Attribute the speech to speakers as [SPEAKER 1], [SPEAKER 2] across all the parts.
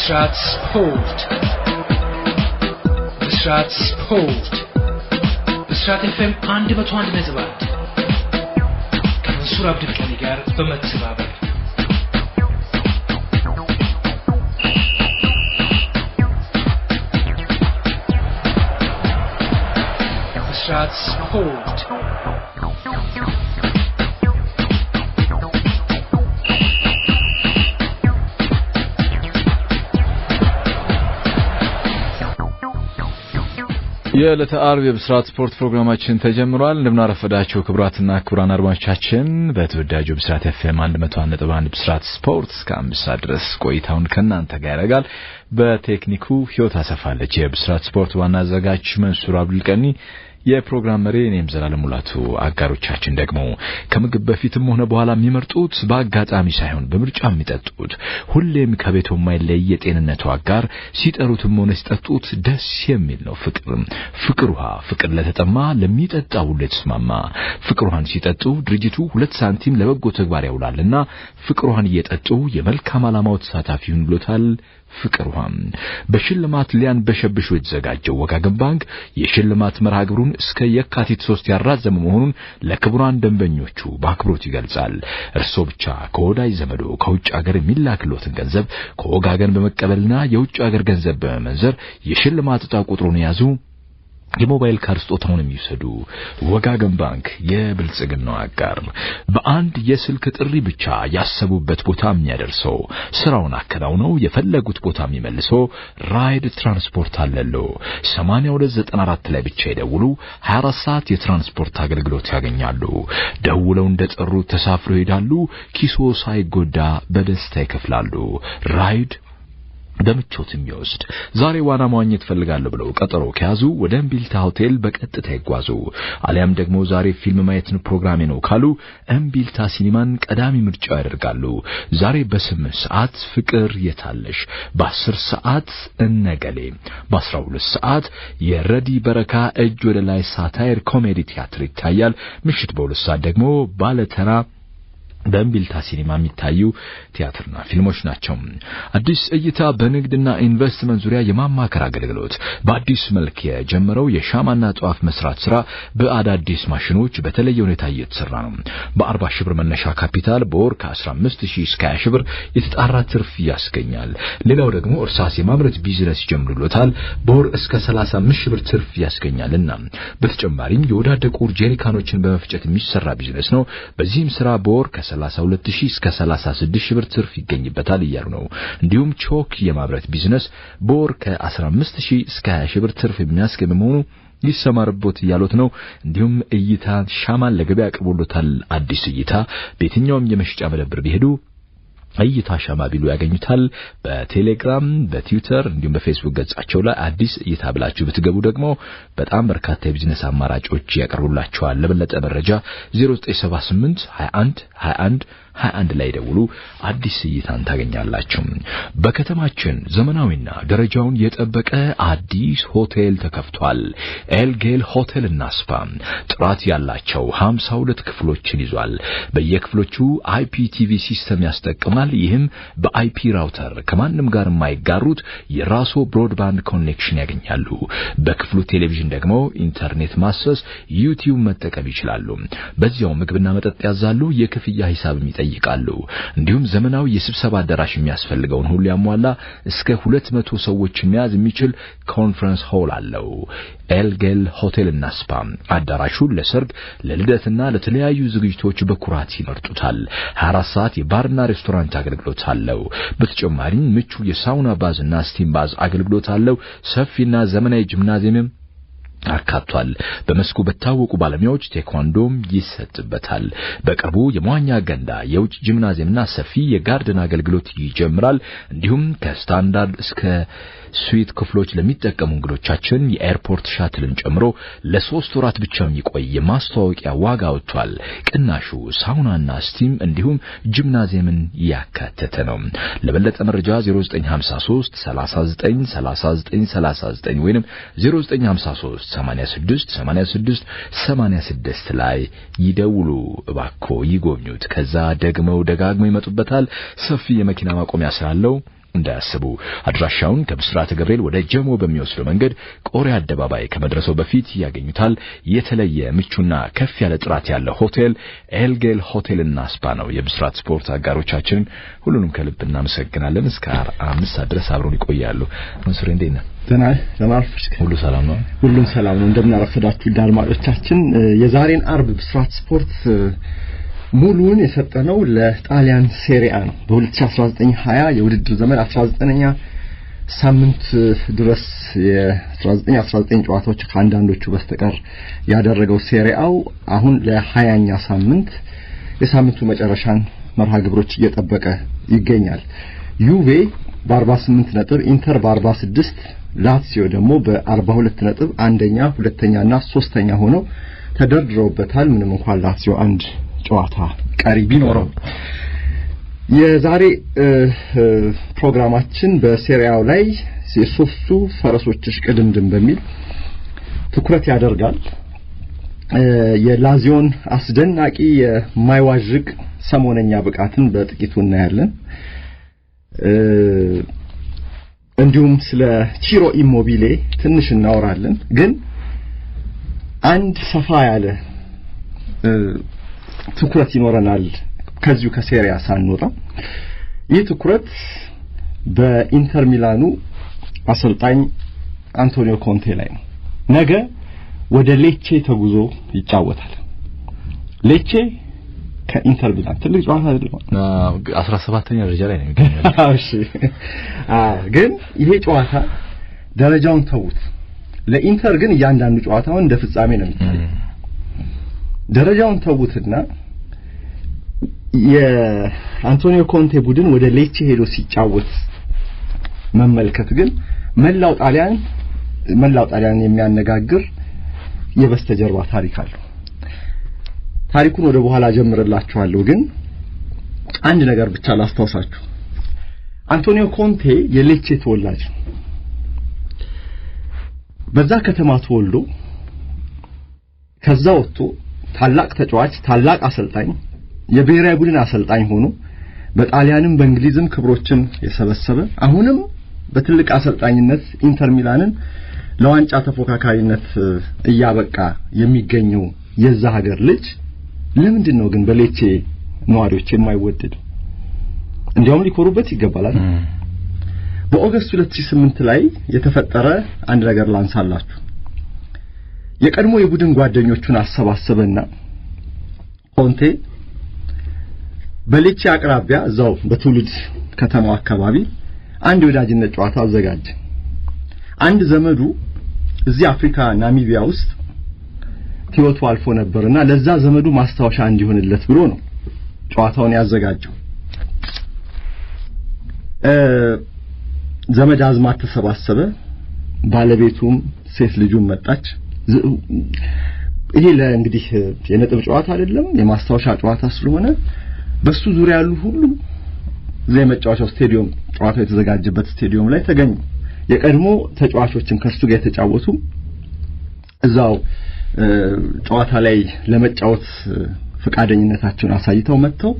[SPEAKER 1] ብስራት ስፖርት፣ ብስራት ስፖርት፣ ብስራት ኤፍኤም 101.1 ከመንሱር አብዱልቀኒ ጋር በመተባበር። ብስራት ስፖርት።
[SPEAKER 2] የዕለተ አርብ የብስራት ስፖርት ፕሮግራማችን ተጀምሯል። እንደምን አረፈዳችሁ ክቡራትና ክቡራን አድማጮቻችን። በተወዳጁ ብስራት ኤፍኤም 101.1 ብስራት ስፖርት እስከ 5 ሰዓት ድረስ ቆይታውን ከእናንተ ጋር ያደርጋል። በቴክኒኩ ህይወት አሰፋለች። የብስራት ስፖርት ዋና አዘጋጅ መንሱር አብዱልቀኒ፣ የፕሮግራም መሪ እኔም ዘላለም ሙላቱ፣ አጋሮቻችን ደግሞ ከምግብ በፊትም ሆነ በኋላ የሚመርጡት በአጋጣሚ ሳይሆን በምርጫ የሚጠጡት ሁሌም ከቤቱ የማይለይ የጤንነቱ አጋር፣ ሲጠሩትም ሆነ ሲጠጡት ደስ የሚል ነው። ፍቅር ፍቅር ውሃ፣ ፍቅር ለተጠማ ለሚጠጣ ሁሉ የተስማማ ፍቅር ውሃን ሲጠጡ ድርጅቱ 2 ሳንቲም ለበጎ ተግባር ያውላልና ፍቅር ውሃን እየጠጡ የመልካም ዓላማው ተሳታፊ ይሁን ብሎታል። ፍቅር ውሃ በሽልማት ሊያንበሸብሹ የተዘጋጀው ወጋገን ባንክ የሽልማት መርሃ ግብሩን እስከ የካቲት 3 ያራዘመ መሆኑን ለክቡራን ደንበኞቹ በአክብሮት ይገልጻል። እርሶ ብቻ ከወዳጅ ዘመዶ ከውጭ ሀገር የሚላክሎትን ገንዘብ ከወጋገን በመቀበልና የውጭ ሀገር ገንዘብ በመመንዘር የሽልማት ዕጣ ቁጥሩን የያዙ የሞባይል ካርድ ስጦታውን የሚወስዱ። ወጋገን ባንክ የብልጽግናው አጋር፣ በአንድ የስልክ ጥሪ ብቻ ያሰቡበት ቦታ የሚያደርሰው፣ ስራውን አከናውነው የፈለጉት ቦታ የሚመልሰው ራይድ ትራንስፖርት አለሎ። 8294 ላይ ብቻ ይደውሉ። 24 ሰዓት የትራንስፖርት አገልግሎት ያገኛሉ። ደውለው እንደጠሩ ተሳፍረው ይሄዳሉ። ኪሶ ሳይጎዳ በደስታ ይከፍላሉ። ራይድ በምቾት የሚወስድ። ዛሬ ዋና መዋኘት ፈልጋለሁ ብለው ቀጠሮ ከያዙ ወደ እምቢልታ ሆቴል በቀጥታ ይጓዙ። አሊያም ደግሞ ዛሬ ፊልም ማየትን ፕሮግራሜ ነው ካሉ እምቢልታ ሲኒማን ቀዳሚ ምርጫ ያደርጋሉ። ዛሬ በ8 ሰዓት ፍቅር የታለሽ፣ በ10 ሰዓት እነገሌ፣ በ12 ሰዓት የረዲ በረካ እጅ ወደ ላይ satire comedy ቲያትር ይታያል። ምሽት በ2 ሰዓት ደግሞ ባለተራ በእምቢልታ ሲኒማ የሚታዩ ቲያትርና ፊልሞች ናቸው። አዲስ እይታ በንግድና ኢንቨስትመንት ዙሪያ የማማከር አገልግሎት በአዲስ መልክ የጀመረው የሻማና ጧፍ መስራት ስራ በአዳዲስ ማሽኖች በተለየ ሁኔታ እየተሰራ ነው። በ40 ሺህ ብር መነሻ ካፒታል በወር ከ15 ሺህ እስከ 20 ሺህ ብር የተጣራ ትርፍ ያስገኛል። ሌላው ደግሞ እርሳስ የማምረት ቢዝነስ ይጀምሩሎታል። በወር እስከ 35 ሺህ ብር ትርፍ ያስገኛልና በተጨማሪም የወዳደቁ ጀሪካኖችን በመፍጨት የሚሰራ ቢዝነስ ነው። በዚህም ስራ በወር ከ32 ሺህ እስከ 36 ሺህ ብር ትርፍ ይገኝበታል እያሉ ነው። እንዲሁም ቾክ የማምረት ቢዝነስ በወር ከ15 ሺህ እስከ 20 ሺህ ብር ትርፍ የሚያስገኝ በመሆኑ ይሰማርቦት እያሉት ነው። እንዲሁም እይታ ሻማን ለገበያ አቅርቦሎታል። አዲስ እይታ በየትኛውም የመሸጫ መደብር ቢሄዱ እይታ ሻማ ቢሉ ያገኙታል። በቴሌግራም፣ በትዊተር እንዲሁም በፌስቡክ ገጻቸው ላይ አዲስ እይታ ብላችሁ ብትገቡ ደግሞ በጣም በርካታ የቢዝነስ አማራጮች ያቀርቡላችኋል። ለበለጠ መረጃ 0978 21 21 21 ላይ ደውሉ። አዲስ እይታን ታገኛላችሁ። በከተማችን ዘመናዊና ደረጃውን የጠበቀ አዲስ ሆቴል ተከፍቷል። ኤልጌል ሆቴልና ስፓ ጥራት ያላቸው 52 ክፍሎችን ይዟል። በየክፍሎቹ IPTV system ያስጠቅማል። ይህም በ IP router ከማንም ጋር የማይጋሩት የራሶ broadband connection ያገኛሉ። በክፍሉ ቴሌቪዥን ደግሞ ኢንተርኔት ማሰስ፣ ዩቲዩብ መጠቀም ይችላሉ። በዚያው ምግብና መጠጥ ያዛሉ። የክፍያ ሂሳብም ይጠይቃሉ። እንዲሁም ዘመናዊ የስብሰባ አዳራሽ የሚያስፈልገውን ሁሉ ያሟላ እስከ 200 ሰዎች መያዝ የሚችል conference hall አለው። ኤልጌል ሆቴልና ስፓ አዳራሹን ለሰርግ፣ ለልደትና ለተለያዩ ዝግጅቶች በኩራት ይመርጡታል። 24 ሰዓት የባርና ሬስቶራንት አገልግሎት አለው። በተጨማሪም ምቹ የ sauna bath ና steam bath አገልግሎት አለው። ሰፊና ዘመናዊ ጂምናዚየምም አካቷል። በመስኩ በታወቁ ባለሙያዎች ቴኳንዶም ይሰጥበታል። በቅርቡ የመዋኛ ገንዳ፣ የውጭ ጂምናዚየምና ሰፊ የ garden አገልግሎት ይጀምራል። እንዲሁም ከስታንዳርድ እስከ suite ክፍሎች ለሚጠቀሙ እንግዶቻችን የ airport shuttle ን ጨምሮ ለ3 ወራት ብቻ የሚቆይ የማስተዋወቂያ ዋጋ ወጥቷል። ቅናሹ sauna ና steam እንዲሁም ጂምናዚየምን ያካተተ ነው። ለበለጠ መረጃ 0953 39 39 39 ወይንም 0953 86 86 86 ላይ ይደውሉ። እባክዎ ይጎብኙት። ከዛ ደግመው ደጋግመው ይመጡበታል። ሰፊ የመኪና ማቆሚያ ስላለው እንዳያስቡ። አድራሻውን ከብስራተ ገብርኤል ወደ ጀሞ በሚወስደው መንገድ ቆሬ አደባባይ ከመድረሰው በፊት ያገኙታል። የተለየ ምቹና ከፍ ያለ ጥራት ያለው ሆቴል ኤልጌል ሆቴልና ስፓ ነው። የብስራት ስፖርት አጋሮቻችንን ሁሉንም ከልብ እናመሰግናለን። እስከ 5 ሰዓት ድረስ አብረውን ይቆያሉ። መንሱር፣ እንዴት ነህ?
[SPEAKER 3] ደህና ደህና አረፈድክ?
[SPEAKER 2] ሁሉ ሰላም ነው?
[SPEAKER 3] ሁሉም ሰላም ነው። እንደምን አረፈዳችሁ አድማጮቻችን። የዛሬን አርብ ብስራት ስፖርት ሙሉውን የሰጠነው ለጣሊያን ሴሪአ ነው። በ2019-20 የውድድር ዘመን 19ኛ ሳምንት ድረስ የ19 19 ጨዋታዎች ከአንዳንዶቹ በስተቀር ያደረገው ሴሪአው አሁን ለ20ኛ ሳምንት የሳምንቱ መጨረሻን መርሃ ግብሮች እየጠበቀ ይገኛል። ዩቬ በ48 ነጥብ፣ ኢንተር በ46፣ ላትሲዮ ደግሞ በ42 ነጥብ አንደኛ፣ ሁለተኛና ሶስተኛ ሆነው ተደርድረውበታል። ምንም እንኳን ላትሲዮ አንድ ጨዋታ ቀሪ ቢኖረው። የዛሬ ፕሮግራማችን በሴሪያው ላይ የሶስቱ ፈረሶች እሽቅድምድም በሚል ትኩረት ያደርጋል። የላዚዮን አስደናቂ የማይዋዥቅ ሰሞነኛ ብቃትን በጥቂቱ እናያለን። እንዲሁም ስለ ቺሮ ኢሞቢሌ ትንሽ እናወራለን። ግን አንድ ሰፋ ያለ ትኩረት ይኖረናል ከዚሁ ከሴሪያ ሳንወጣ። ይህ ትኩረት በኢንተር ሚላኑ አሰልጣኝ አንቶኒዮ ኮንቴ ላይ ነው። ነገ ወደ ሌቼ ተጉዞ ይጫወታል። ሌቼ ከኢንተር ሚላን ትልቅ ጨዋታ አይደለም።
[SPEAKER 2] 17ኛ ደረጃ ላይ ነው የሚገኘው።
[SPEAKER 3] እሺ፣ አዎ። ግን ይሄ ጨዋታ ደረጃውን ተዉት። ለኢንተር ግን እያንዳንዱ ጨዋታውን እንደ ፍጻሜ ነው የሚታየው። ደረጃውን ተዉትና የአንቶኒዮ ኮንቴ ቡድን ወደ ሌቼ ሄዶ ሲጫወት መመልከት ግን መላው ጣሊያን የሚያነጋግር የበስተጀርባ ታሪክ አለው። ታሪኩን ወደ በኋላ ጀምርላችኋለሁ። ግን አንድ ነገር ብቻ ላስታውሳችሁ። አንቶኒዮ ኮንቴ የሌቼ ተወላጅ ነው። በዛ ከተማ ተወልዶ ከዛ ወጥቶ ታላቅ ተጫዋች፣ ታላቅ አሰልጣኝ፣ የብሔራዊ ቡድን አሰልጣኝ ሆኖ በጣሊያንም በእንግሊዝም ክብሮችን የሰበሰበ፣ አሁንም በትልቅ አሰልጣኝነት ኢንተር ሚላንን ለዋንጫ ተፎካካሪነት እያበቃ የሚገኘው የዛ ሀገር ልጅ ለምንድን ነው ግን በሌቼ ነዋሪዎች የማይወደደው? እንዲያውም ሊኮሩበት ይገባል አይደል? በ August 2008 ላይ የተፈጠረ አንድ ነገር ላንሳላችሁ። የቀድሞ የቡድን ጓደኞቹን አሰባሰበና ኮንቴ በሌቼ አቅራቢያ እዛው በትውልድ ከተማው አካባቢ አንድ የወዳጅነት ጨዋታ አዘጋጀ። አንድ ዘመዱ እዚህ አፍሪካ ናሚቢያ ውስጥ ሕይወቱ አልፎ ነበርና ለዛ ዘመዱ ማስታወሻ እንዲሆንለት ብሎ ነው ጨዋታውን ያዘጋጀው። ዘመድ አዝማድ ተሰባሰበ። ባለቤቱም ሴት ልጁም መጣች። ይሄ ለእንግዲህ የነጥብ ጨዋታ አይደለም፣ የማስታወሻ ጨዋታ ስለሆነ በሱ ዙሪያ ያሉ ሁሉ እዛ የመጫወቻው ስቴዲየም፣ ጨዋታው የተዘጋጀበት ስቴዲየም ላይ ተገኙ። የቀድሞ ተጫዋቾችም ከእርሱ ጋር የተጫወቱ እዛው ጨዋታ ላይ ለመጫወት ፈቃደኝነታቸውን አሳይተው መጥተው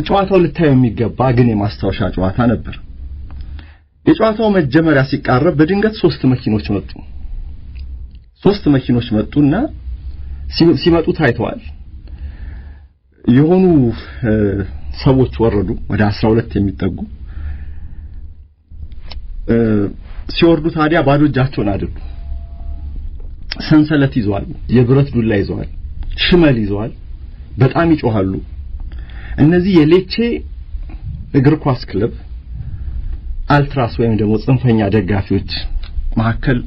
[SPEAKER 3] ጨዋታው ልታየው የሚገባ ግን የማስታወሻ ጨዋታ ነበር። የጨዋታው መጀመሪያ ሲቃረብ በድንገት ሶስት መኪኖች መጡ። ሶስት መኪኖች መጡና ሲመጡ ታይተዋል። የሆኑ ሰዎች ወረዱ፣ ወደ 12 የሚጠጉ። ሲወርዱ ታዲያ ባዶ እጃቸውን አይደሉም። ሰንሰለት ይዘዋል፣ የብረት ዱላ ይዘዋል፣ ሽመል ይዘዋል። በጣም ይጮሃሉ። እነዚህ የሌቼ እግር ኳስ ክለብ አልትራስ ወይም ደግሞ ጽንፈኛ ደጋፊዎች መካከል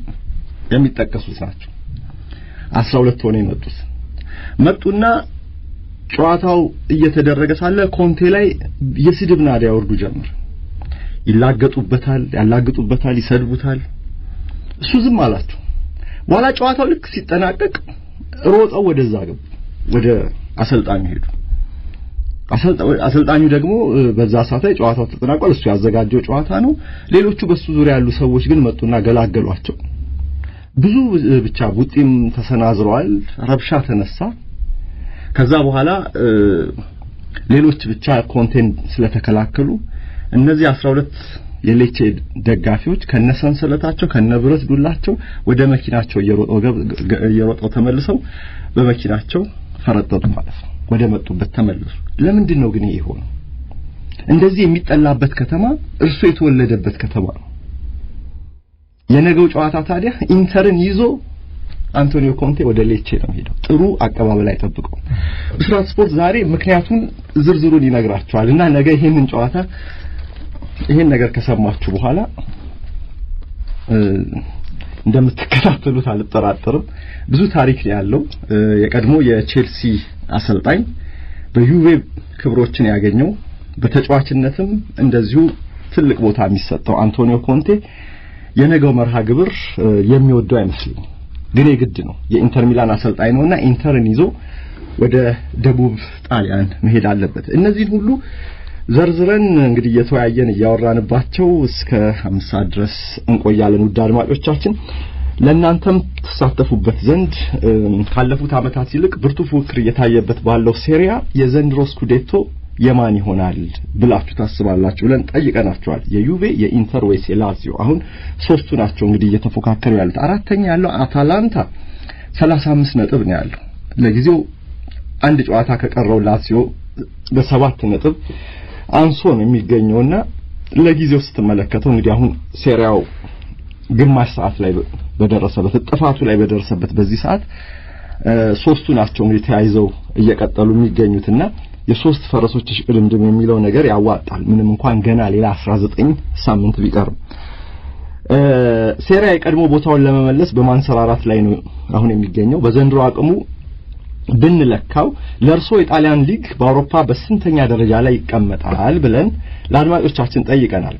[SPEAKER 3] የሚጠቀሱት ናቸው። 12 ሆነው የመጡት መጡና ጨዋታው እየተደረገ ሳለ ኮንቴ ላይ የስድብ ናዳ ያወርዱ ጀመር። ይላገጡበታል፣ ያላግጡበታል፣ ይሰድቡታል። እሱ ዝም አላቸው። በኋላ ጨዋታው ልክ ሲጠናቀቅ ሮጠው ወደዛ ገቡ፣ ወደ አሰልጣኙ ሄዱ። አሰልጣኙ ደግሞ በዛ ሰዓት ላይ ጨዋታው ተጠናቋል። እሱ ያዘጋጀው ጨዋታ ነው። ሌሎቹ በሱ ዙሪያ ያሉ ሰዎች ግን መጡና ገላገሏቸው። ብዙ ብቻ ቡጢም ተሰናዝረዋል። ረብሻ ተነሳ። ከዛ በኋላ ሌሎች ብቻ ኮንቴን ስለተከላከሉ እነዚህ 12 የሌቼ ደጋፊዎች ከነሰንሰለታቸው ከነብረት ዱላቸው ወደ መኪናቸው እየሮጠው ተመልሰው በመኪናቸው ፈረጠጡ ማለት ነው። ወደ መጡበት ተመለሱ። ለምንድን ነው ግን ይሄ የሆነው? እንደዚህ የሚጠላበት ከተማ እርሱ የተወለደበት ከተማ ነው። የነገው ጨዋታ ታዲያ ኢንተርን ይዞ አንቶኒዮ ኮንቴ ወደ ሌቼ ነው ሄደው። ጥሩ አቀባበል አይጠብቀውም። ብስራት ስፖርት ዛሬ ምክንያቱን ዝርዝሩን ይነግራቸዋል እና ነገ ይሄንን ጨዋታ ይሄን ነገር ከሰማችሁ በኋላ እንደምትከታተሉት አልጠራጠርም። ብዙ ታሪክ ነው ያለው። የቀድሞ የቼልሲ አሰልጣኝ በዩቬ ክብሮችን ያገኘው በተጫዋችነትም እንደዚሁ ትልቅ ቦታ የሚሰጠው አንቶኒዮ ኮንቴ የነገው መርሃ ግብር የሚወደው አይመስለኝም። ግን የግድ ነው። የኢንተር ሚላን አሰልጣኝ ነውና ኢንተርን ይዞ ወደ ደቡብ ጣሊያን መሄድ አለበት። እነዚህን ሁሉ ዘርዝረን እንግዲህ እየተወያየን እያወራንባቸው እስከ 5 ሰዓት ድረስ እንቆያለን። ውድ አድማጮቻችን ለእናንተም ትሳተፉበት ዘንድ ካለፉት ዓመታት ይልቅ ብርቱ ፉክክር እየታየበት ባለው ሴሪያ የዘንድሮ ስኩዴቶ የማን ይሆናል ብላችሁ ታስባላችሁ ብለን ጠይቀናቸዋል። የዩቬ፣ የኢንተር ወይስ የላዚዮ? አሁን ሶስቱ ናቸው እንግዲህ እየተፎካከሩ ያሉት። አራተኛ ያለው አታላንታ 35 ነጥብ ነው ያለው። ለጊዜው አንድ ጨዋታ ከቀረው ላዚዮ በሰባት ነጥብ አንሶ ነው የሚገኘውና ለጊዜው ስትመለከተው እንግዲህ አሁን ሴሪያው ግማሽ ሰዓት ላይ በደረሰበት ጥፋቱ ላይ በደረሰበት በዚህ ሰዓት ሶስቱ ናቸው እንግዲህ ተያይዘው እየቀጠሉ የሚገኙትና የሶስት ፈረሶች እሽቅድምድም የሚለው ነገር ያዋጣል። ምንም እንኳን ገና ሌላ 19 ሳምንት ቢቀርም ሴሪያ የቀድሞ ቦታውን ለመመለስ በማንሰራራት ላይ ነው አሁን የሚገኘው። በዘንድሮ አቅሙ ብንለካው ለእርሶ የጣሊያን ሊግ በአውሮፓ በስንተኛ ደረጃ ላይ ይቀመጣል ብለን ለአድማጮቻችን ጠይቀናል።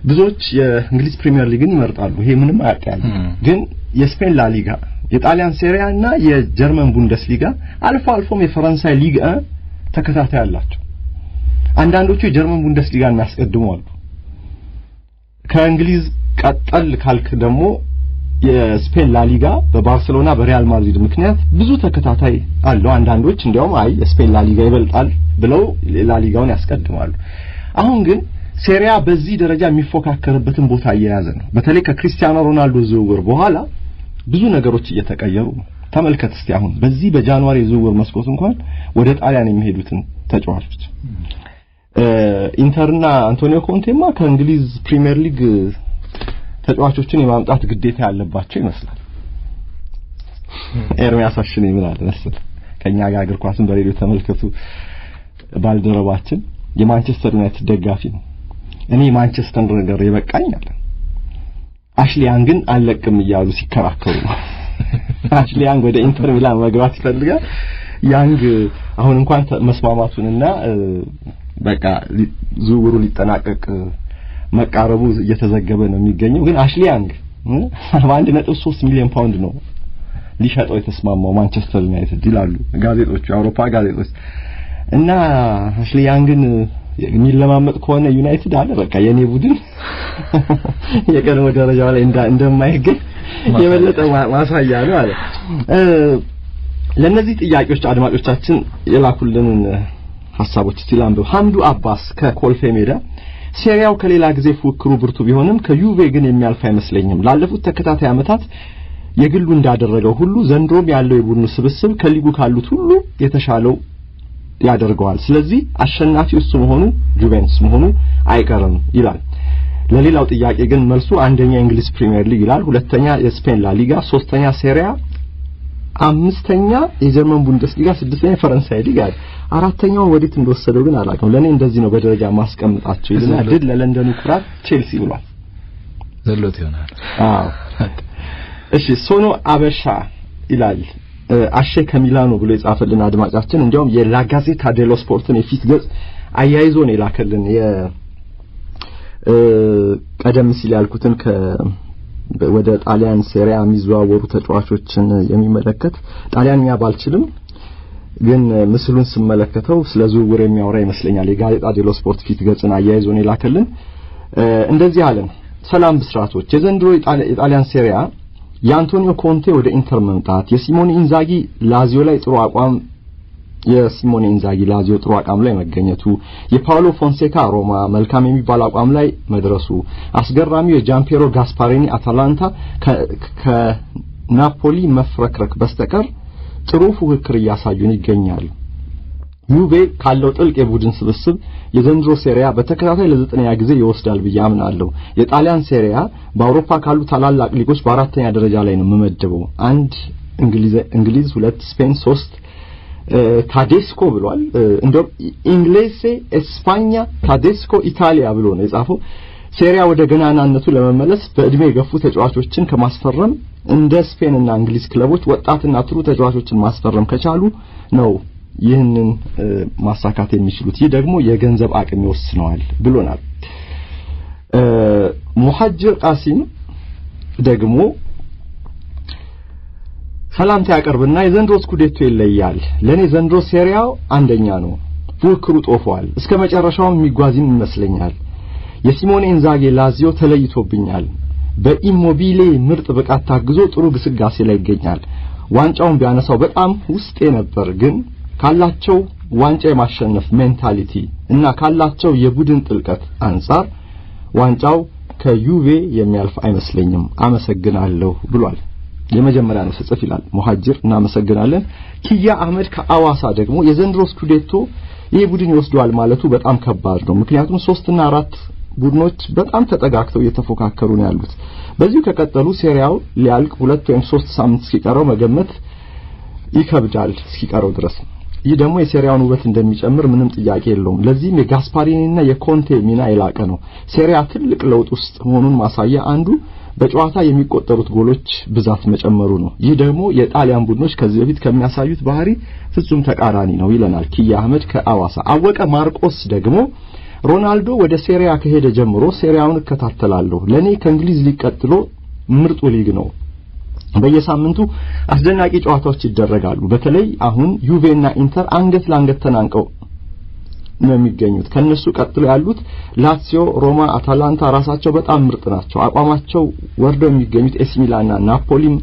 [SPEAKER 3] ብዙዎች የእንግሊዝ ፕሪሚየር ሊግን ይመርጣሉ። ይሄ ምንም አያጠያይቅም። ግን የስፔን ላሊጋ፣ የጣሊያን ሴሪያ እና የጀርመን ቡንደስሊጋ አልፎ አልፎም የፈረንሳይ ሊግ ተከታታይ አላቸው። አንዳንዶቹ የጀርመን ቡንደስሊጋን የሚያስቀድሙ አሉ። ከእንግሊዝ ቀጠል ካልክ ደግሞ የስፔን ላሊጋ በባርሴሎና በሪያል ማድሪድ ምክንያት ብዙ ተከታታይ አለው። አንዳንዶች እንዲያውም አይ የስፔን ላሊጋ ይበልጣል ብለው ላሊጋውን ያስቀድማሉ። አሁን ግን ሴሪያ በዚህ ደረጃ የሚፎካከርበትን ቦታ እየያዘ ነው። በተለይ ከክሪስቲያኖ ሮናልዶ ዝውውር በኋላ ብዙ ነገሮች እየተቀየሩ ነው። ተመልከት እስቲ አሁን በዚህ በ January የዝውውር መስኮት እንኳን ወደ ጣሊያን የሚሄዱትን ተጫዋቾች ኢንተርና አንቶኒዮ ኮንቴማ ከእንግሊዝ ፕሪሚየር ሊግ ተጫዋቾችን የማምጣት ግዴታ ያለባቸው ይመስላል። ኤርሚያስ አሽኔ ምን አለ መሰለህ ከኛ ጋር እግር ኳስን በሬዲዮ ተመልከቱ ባልደረባችን የማንቸስተር ዩናይትድ ደጋፊ ነው። እኔ ማንቸስተር ነገር የበቃኝ አለ። አሽሊ ያንግን አልለቅም እያሉ ሲከራከሩ ነው። አሽሊ ያንግ ወደ ኢንተር ሚላን መግባት ይፈልጋል። ያንግ አሁን እንኳን መስማማቱንና በቃ ዝውውሩ ሊጠናቀቅ መቃረቡ እየተዘገበ ነው የሚገኘው። ግን አሽሊ ያንግ በ1.3 ሚሊዮን ፓውንድ ነው ሊሸጠው የተስማማው ማንቸስተር ዩናይትድ ይላሉ ጋዜጦቹ፣ የአውሮፓ ጋዜጦች። እና አሽሊ ያንግን የሚለማመጥ ከሆነ ዩናይትድ አለ በቃ የኔ ቡድን የቀድሞ ደረጃው ላይ እንደማይገኝ የበለጠ ማሳያ ነው አለ። ለነዚህ ጥያቄዎች አድማጮቻችን የላኩልንን ሐሳቦች እስቲ ላንብብ። ሐምዱ አባስ ከኮልፌ ሜዳ ሴሪያው ከሌላ ጊዜ ፉክክሩ ብርቱ ቢሆንም ከዩቬ ግን የሚያልፍ አይመስለኝም። ላለፉት ተከታታይ ዓመታት የግሉ እንዳደረገው ሁሉ ዘንድሮም ያለው የቡድኑ ስብስብ ከሊጉ ካሉት ሁሉ የተሻለው ያደርገዋል። ስለዚህ አሸናፊው እሱ መሆኑ ጁቬንቱስ መሆኑ አይቀርም ይላል። ለሌላው ጥያቄ ግን መልሱ አንደኛ የእንግሊዝ ፕሪሚየር ሊግ ይላል፣ ሁለተኛ የስፔን ላሊጋ፣ ሶስተኛ ሴሪያ፣ አምስተኛ የጀርመን ቡንደስሊጋ፣ ስድስተኛ የፈረንሳይ ሊግ አለ። አራተኛውን ወዴት እንደወሰደው ግን አላውቅም። ለኔ እንደዚህ ነው በደረጃ ማስቀምጣቸው ይልና ድል ለለንደኑ ኩራት ቼልሲ ብሏል።
[SPEAKER 2] ዘሎት ይሆናል።
[SPEAKER 3] አዎ እሺ። ሶኖ አበሻ ይላል አሼ ከሚላኖ ብሎ የጻፈልን አድማጫችን እንዲያውም የላጋዜታ ዴሎ ስፖርትን የፊት ገጽ አያይዞ ነው የላከልን። ቀደም ሲል ያልኩትን ወደ ጣሊያን ሴሪያ የሚዘዋወሩ ተጫዋቾችን የሚመለከት ጣሊያንኛ ባልችልም ግን ምስሉን ስመለከተው ስለ ዝውውር የሚያወራ ይመስለኛል። የጋዜጣ ዴሎ ስፖርት ፊት ገጽን አያይዞ ነው የላከልን። እንደዚህ አለን። ሰላም ብስራቶች፣ የዘንድሮ የጣሊያን ሴሪያ የአንቶኒዮ ኮንቴ ወደ ኢንተር መምጣት፣ የሲሞኔ ኢንዛጊ ላዚዮ ላይ ጥሩ አቋም የሲሞኔ ኢንዛጊ ላዚዮ ጥሩ አቋም ላይ መገኘቱ፣ የፓውሎ ፎንሴካ ሮማ መልካም የሚባል አቋም ላይ መድረሱ፣ አስገራሚው የጃምፔሮ ጋስፓሪኒ አታላንታ ከናፖሊ መፍረክረክ በስተቀር ጥሩ ፉክክር እያሳዩን ይገኛሉ። ዩቬ ካለው ጥልቅ የቡድን ስብስብ የዘንድሮ ሴሪያ በተከታታይ ለዘጠነኛ ጊዜ ይወስዳል ብዬ አምናለሁ። የጣሊያን ሴሪያ በአውሮፓ ካሉ ታላላቅ ሊጎች በአራተኛ ደረጃ ላይ ነው የምመድበው። አንድ እንግሊዝ፣ ሁለት ስፔን፣ ሶስት tedesco ብሏል። እንደውም inglese ኤስፓኛ tedesco ኢታሊያ ብሎ ነው የጻፈው። ሴሪያ ወደ ገናናነቱ ለመመለስ በእድሜ የገፉ ተጫዋቾችን ከማስፈረም እንደ ስፔንና እንግሊዝ ክለቦች ወጣትና ጥሩ ተጫዋቾችን ማስፈረም ከቻሉ ነው ይህንን ማሳካት የሚችሉት። ይህ ደግሞ የገንዘብ አቅም ይወስነዋል ብሎናል። ሙሐጅር ቃሲም ደግሞ ሰላምታ ያቀርብና የዘንድሮ ስኩዴቶ ይለያል። ለኔ ዘንድሮ ሴሪያው አንደኛ ነው። ፉክክሩ ጦፏል። እስከ መጨረሻውም የሚጓዝም ይመስለኛል። የሲሞኔ ኢንዛጌ ላዚዮ ተለይቶብኛል። በኢሞቢሌ ምርጥ ብቃት ታግዞ ጥሩ ግስጋሴ ላይ ይገኛል። ዋንጫውን ቢያነሳው በጣም ውስጤ ነበር፣ ግን ካላቸው ዋንጫ የማሸነፍ mentality እና ካላቸው የቡድን ጥልቀት አንጻር ዋንጫው ከዩቬ የሚያልፍ አይመስለኝም። አመሰግናለሁ ብሏል። የመጀመሪያ ነው ስጽፍ ይላል ሙሐጅር። እናመሰግናለን። ኪያ አህመድ ከአዋሳ ደግሞ የዘንድሮ ስኩዴቶ ይህ ቡድን ይወስደዋል ማለቱ በጣም ከባድ ነው። ምክንያቱም ሶስትና አራት ቡድኖች በጣም ተጠጋግተው እየተፎካከሩ ነው ያሉት። በዚሁ ከቀጠሉ ሴሪያው ሊያልቅ 2 ወይም 3 ሳምንት እስኪቀረው መገመት ይከብዳል እስኪቀረው ድረስ። ይህ ደግሞ የሴሪያውን ውበት እንደሚጨምር ምንም ጥያቄ የለውም። ለዚህም የጋስፓሪኒና የኮንቴ ሚና የላቀ ነው። ሴሪያ ትልቅ ለውጥ ውስጥ መሆኑን ማሳያ አንዱ በጨዋታ የሚቆጠሩት ጎሎች ብዛት መጨመሩ ነው። ይህ ደግሞ የጣሊያን ቡድኖች ከዚህ በፊት ከሚያሳዩት ባህሪ ፍጹም ተቃራኒ ነው ይለናል ኪያ አህመድ ከአዋሳ። አወቀ ማርቆስ ደግሞ ሮናልዶ ወደ ሴሪያ ከሄደ ጀምሮ ሴሪያውን እከታተላለሁ። ለኔ ከእንግሊዝ ሊግ ቀጥሎ ምርጡ ሊግ ነው። በየሳምንቱ አስደናቂ ጨዋታዎች ይደረጋሉ። በተለይ አሁን ዩቬና ኢንተር አንገት ለአንገት ተናንቀው ነው የሚገኙት። ከነሱ ቀጥሎ ያሉት ላዚዮ፣ ሮማ፣ አታላንታ ራሳቸው በጣም ምርጥ ናቸው። አቋማቸው ወርደው የሚገኙት ኤሲ ሚላንና ናፖሊም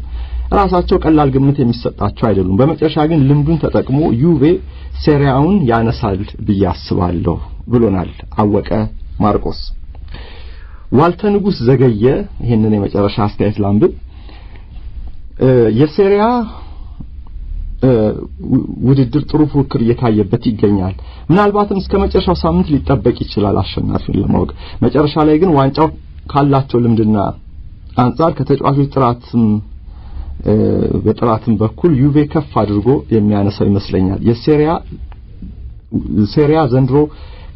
[SPEAKER 3] ራሳቸው ቀላል ግምት የሚሰጣቸው አይደሉም። በመጨረሻ ግን ልምዱን ተጠቅሞ ዩቬ ሴሪያውን ያነሳል ብዬ አስባለሁ ብሎናል አወቀ ማርቆስ። ዋልተ ንጉስ ዘገየ ይህንን የመጨረሻ አስተያየት ላንብብ። የሴሪያ ውድድር ጥሩ ፉክክር እየታየበት ይገኛል። ምናልባትም እስከ መጨረሻው ሳምንት ሊጠበቅ ይችላል አሸናፊውን ለማወቅ። መጨረሻ ላይ ግን ዋንጫው ካላቸው ልምድና አንጻር ከተጫዋቾች ጥራትም በጥራትም በኩል ዩቬ ከፍ አድርጎ የሚያነሳው ይመስለኛል። የሴሪያ ዘንድሮ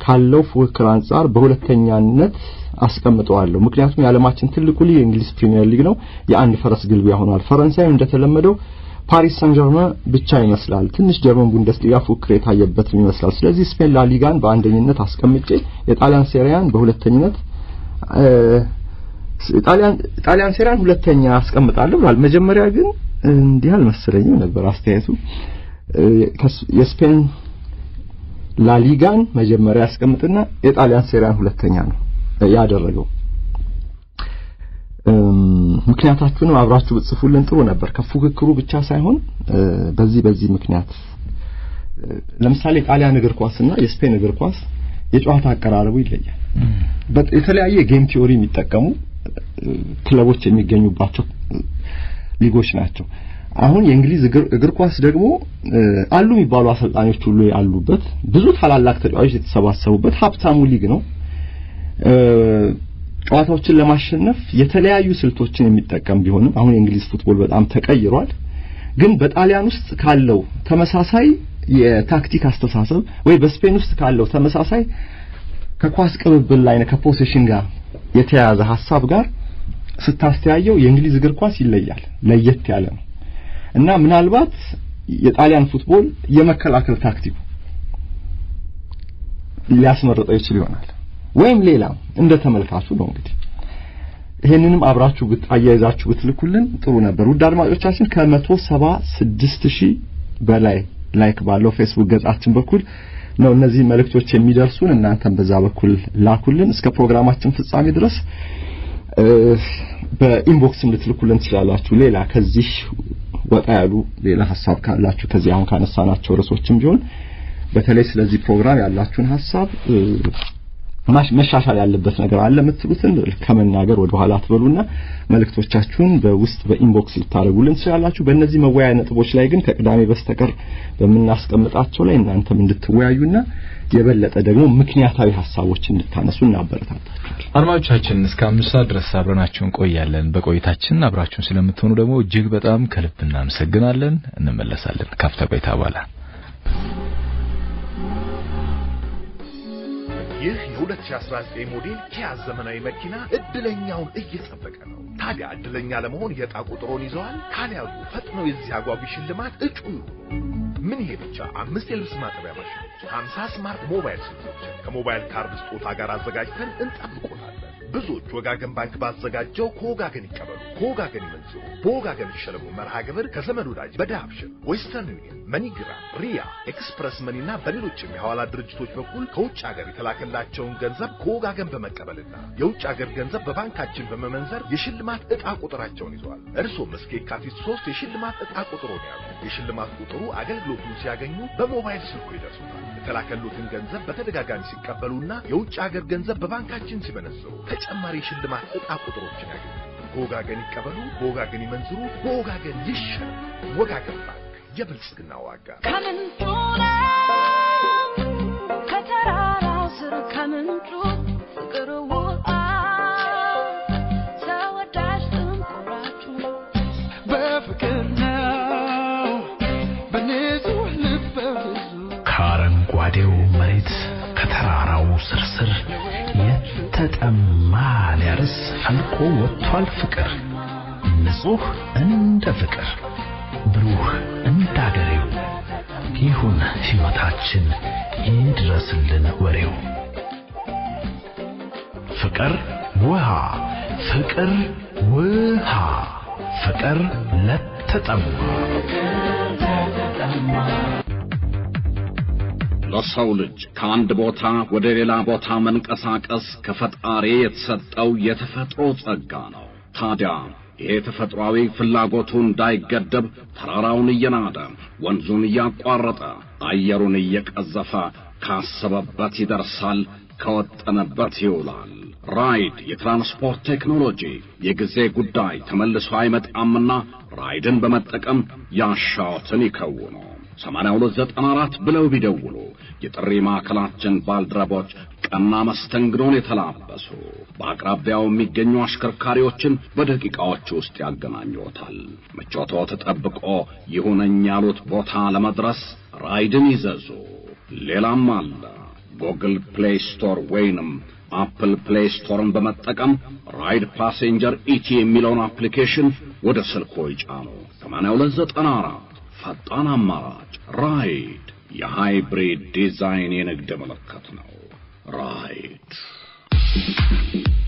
[SPEAKER 3] ካለው ፉክክር አንጻር በሁለተኛነት አስቀምጠዋለሁ። ምክንያቱም የዓለማችን ትልቁ ሊግ የእንግሊዝ ፕሪሚየር ሊግ ነው። የአንድ ፈረስ ግልቢያ ሆኗል። ፈረንሳይ እንደተለመደው ፓሪስ ሳን ጀርመን ብቻ ይመስላል። ትንሽ ጀርመን ቡንደስሊጋ ፉክክር የታየበትም ይመስላል። ስለዚህ ስፔን ላ ሊጋን በአንደኝነት አስቀምጬ የጣሊያን ሴሪያን በሁለተኝነት ጣሊያን ሴሪያን ሁለተኛ አስቀምጣለሁ ብሏል። መጀመሪያ ግን እንዲህ አልመሰለኝም ነበር አስተያየቱ። የስፔን ላሊጋን መጀመሪያ ያስቀምጥና የጣሊያን ሴሪያን ሁለተኛ ነው ያደረገው። ምክንያታችሁንም አብራችሁ ብትጽፉልን ጥሩ ነበር። ከፉክክሩ ብቻ ሳይሆን በዚህ ምክንያት ለምሳሌ የጣሊያን እግር ኳስና የስፔን እግር ኳስ የጨዋታ አቀራረቡ ይለያል። የተለያየ game theory የሚጠቀሙ ክለቦች የሚገኙባቸው ሊጎች ናቸው። አሁን የእንግሊዝ እግር ኳስ ደግሞ አሉ የሚባሉ አሰልጣኞች ሁሉ ያሉበት ብዙ ታላላቅ ተጫዋቾች የተሰባሰቡበት ሀብታሙ ሊግ ነው። ጨዋታዎችን ለማሸነፍ የተለያዩ ስልቶችን የሚጠቀም ቢሆንም አሁን የእንግሊዝ football በጣም ተቀይሯል። ግን በጣሊያን ውስጥ ካለው ተመሳሳይ የታክቲክ አስተሳሰብ ወይ በስፔን ውስጥ ካለው ተመሳሳይ ከኳስ ቅብብል ላይ ከ possession ጋር የተያያዘ ሐሳብ ጋር ስታስተያየው የእንግሊዝ እግር ኳስ ይለያል፣ ለየት ያለ ነው እና ምናልባት የጣሊያን football የመከላከል ታክቲኩ ሊያስመርጠው ይችል ይሆናል ወይም ሌላ እንደ ተመልካቹ ነው። እንግዲህ ይሄንንም አብራችሁ አያይዛችሁ ብትልኩልን ጥሩ ነበር። ውድ አድማጮቻችን ከ176,000 በላይ like ባለው ፌስቡክ ገጻችን በኩል ነው እነዚህ መልእክቶች የሚደርሱን። እናንተም በዛ በኩል ላኩልን። እስከ ፕሮግራማችን ፍጻሜ ድረስ በ inbox ም ልትልኩልን ትችላላችሁ። ሌላ ከዚህ ወጣ ያሉ ሌላ ሐሳብ ካላችሁ ከዚህ አሁን ካነሳናቸው ርዕሶችም ቢሆን በተለይ ስለዚህ ፕሮግራም ያላችሁን ሐሳብ፣ መሻሻል ያለበት ነገር አለ የምትሉትን ከመናገር ወደ ኋላ አትበሉና መልእክቶቻችሁን በውስጥ በ inbox ልታደርጉልን ትችላላችሁ። በእነዚህ መወያያ ነጥቦች ላይ ግን ከቅዳሜ በስተቀር በምናስቀምጣቸው ላይ እናንተም እንድትወያዩና የበለጠ ደግሞ ምክንያታዊ ሐሳቦች እንድታነሱ እናበረታታችኋለን።
[SPEAKER 2] አድማጮቻችን፣ እስከ 5 ሰዓት ድረስ አብረናችሁ እንቆያለን። በቆይታችን አብራችሁን ስለምትሆኑ ደግሞ እጅግ በጣም ከልብ እናመሰግናለን። እንመለሳለን ካፍታ ቆይታ በኋላ።
[SPEAKER 4] ይህ የ2019 ሞዴል ኪያ ዘመናዊ መኪና እድለኛውን እየጠበቀ ነው። ታዲያ እድለኛ ለመሆን የዕጣ ቁጥሮን ይዘዋል? ካልያዙ ፈጥነው የዚህ አጓጊ ሽልማት እጩ ይሁኑ። ምን ይሄ ብቻ፣ አምስት የልብስ ማጠቢያ ማሽኖች፣ 50 smart ሞባይል ስልኮችን ከሞባይል ካርድ ስጦታ ጋር አዘጋጅተን እንጠብቆታለን። ብዙዎች ወጋገን ባንክ ባዘጋጀው ከወጋገን ይቀበሉ፣ ከወጋገን ይመንዝሩ፣ በወጋገን ይሸለሙ መርሃ ግብር ከዘመድ ወዳጅ በዳሃብሺል፣ ዌስተርን ዩኒየን፣ መኒግራም፣ ሪያ፣ ኤክስፕረስ መኒና በሌሎችም የሐዋላ ድርጅቶች በኩል ከውጭ ሀገር የተላከላቸውን ገንዘብ ከወጋገን በመቀበልና የውጭ ሀገር ገንዘብ በባንካችን በመመንዘር የሽልማት ዕጣ ቁጥራቸውን ይዘዋል። እርሶም እስከ የካቲት 3 የሽልማት ዕጣ ቁጥሩን ያዙ። የሽልማት ቁጥሩ አገልግሎቱን ሲያገኙ በሞባይል ስልኮ ይደርሱታል። የተላከሉትን ገንዘብ በተደጋጋሚ ሲቀበሉና የውጭ ሀገር ገንዘብ በባንካችን ሲመነዝሩ ተጨማሪ የሽልማት ዕጣ ቁጥሮችን ያገኙ። በወጋገን ይቀበሉ፣ በወጋገን ይመንዝሩ፣ በወጋገን ይሸለሙ። ወጋገን ባንክ፣ የብልጽግና ዋጋ።
[SPEAKER 5] ከምንጩ ነው፣ ከተራራው ስር ከምንጩ ፍቅር ውሃ ተወዳጅ ጥንቁራችሁ።
[SPEAKER 1] በፍቅር ነው፣ በንጹህ ልብ ብዙ።
[SPEAKER 6] ከአረንጓዴው መሬት ከተራራው ስርስር የተጠማ ሊያርስ ፈልቆ ወጥቷል ፍቅር። ንጹህ እንደ ፍቅር፣ ብሩህ እንዳገሬው ይሁን ሕይወታችን፣ ይድረስልን ወሬው። ፍቅር ውሃ፣ ፍቅር ውሃ፣ ፍቅር ለተጠማ።
[SPEAKER 7] ለሰው ልጅ ከአንድ ቦታ ወደ ሌላ ቦታ መንቀሳቀስ ከፈጣሪ የተሰጠው የተፈጥሮ ጸጋ ነው። ታዲያ ይሄ ተፈጥሯዊ ፍላጎቱ እንዳይገደብ ተራራውን እየናደ፣ ወንዙን እያቋረጠ፣ አየሩን እየቀዘፈ ካሰበበት ይደርሳል፣ ከወጠነበት ይውላል። ራይድ የትራንስፖርት ቴክኖሎጂ የጊዜ ጉዳይ ተመልሶ አይመጣምና ራይድን በመጠቀም ያሻዎትን ይከውኑ። 8294 ብለው ቢደውሉ የጥሪ ማዕከላችን ባልደረቦች ቀና መስተንግዶን የተላበሱ በአቅራቢያው የሚገኙ አሽከርካሪዎችን በደቂቃዎች ውስጥ ያገናኙዎታል። ምቾቶ ተጠብቆ ይሁነኝ ያሉት ቦታ ለመድረስ ራይድን ይዘዙ። ሌላም አለ። Google Play Store ወይንም Apple Play Store ን በመጠቀም ራይድ Passenger ET የሚለውን application ወደ ስልኮ ይጫኑ። 8294፣ ፈጣን አማራጭ። ራይድ የ hybrid design የንግድ ምልክት ነው። ራይድ።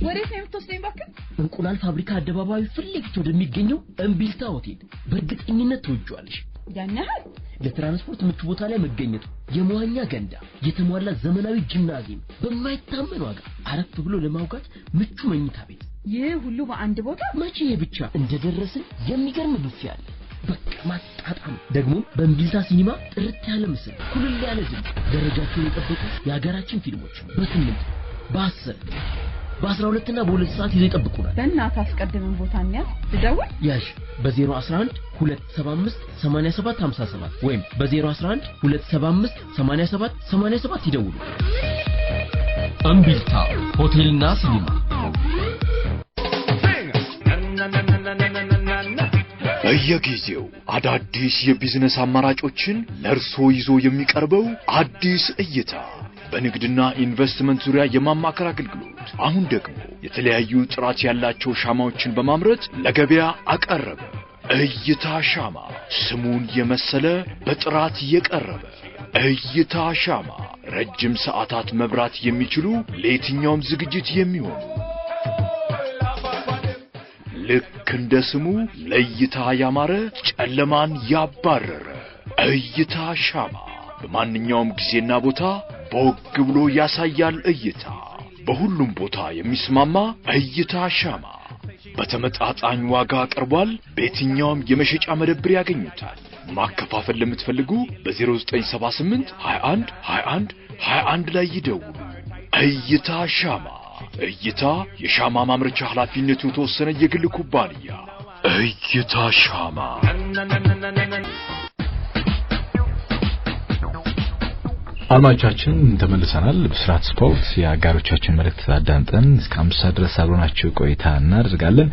[SPEAKER 8] ወዴት ነው የምትወስደኝ እባክህ?
[SPEAKER 9] እንቁላል ፋብሪካ አደባባዩ ፊት ለፊት ወደሚገኘው እምቢልታ ሆቴል። በእርግጠኝነት ትወጂዋለሽ።
[SPEAKER 8] ያን ያህል?
[SPEAKER 9] ለትራንስፖርት ምቹ ቦታ ላይ መገኘቱ፣ የመዋኛ ገንዳ፣ የተሟላ ዘመናዊ ጂምናዚየም፣ በማይታመን ዋጋ አረፍ ብሎ ለማውጋት ምቹ መኝታ ቤት።
[SPEAKER 8] ይህ ሁሉ በአንድ ቦታ?
[SPEAKER 9] መቼ ይሄ ብቻ! እንደደረስን የሚገርም ቡፌ አለ። በቃ ማጣጣም። ደግሞ በእምቢልታ ሲኒማ ጥርት ያለ ምስል፣ ኩልል ያለ ድምፅ፣ ደረጃቸውን የጠበቁ የሀገራችን ፊልሞች በ8፣ በ10፣ በ12 እና በ2 ሰዓት ይዘው ይጠብቁናል።
[SPEAKER 8] በእናትህ አስቀድመን ቦታ እንያዝ። ልደውል?
[SPEAKER 9] ያዥ፣ በ011 275 87 57 ወይም በ011 275 87 87 ይደውሉ። እምቢልታ ሆቴልና ሲኒማ።
[SPEAKER 10] በየጊዜው አዳዲስ የቢዝነስ አማራጮችን ለእርሶ ይዞ የሚቀርበው አዲስ እይታ በንግድና ኢንቨስትመንት ዙሪያ የማማከር አገልግሎት አሁን ደግሞ የተለያዩ ጥራት ያላቸው ሻማዎችን በማምረት ለገበያ አቀረበ። እይታ ሻማ፣ ስሙን የመሰለ በጥራት የቀረበ እይታ ሻማ፣ ረጅም ሰዓታት መብራት የሚችሉ፣ ለየትኛውም ዝግጅት የሚሆኑ፣ ልክ እንደ ስሙ ለእይታ ያማረ፣ ጨለማን ያባረረ እይታ ሻማ በማንኛውም ጊዜና ቦታ ቦግ ብሎ ያሳያል። እይታ በሁሉም ቦታ የሚስማማ እይታ ሻማ። በተመጣጣኝ ዋጋ ቀርቧል። በየትኛውም የመሸጫ መደብር ያገኙታል። ማከፋፈል ለምትፈልጉ በ0978 21 21 21 ላይ ይደውሉ። እይታ ሻማ። እይታ የሻማ ማምረቻ ኃላፊነቱ የተወሰነ የግል ኩባንያ። እይታ ሻማ።
[SPEAKER 2] አድማጮቻችን ተመልሰናል። ብስራት ስፖርት የአጋሮቻችን መልእክት አዳምጠን እስከ 5 ሰዓት ድረስ አብረናችሁ ቆይታ እናደርጋለን።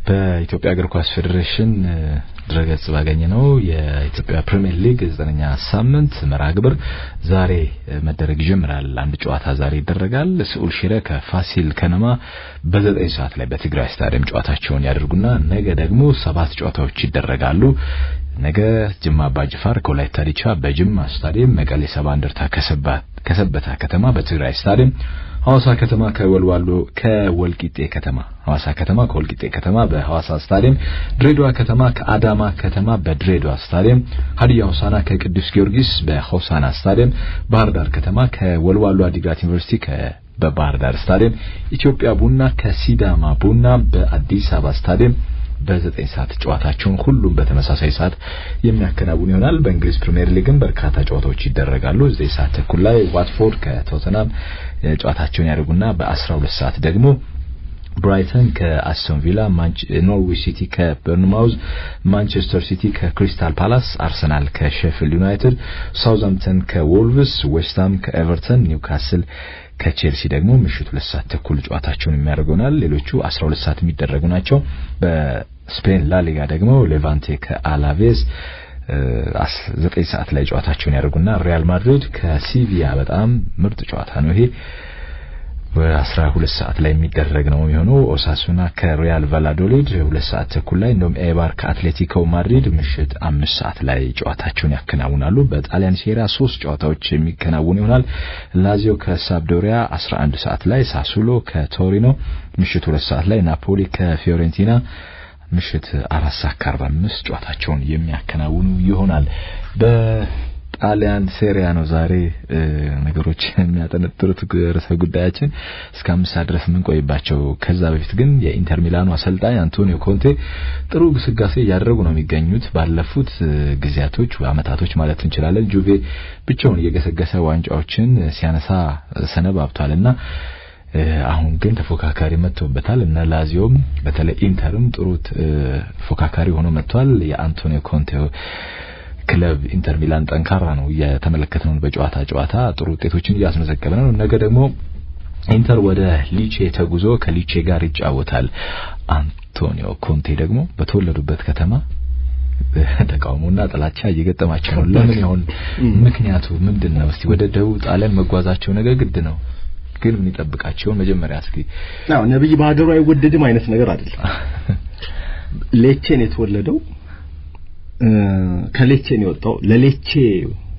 [SPEAKER 2] በኢትዮጵያ እግር ኳስ ፌዴሬሽን ድረገጽ ባገኘነው የኢትዮጵያ ፕሪሚየር ሊግ 9ኛ ሳምንት መርሃ ግብር ዛሬ መደረግ ይጀምራል። አንድ ጨዋታ ዛሬ ይደረጋል። ስዑል ሽረ ከፋሲል ከነማ በ9 ሰዓት ላይ በትግራይ ስታዲየም ጨዋታቸውን ያደርጉና ነገ ደግሞ 7 ጨዋታዎች ይደረጋሉ። ነገ ጅማ አባጅፋር ከወላይታ ዲቻ በጅማ ስታዲየም፣ መቀሌ 70 እንደርታ ከሰበታ ከተማ በትግራይ ስታዲየም፣ ሐዋሳ ከተማ ከወልዋሎ ከወልቂጤ ከተማ ሐዋሳ ከተማ ከወልቂጤ ከተማ በሐዋሳ ስታዲየም፣ ድሬዳዋ ከተማ ከአዳማ ከተማ በድሬዳዋ ስታዲየም፣ ሀዲያ ሆሳና ከቅዱስ ጊዮርጊስ በሆሳና ስታዲየም፣ ባህር ዳር ከተማ ከወልዋሎ አዲግራት ዩኒቨርሲቲ በባህር ዳር ስታዲየም፣ ኢትዮጵያ ቡና ከሲዳማ ቡና በአዲስ አበባ ስታዲየም በ9 ሰዓት ጨዋታቸውን ሁሉም በተመሳሳይ ሰዓት የሚያከናውኑ ይሆናል። በእንግሊዝ ፕሪሚየር ሊግም በርካታ ጨዋታዎች ይደረጋሉ። 9 ሰዓት ተኩል ላይ ዋትፎርድ ከቶተንሃም ጨዋታቸውን ያደርጉና በ12 ሰዓት ደግሞ ብራይተን ከአስቶን ቪላ፣ ኖርዊች ሲቲ ከበርንማውዝ፣ ማንቸስተር ሲቲ ከክሪስታል ፓላስ፣ አርሰናል ከሼፊልድ ዩናይትድ፣ ሳውዝሃምፕተን ከዎልቭስ፣ ዌስትሃም ከኤቨርተን፣ ኒውካስል ከቼልሲ ደግሞ ምሽት 2 ሰዓት ተኩል ጨዋታቸውን የሚያደርጉ ይሆናል። ሌሎቹ 12 ሰዓት የሚደረጉ ናቸው። በስፔን ላሊጋ ደግሞ ሌቫንቴ ከአላቬዝ 9 ሰዓት ላይ ጨዋታቸውን ያደርጉና ሪያል ማድሪድ ከሲቪያ በጣም ምርጥ ጨዋታ ነው ይሄ በ12 ሰዓት ላይ የሚደረግ ነው የሚሆነው። ኦሳሱና ከሪያል ቫላዶሊድ 2 ሰዓት ተኩል ላይ፣ እንደውም ኤባር ከአትሌቲኮ ማድሪድ ምሽት 5 ሰዓት ላይ ጨዋታቸውን ያከናውናሉ። በጣሊያን ሴሪያ 3 ጨዋታዎች የሚከናወኑ ይሆናል። ላዚዮ ከሳምፕዶሪያ 11 ሰዓት ላይ፣ ሳሱሎ ከቶሪኖ ምሽት 2 ሰዓት ላይ፣ ናፖሊ ከፊዮሬንቲና ምሽት 4:45 ጨዋታቸውን የሚያከናውኑ ይሆናል። በጣሊያን ሴሪያ ነው ዛሬ ነገሮች የሚያጠነጥሩት ርዕሰ ጉዳያችን እስከ 5 ሰዓት ድረስ የምንቆይባቸው። ከዛ በፊት ግን የኢንተር ሚላኑ አሰልጣኝ አንቶኒዮ ኮንቴ ጥሩ ግስጋሴ እያደረጉ ነው የሚገኙት። ባለፉት ጊዜያቶች አመታቶች ማለት እንችላለን ጁቬ ብቻውን እየገሰገሰ ዋንጫዎችን ሲያነሳ ሰነባብቷልና አሁን ግን ተፎካካሪ መጥቶበታል እና ላዚዮም በተለይ ኢንተርም ጥሩ ተፎካካሪ ሆኖ መጥቷል። የአንቶኒዮ ኮንቴ ክለብ ኢንተር ሚላን ጠንካራ ነው እየተመለከትነው፣ በጨዋታ ጨዋታ ጥሩ ውጤቶችን እያስመዘገበ ነው። ነገ ደግሞ ኢንተር ወደ ሊቼ ተጉዞ ከሊቼ ጋር ይጫወታል። አንቶኒዮ ኮንቴ ደግሞ በተወለዱበት ከተማ ተቃውሞና ጥላቻ እየገጠማቸው ነው። ለምን ይሆን? ምክንያቱ ምንድነው? እስቲ ወደ ደቡብ ጣሊያን መጓዛቸው ነገ ግድ ነው፣ ግን ምን ይጠብቃቸው? መጀመሪያ እስኪ
[SPEAKER 3] አዎ ነብይ በሀገሩ አይወደድም አይነት ነገር አይደለም። ሌቼን የተወለደው ከሌቼ ነው የወጣው። ለሌቼ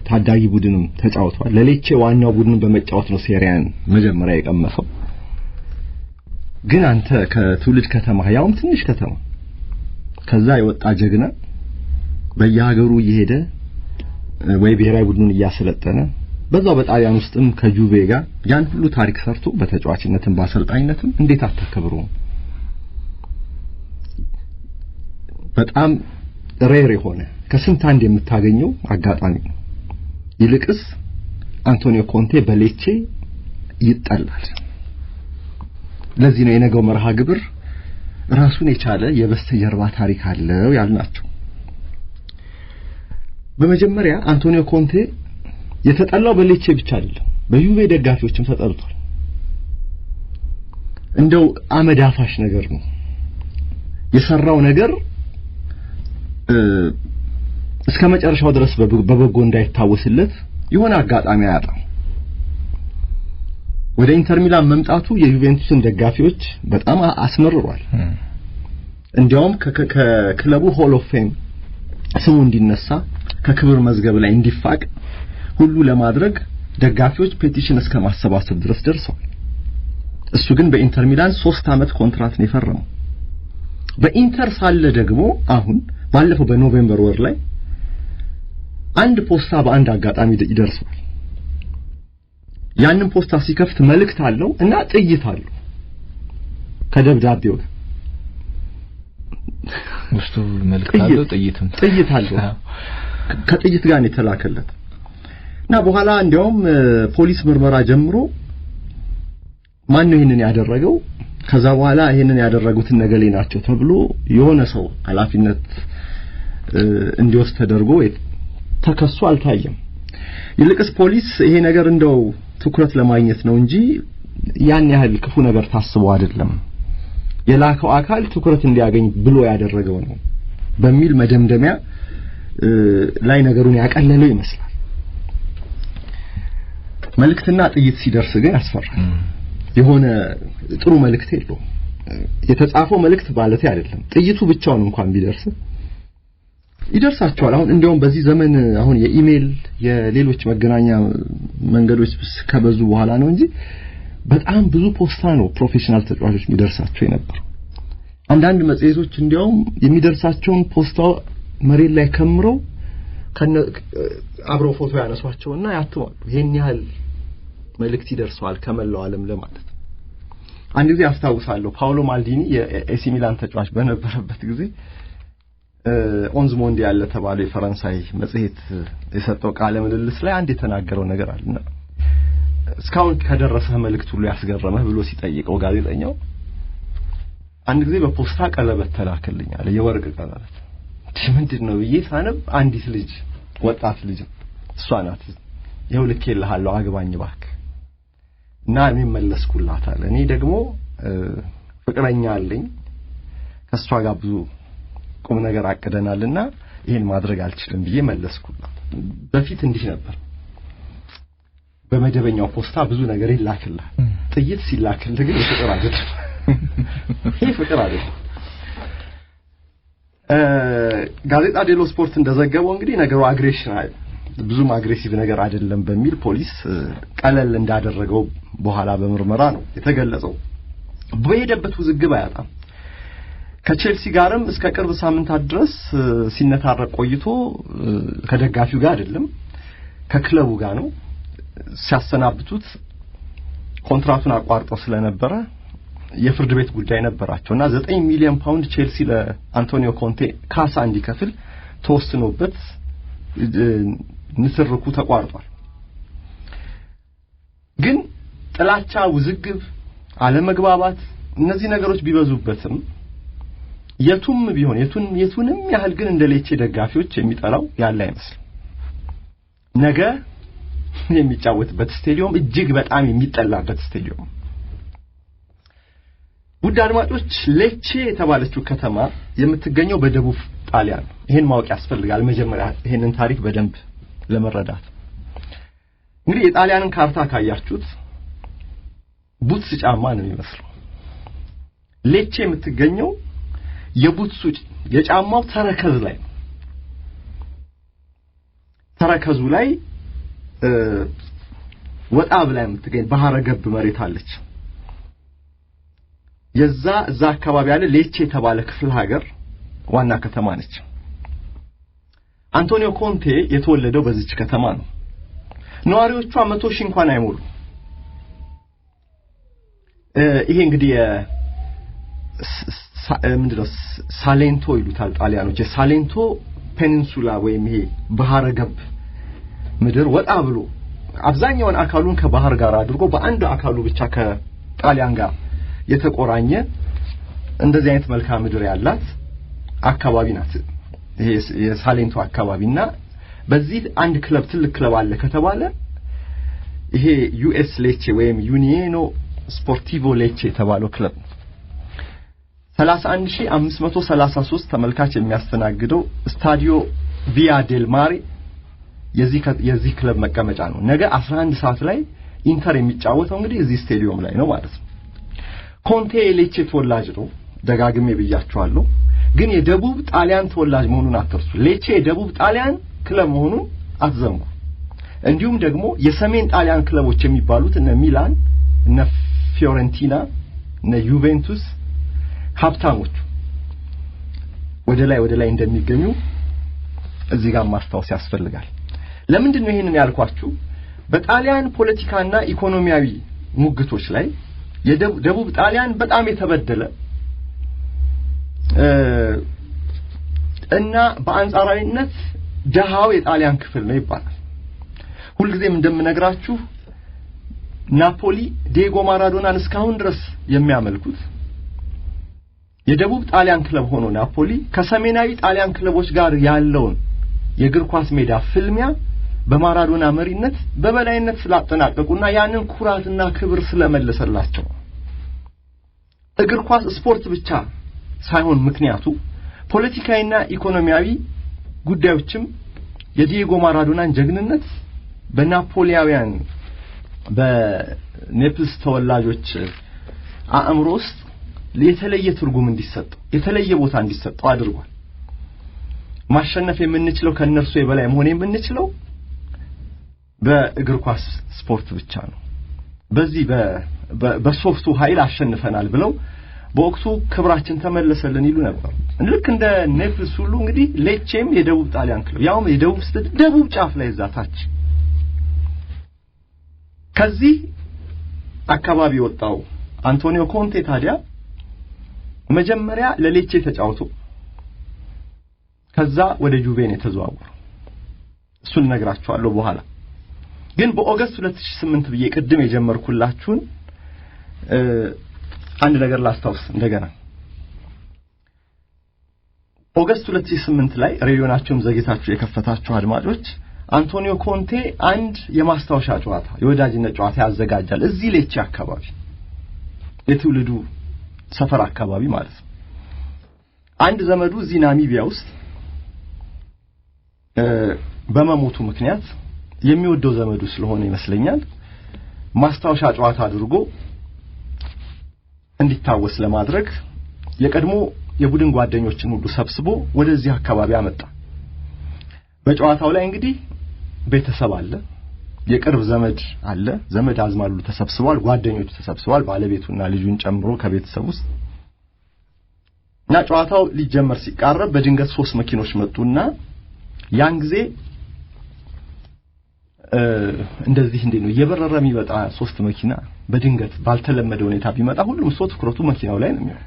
[SPEAKER 3] ታዳጊ ቡድንም ተጫውቷል። ለሌቼ ዋናው ቡድን በመጫወት ነው ሴሪያን መጀመሪያ የቀመሰው። ግን አንተ ከትውልድ ከተማ ያውም ትንሽ ከተማ ከዛ የወጣ ጀግና በየሀገሩ እየሄደ ወይ ብሔራዊ ቡድኑን እያሰለጠነ በዛው በጣሊያን ውስጥም ከጁቬ ጋር ያን ሁሉ ታሪክ ሰርቶ በተጫዋችነትም በአሰልጣኝነትም እንዴት አታከብረውም? በጣም rare የሆነ ከስንት አንድ የምታገኘው አጋጣሚ ነው። ይልቅስ አንቶኒዮ ኮንቴ በሌቼ ይጠላል። ለዚህ ነው የነገው መርሃ ግብር ራሱን የቻለ የበስተጀርባ ታሪክ አለው ያልናቸው። በመጀመሪያ አንቶኒዮ ኮንቴ የተጠላው በሌቼ ብቻ አይደለም፣ በዩቬ ደጋፊዎችም ተጠልቷል። እንደው አመድ አፋሽ ነገር ነው የሰራው ነገር እስከ መጨረሻው ድረስ በበጎ እንዳይታወስለት የሆነ አጋጣሚ አያጣም። ወደ ኢንተር ሚላን መምጣቱ የዩቬንቱስን ደጋፊዎች በጣም አስመርሯል። እንዲያውም ከክለቡ Hall of Fame ስሙ እንዲነሳ ከክብር መዝገብ ላይ እንዲፋቅ ሁሉ ለማድረግ ደጋፊዎች petition እስከ ማሰባሰብ ድረስ ደርሰዋል። እሱ ግን በኢንተር ሚላን 3 ዓመት ኮንትራት ነው የፈረመው። በኢንተር ሳለ ደግሞ አሁን ባለፈው በ November ወር ላይ አንድ ፖስታ በአንድ አጋጣሚ ይደርሰዋል። ያንን ፖስታ ሲከፍት መልእክት አለው እና ጥይት አለው ከደብዳቤው ጋር።
[SPEAKER 2] ውስጡ መልእክት አለው፣ ጥይትም
[SPEAKER 3] ጥይት አለው። ከጥይት ጋር ነው የተላከለት እና በኋላ እንዲያውም ፖሊስ ምርመራ ጀምሮ ማን ነው ይሄንን ያደረገው፣ ከዛ በኋላ ይሄንን ያደረጉትን ነገሌ ናቸው ተብሎ የሆነ ሰው ኃላፊነት እንዲወስድ ተደርጎ ተከሶ አልታየም። ይልቅስ ፖሊስ ይሄ ነገር እንደው ትኩረት ለማግኘት ነው እንጂ ያን ያህል ክፉ ነገር ታስቦ አይደለም፣ የላከው አካል ትኩረት እንዲያገኝ ብሎ ያደረገው ነው በሚል መደምደሚያ ላይ ነገሩን ያቀለለው ይመስላል። መልእክትና ጥይት ሲደርስ ግን ያስፈራል። የሆነ ጥሩ መልእክት የለውም። የተጻፈው መልእክት ማለት አይደለም። ጥይቱ ብቻውን እንኳን ቢደርስ ይደርሳቸዋል። አሁን እንደውም በዚህ ዘመን አሁን የኢሜል የሌሎች መገናኛ መንገዶች ከበዙ በኋላ ነው እንጂ በጣም ብዙ ፖስታ ነው professional ተጫዋቾች የሚደርሳቸው የነበረው። አንዳንድ መጽሔቶች እንዲያውም የሚደርሳቸውን ፖስታ መሬት ላይ ከምረው አብረው ፎቶ ያነሷቸውና ያትማሉ። ይሄን ያህል መልእክት ይደርሰዋል ከመላው ዓለም ለማለት። አንድ ጊዜ አስታውሳለሁ ፓውሎ ማልዲኒ የኤሲ ሚላን ተጫዋች በነበረበት ጊዜ ኦንዝ ሞንዲያል ለተባለው የፈረንሳይ መጽሔት የሰጠው ቃለ ምልልስ ላይ አንድ የተናገረው ነገር አለና እስካሁን ከደረሰህ መልእክት ሁሉ ያስገረመህ ብሎ ሲጠይቀው ጋዜጠኛው አንድ ጊዜ በፖስታ ቀለበት ተላከልኝ አለ፣ የወርቅ ቀለበት። ምንድን ነው ብዬ ሳነብ አንዲት ልጅ ወጣት ልጅ እሷ ናት፣ ይኸው ልኬልሃለሁ አግባኝ እባክህ እና እኔ መለስኩላት አለ። እኔ ደግሞ ፍቅረኛ አለኝ ከእሷ ጋር ብዙ ቁም ነገር አቅደናልና ይሄን ማድረግ አልችልም ብዬ መለስኩላት። በፊት እንዲህ ነበር፣ በመደበኛው ፖስታ ብዙ ነገር ይላክልሃል። ጥይት ሲላክልህ ግን ፍቅር አይደለም። ይሄ ፍቅር አይደለም። ጋዜጣ ዴሎ ስፖርት እንደዘገበው እንግዲህ ነገሩ aggression ብዙም aggressive ነገር አይደለም በሚል ፖሊስ ቀለል እንዳደረገው በኋላ በምርመራ ነው የተገለጸው። በሄደበት ውዝግብ አያጣም። ከቼልሲ ጋርም እስከ ቅርብ ሳምንታት ድረስ ሲነታረቅ ቆይቶ ከደጋፊው ጋር አይደለም ከክለቡ ጋር ነው ሲያሰናብቱት ኮንትራቱን አቋርጦ ስለነበረ የፍርድ ቤት ጉዳይ ነበራቸውና 9 ሚሊዮን ፓውንድ ቼልሲ ለአንቶኒዮ ኮንቴ ካሳ እንዲከፍል ተወስኖበት ንትርኩ ተቋርጧል። ግን ጥላቻ፣ ውዝግብ፣ አለመግባባት እነዚህ ነገሮች ቢበዙበትም የቱም ቢሆን የቱንም ያህል ግን እንደ ሌቼ ደጋፊዎች የሚጠላው ያለ አይመስልም። ነገ የሚጫወትበት ስቴዲየም እጅግ በጣም የሚጠላበት ስቴዲየም። ውድ አድማጮች፣ ሌቼ የተባለችው ከተማ የምትገኘው በደቡብ ጣሊያን ነው። ይሄን ማወቅ ያስፈልጋል መጀመሪያ ይሄንን ታሪክ በደንብ ለመረዳት። እንግዲህ የጣሊያንን ካርታ ካያችሁት ቡትስ ጫማ ነው የሚመስለው። ሌቼ የምትገኘው የቡትሱ የጫማው ተረከዝ ላይ ነው። ተረከዙ ላይ ወጣ ብላ የምትገኝ ባህረ ገብ መሬት አለች። የዛ እዛ አካባቢ ያለ ሌቼ የተባለ ክፍለ ሀገር ዋና ከተማ ነች። አንቶኒዮ ኮንቴ የተወለደው በዚች ከተማ ነው። ነዋሪዎቿ 100 ሺህ እንኳን አይሞሉ። ይሄ እንግዲህ ምንድነው ሳሌንቶ ይሉታል ጣሊያኖች። የሳሌንቶ peninsula ወይም ይሄ ባህረ ገብ ምድር ወጣ ብሎ አብዛኛውን አካሉን ከባህር ጋር አድርጎ በአንድ አካሉ ብቻ ከጣሊያን ጋር የተቆራኘ እንደዚህ አይነት መልክዓ ምድር ያላት አካባቢ ናት። ይሄ የሳሌንቶ አካባቢና በዚህ አንድ ክለብ ትልቅ ክለብ አለ ከተባለ ይሄ ዩኤስ ሌቼ ወይም ዩኒየኖ ስፖርቲቮ ሌቼ የተባለው ክለብ ነው። 31533 ተመልካች የሚያስተናግደው ስታዲዮ ቪያ ዴል ማሬ የዚህ ክለብ መቀመጫ ነው። ነገ 11 ሰዓት ላይ ኢንተር የሚጫወተው እንግዲህ እዚህ ስቴዲየም ላይ ነው ማለት ነው። ኮንቴ የሌቼ ተወላጅ ነው፣ ደጋግሜ ብያቸዋለሁ። ግን የደቡብ ጣሊያን ተወላጅ መሆኑን አትርሱ። ሌቼ የደቡብ ጣሊያን ክለብ መሆኑን አትዘንጉ። እንዲሁም ደግሞ የሰሜን ጣሊያን ክለቦች የሚባሉት እነ ሚላን፣ እነ ፊዮረንቲና፣ እነ ዩቬንቱስ ሀብታሞቹ ወደ ላይ እንደሚገኙ እዚህ ጋር ማስታወስ ያስፈልጋል። ለምንድን ነው ይሄንን ያልኳችሁ? በጣሊያን ፖለቲካና ኢኮኖሚያዊ ሙግቶች ላይ የደቡብ ጣሊያን በጣም የተበደለ እና በአንጻራዊነት ደሃው የጣሊያን ክፍል ነው ይባላል። ሁልጊዜም እንደምነግራችሁ ናፖሊ ዲዬጎ ማራዶናን እስካሁን ድረስ የሚያመልኩት የደቡብ ጣሊያን ክለብ ሆኖ ናፖሊ ከሰሜናዊ ጣሊያን ክለቦች ጋር ያለውን የእግር ኳስ ሜዳ ፍልሚያ በማራዶና መሪነት በበላይነት ስላጠናቀቁና ያንን ኩራትና ክብር ስለመለሰላቸው እግር ኳስ ስፖርት ብቻ ሳይሆን ምክንያቱ ፖለቲካዊና ኢኮኖሚያዊ ጉዳዮችም የዲዬጎ ማራዶናን ጀግንነት በናፖሊያውያን በኔፕልስ ተወላጆች አእምሮ ውስጥ የተለየ ትርጉም እንዲሰጠው የተለየ ቦታ እንዲሰጠው አድርጓል። ማሸነፍ የምንችለው ከእነርሱ የበላይ መሆን የምንችለው በእግር ኳስ ስፖርት ብቻ ነው። በዚህ በሶፍቱ ኃይል አሸንፈናል ብለው በወቅቱ ክብራችን ተመለሰልን ይሉ ነበር። ልክ እንደ ኔፕልስ ሁሉ እንግዲህ ሌቼም የደቡብ ጣሊያን ክለብ ያውም የደቡብ ደቡብ ጫፍ ላይ እዛ ታች ከዚህ አካባቢ ወጣው አንቶኒዮ ኮንቴ ታዲያ መጀመሪያ ለሌቼ ተጫውቶ ከዛ ወደ ጁቬ ነው የተዘዋወረው። እሱን እነግራችኋለሁ በኋላ። ግን በ August 2008 ብዬ ቅድም የጀመርኩላችሁን አንድ ነገር ላስታውስ እንደገና። August 2008 ላይ ሬዲዮናችሁን ዘግይታችሁ የከፈታችሁ አድማጮች አንቶኒዮ ኮንቴ አንድ የማስታወሻ ጨዋታ የወዳጅነት ጨዋታ ያዘጋጃል እዚህ ሌቼ አካባቢ የትውልዱ ሰፈር አካባቢ ማለት ነው። አንድ ዘመዱ እዚህ ናሚቢያ ውስጥ በመሞቱ ምክንያት የሚወደው ዘመዱ ስለሆነ ይመስለኛል ማስታወሻ ጨዋታ አድርጎ እንዲታወስ ለማድረግ የቀድሞ የቡድን ጓደኞችን ሁሉ ሰብስቦ ወደዚህ አካባቢ አመጣ። በጨዋታው ላይ እንግዲህ ቤተሰብ አለ፣ የቅርብ ዘመድ አለ፣ ዘመድ አዝማዱ ተሰብስቧል፣ ጓደኞቹ ተሰብስቧል፣ ባለቤቱና ልጁን ጨምሮ ከቤተሰብ ውስጥ እና ጨዋታው ሊጀመር ሲቃረብ በድንገት ሶስት መኪኖች መጡና ያን ጊዜ እንደዚህ እንዴት ነው እየበረረ የሚመጣ ሶስት መኪና በድንገት ባልተለመደ ሁኔታ ቢመጣ ሁሉም ሰው ትኩረቱ መኪናው ላይ ነው የሚሆነው።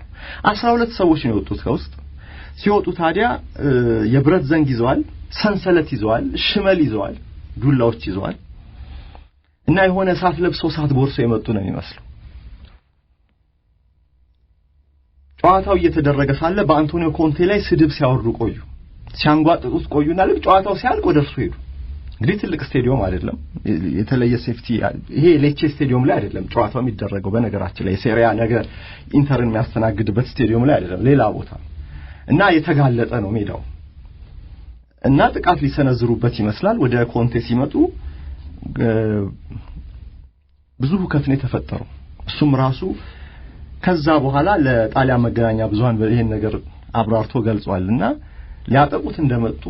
[SPEAKER 3] 12 ሰዎች ነው የወጡት ከውስጥ። ሲወጡ ታዲያ የብረት ዘንግ ይዘዋል፣ ሰንሰለት ይዘዋል፣ ሽመል ይዘዋል፣ ዱላዎች ይዘዋል እና የሆነ እሳት ለብሰው እሳት ጎርሰው የመጡ ነው የሚመስለው። ጨዋታው እየተደረገ ሳለ በአንቶኒዮ ኮንቴ ላይ ስድብ ሲያወርዱ ቆዩ፣ ሲያንጓጥጡት ቆዩና ልክ ጨዋታው ሲያልቅ ወደ እርሱ ሄዱ። እንግዲህ ትልቅ ስቴዲየም አይደለም፣ የተለየ safety ይሄ ሌቼ ስቴዲየም ላይ አይደለም ጨዋታው የሚደረገው። በነገራችን ላይ የሴሪያ ነገር ኢንተርን የሚያስተናግድበት ስቴዲየም ላይ አይደለም፣ ሌላ ቦታ እና የተጋለጠ ነው ሜዳው እና ጥቃት ሊሰነዝሩበት ይመስላል። ወደ ኮንቴ ሲመጡ ብዙ ሁከት ነው የተፈጠረው። እሱም ራሱ ከዛ በኋላ ለጣሊያን መገናኛ ብዙሃን ይሄን ነገር አብራርቶ ገልጿልና ሊያጠቁት እንደመጡ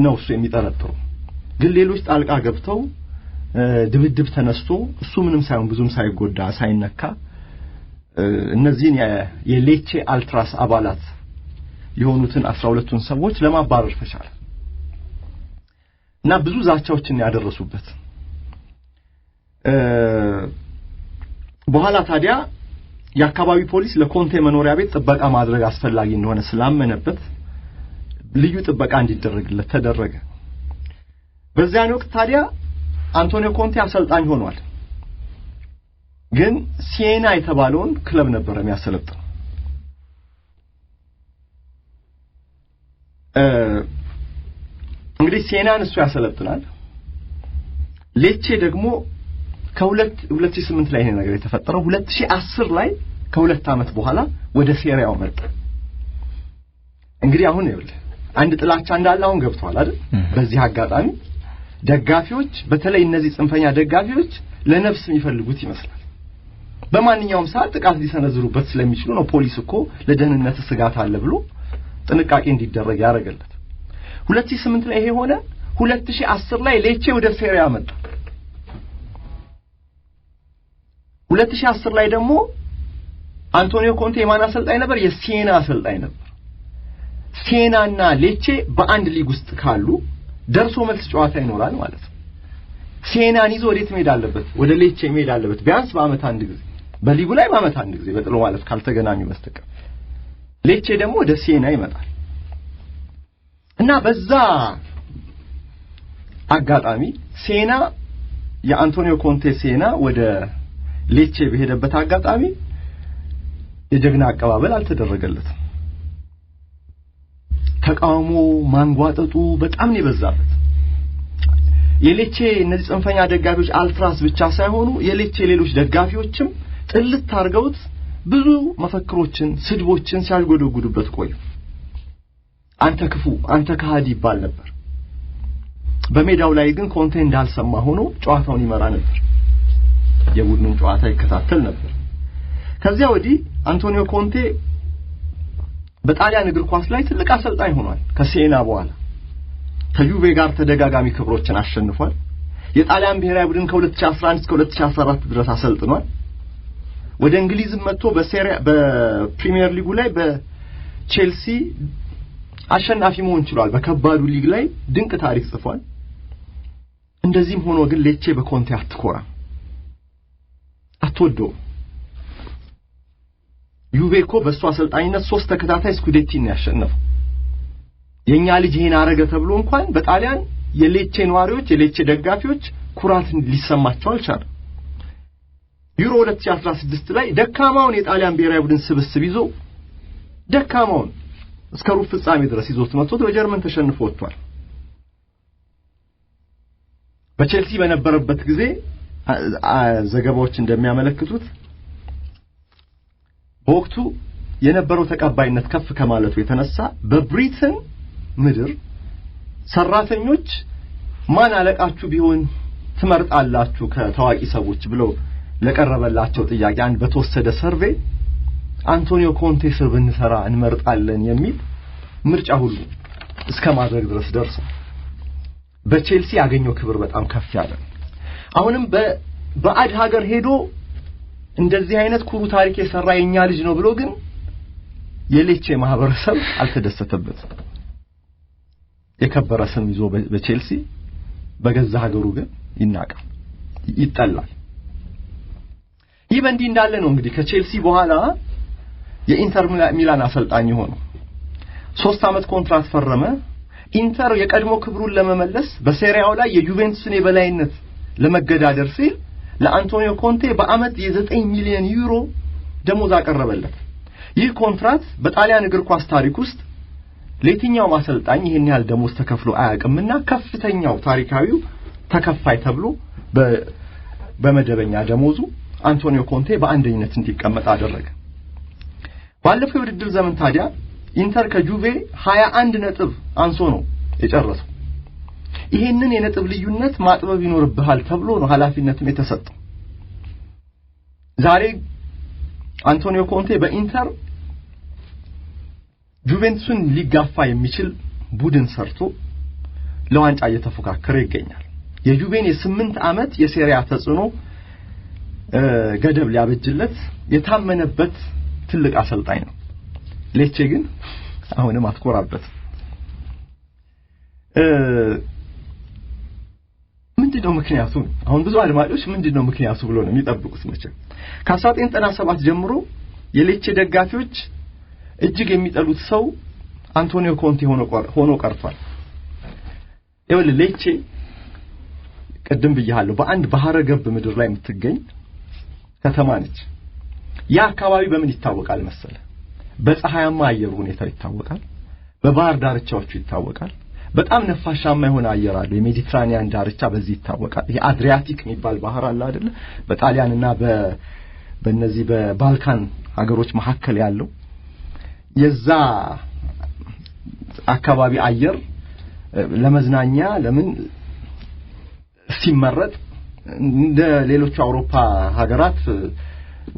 [SPEAKER 3] ነው እሱ የሚጠረጥረው። ግን ሌሎች ጣልቃ ገብተው ድብድብ ተነስቶ እሱ ምንም ሳይሆን ብዙም ሳይጎዳ ሳይነካ እነዚህን የሌቼ አልትራስ አባላት የሆኑትን 12ቱን ሰዎች ለማባረር ተቻለ እና ብዙ ዛቻዎችን ያደረሱበት። በኋላ ታዲያ የአካባቢ ፖሊስ ለኮንቴ መኖሪያ ቤት ጥበቃ ማድረግ አስፈላጊ እንደሆነ ስላመነበት ልዩ ጥበቃ እንዲደረግለት ተደረገ። በዚያን ወቅት ታዲያ አንቶኒዮ ኮንቴ አሰልጣኝ ሆኗል። ግን ሲዬና የተባለውን ክለብ ነበር የሚያሰለጥነው። እንግዲህ ሲዬናን እሱ ያሰለጥናል። ሌቼ ደግሞ ከ2008 ላይ ይሄ ነገር የተፈጠረው 2010 ላይ ከሁለት ዓመት በኋላ ወደ ሴሪያው መጣ። እንግዲህ አሁን ይኸውልህ አንድ ጥላቻ እንዳለ አሁን ገብቷል አይደል? በዚህ አጋጣሚ ደጋፊዎች በተለይ እነዚህ ጽንፈኛ ደጋፊዎች ለነፍስ የሚፈልጉት ይመስላል። በማንኛውም ሰዓት ጥቃት ሊሰነዝሩበት ስለሚችሉ ነው ፖሊስ እኮ ለደህንነት ስጋት አለ ብሎ ጥንቃቄ እንዲደረግ ያደረገለት። 2008 ላይ ይሄ ሆነ። 2010 ላይ ሌቼ ወደ ሴሪያ መጣ። 2010 ላይ ደግሞ አንቶኒዮ ኮንቴ የማን አሰልጣኝ ነበር? የሲዬና አሰልጣኝ ነበር። ሲዬናና ሌቼ በአንድ ሊግ ውስጥ ካሉ ደርሶ መልስ ጨዋታ ይኖራል ማለት ነው። ሲዬናን ይዞ ወዴት መሄድ አለበት? ወደ ሌቼ መሄድ አለበት። ቢያንስ በአመት አንድ ጊዜ በሊጉ ላይ በአመት አንድ ጊዜ በጥሎ ማለት ካልተገናኙ በስተቀር ሌቼ ደግሞ ወደ ሲዬና ይመጣል። እና በዛ አጋጣሚ ሴና የአንቶኒዮ ኮንቴ ሴና ወደ ሌቼ በሄደበት አጋጣሚ የጀግና አቀባበል አልተደረገለትም። ተቃውሞ ማንጓጠጡ በጣም ነው የበዛበት። የሌቼ እነዚህ ጽንፈኛ ደጋፊዎች አልትራስ ብቻ ሳይሆኑ የሌቼ ሌሎች ደጋፊዎችም ጥልት አድርገውት ብዙ መፈክሮችን፣ ስድቦችን ሲያጎደጉዱበት ቆዩ። አንተ ክፉ፣ አንተ ከሃዲ ይባል ነበር። በሜዳው ላይ ግን ኮንቴ እንዳልሰማ ሆኖ ጨዋታውን ይመራ ነበር። የቡድኑን ጨዋታ ይከታተል ነበር። ከዚያ ወዲህ አንቶኒዮ ኮንቴ በጣሊያን እግር ኳስ ላይ ትልቅ አሰልጣኝ ሆኗል። ከሴና በኋላ ከዩቬ ጋር ተደጋጋሚ ክብሮችን አሸንፏል። የጣሊያን ብሔራዊ ቡድን ከ2011 እስከ 2014 ድረስ አሰልጥኗል። ወደ እንግሊዝም መጥቶ በፕሪሚየር ሊጉ ላይ በቼልሲ አሸናፊ መሆን ችሏል። በከባዱ ሊግ ላይ ድንቅ ታሪክ ጽፏል። እንደዚህም ሆኖ ግን ሌቼ በኮንቴ አትኮራም፣ አትወደውም። ዩቬ እኮ በእሱ አሰልጣኝነት 3 ተከታታይ ስኩዴቲን ነው ያሸነፈው። የኛ ልጅ ይሄን አረገ ተብሎ እንኳን በጣሊያን የሌቼ ነዋሪዎች፣ የሌቼ ደጋፊዎች ኩራት ሊሰማቸው አልቻለም። ዩሮ 2016 ላይ ደካማውን የጣሊያን ብሔራዊ ቡድን ስብስብ ይዞ ደካማውን እስከ ሩብ ፍጻሜ ድረስ ይዞት መጥቶ በጀርመን ተሸንፎ ወጥቷል። በቼልሲ በነበረበት ጊዜ ዘገባዎች እንደሚያመለክቱት በወቅቱ የነበረው ተቀባይነት ከፍ ከማለቱ የተነሳ በብሪተን ምድር ሰራተኞች ማን አለቃችሁ ቢሆን ትመርጣላችሁ ከታዋቂ ሰዎች ብለው ለቀረበላቸው ጥያቄ አንድ በተወሰደ ሰርቬይ አንቶኒዮ ኮንቴ ስር ብንሰራ እንመርጣለን የሚል ምርጫ ሁሉ እስከ ማድረግ ድረስ ደርሷል። በቼልሲ ያገኘው ክብር በጣም ከፍ ያለ ነው። አሁንም በባዕድ ሀገር ሄዶ እንደዚህ አይነት ኩሩ ታሪክ የሰራ የኛ ልጅ ነው ብሎ ግን የሌቼ ማህበረሰብ አልተደሰተበትም። የከበረ ስም ይዞ በቼልሲ በገዛ ሀገሩ ግን ይናቃል፣ ይጠላል። ይህ በእንዲህ እንዳለ ነው እንግዲህ ከቼልሲ በኋላ የኢንተር ሚላን አሰልጣኝ ሆኖ 3 ዓመት ኮንትራት ፈረመ። ኢንተር የቀድሞ ክብሩን ለመመለስ በሴሪያው ላይ የዩቬንቱስን የበላይነት ለመገዳደር ሲል ለአንቶኒዮ ኮንቴ በአመት የ9 ሚሊዮን ዩሮ ደሞዝ አቀረበለት። ይህ ኮንትራት በጣሊያን እግር ኳስ ታሪክ ውስጥ ለየትኛውም አሰልጣኝ ይህን ያህል ደሞዝ ተከፍሎ አያውቅምና ከፍተኛው ታሪካዊው ተከፋይ ተብሎ በመደበኛ ደሞዙ አንቶኒዮ ኮንቴ በአንደኝነት እንዲቀመጥ አደረገ። ባለፈው የውድድር ዘመን ታዲያ ኢንተር ከጁቬ 21 ነጥብ አንሶ ነው የጨረሰው። ይሄንን የነጥብ ልዩነት ማጥበብ ይኖርብሃል ተብሎ ነው ኃላፊነትም የተሰጠው። ዛሬ አንቶኒዮ ኮንቴ በኢንተር ጁቬንቱስን ሊጋፋ የሚችል ቡድን ሰርቶ ለዋንጫ እየተፎካከረ ይገኛል። የጁቬን የ8 ዓመት የሴሪያ ተጽዕኖ ገደብ ሊያበጅለት የታመነበት ትልቅ አሰልጣኝ ነው። ሌቼ ግን አሁንም አትኮራበት። ምንድነው ምክንያቱ? አሁን ብዙ አድማጮች ምንድነው ምክንያቱ ብሎ ነው የሚጠብቁት። መቼም ከ1997 ጀምሮ የሌቼ ደጋፊዎች እጅግ የሚጠሉት ሰው አንቶኒዮ ኮንቴ ሆኖ ቀርቷል። ይኸውልህ ሌቼ ቅድም ብያለሁ፣ በአንድ ባህረ ገብ ምድር ላይ የምትገኝ ከተማ ነች። ያ አካባቢ በምን ይታወቃል መሰለ? በፀሐያማ አየር ሁኔታ ይታወቃል። በባህር ዳርቻዎቹ ይታወቃል። በጣም ነፋሻማ የሆነ አየር አለው። የሜዲትራኒያን ዳርቻ በዚህ ይታወቃል። ይሄ አድሪያቲክ የሚባል ባህር አለ አይደለ? በጣሊያንና በእነዚህ በባልካን ሀገሮች መካከል ያለው የዛ አካባቢ አየር ለመዝናኛ ለምን ሲመረጥ እንደ ሌሎቹ አውሮፓ ሀገራት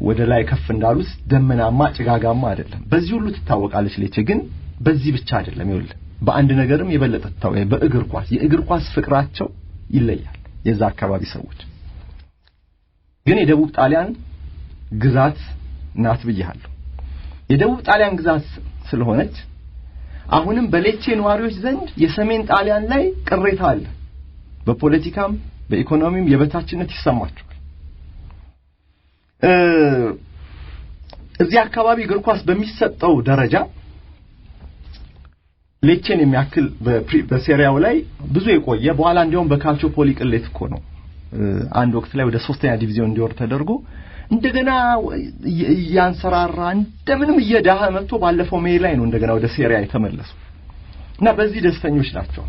[SPEAKER 3] ወደ ላይ ከፍ እንዳሉት ደመናማ ጭጋጋማ አይደለም። በዚህ ሁሉ ትታወቃለች ሌቼ። ግን በዚህ ብቻ አይደለም። ይኸውልህ በአንድ ነገርም የበለጠ ትታወቃለች፣ በእግር ኳስ። የእግር ኳስ ፍቅራቸው ይለያል የዛ አካባቢ ሰዎች። ግን የደቡብ ጣሊያን ግዛት ናት ብያለሁ። የደቡብ ጣሊያን ግዛት ስለሆነች አሁንም በሌቼ ነዋሪዎች ዘንድ የሰሜን ጣሊያን ላይ ቅሬታ አለ። በፖለቲካም በኢኮኖሚም የበታችነት ይሰማቸዋል። እዚህ አካባቢ እግር ኳስ በሚሰጠው ደረጃ ሌቼን የሚያክል በሴሪያው ላይ ብዙ የቆየ፣ በኋላ እንዲያውም በካልቾፖሊ ቅሌት እኮ ነው አንድ ወቅት ላይ ወደ ሶስተኛ ዲቪዚዮን እንዲወርድ ተደርጎ እንደገና እያንሰራራ እንደምንም እየዳኸ መጥቶ ባለፈው May ላይ ነው እንደገና ወደ ሴሪያ የተመለሱ እና በዚህ ደስተኞች ናቸው።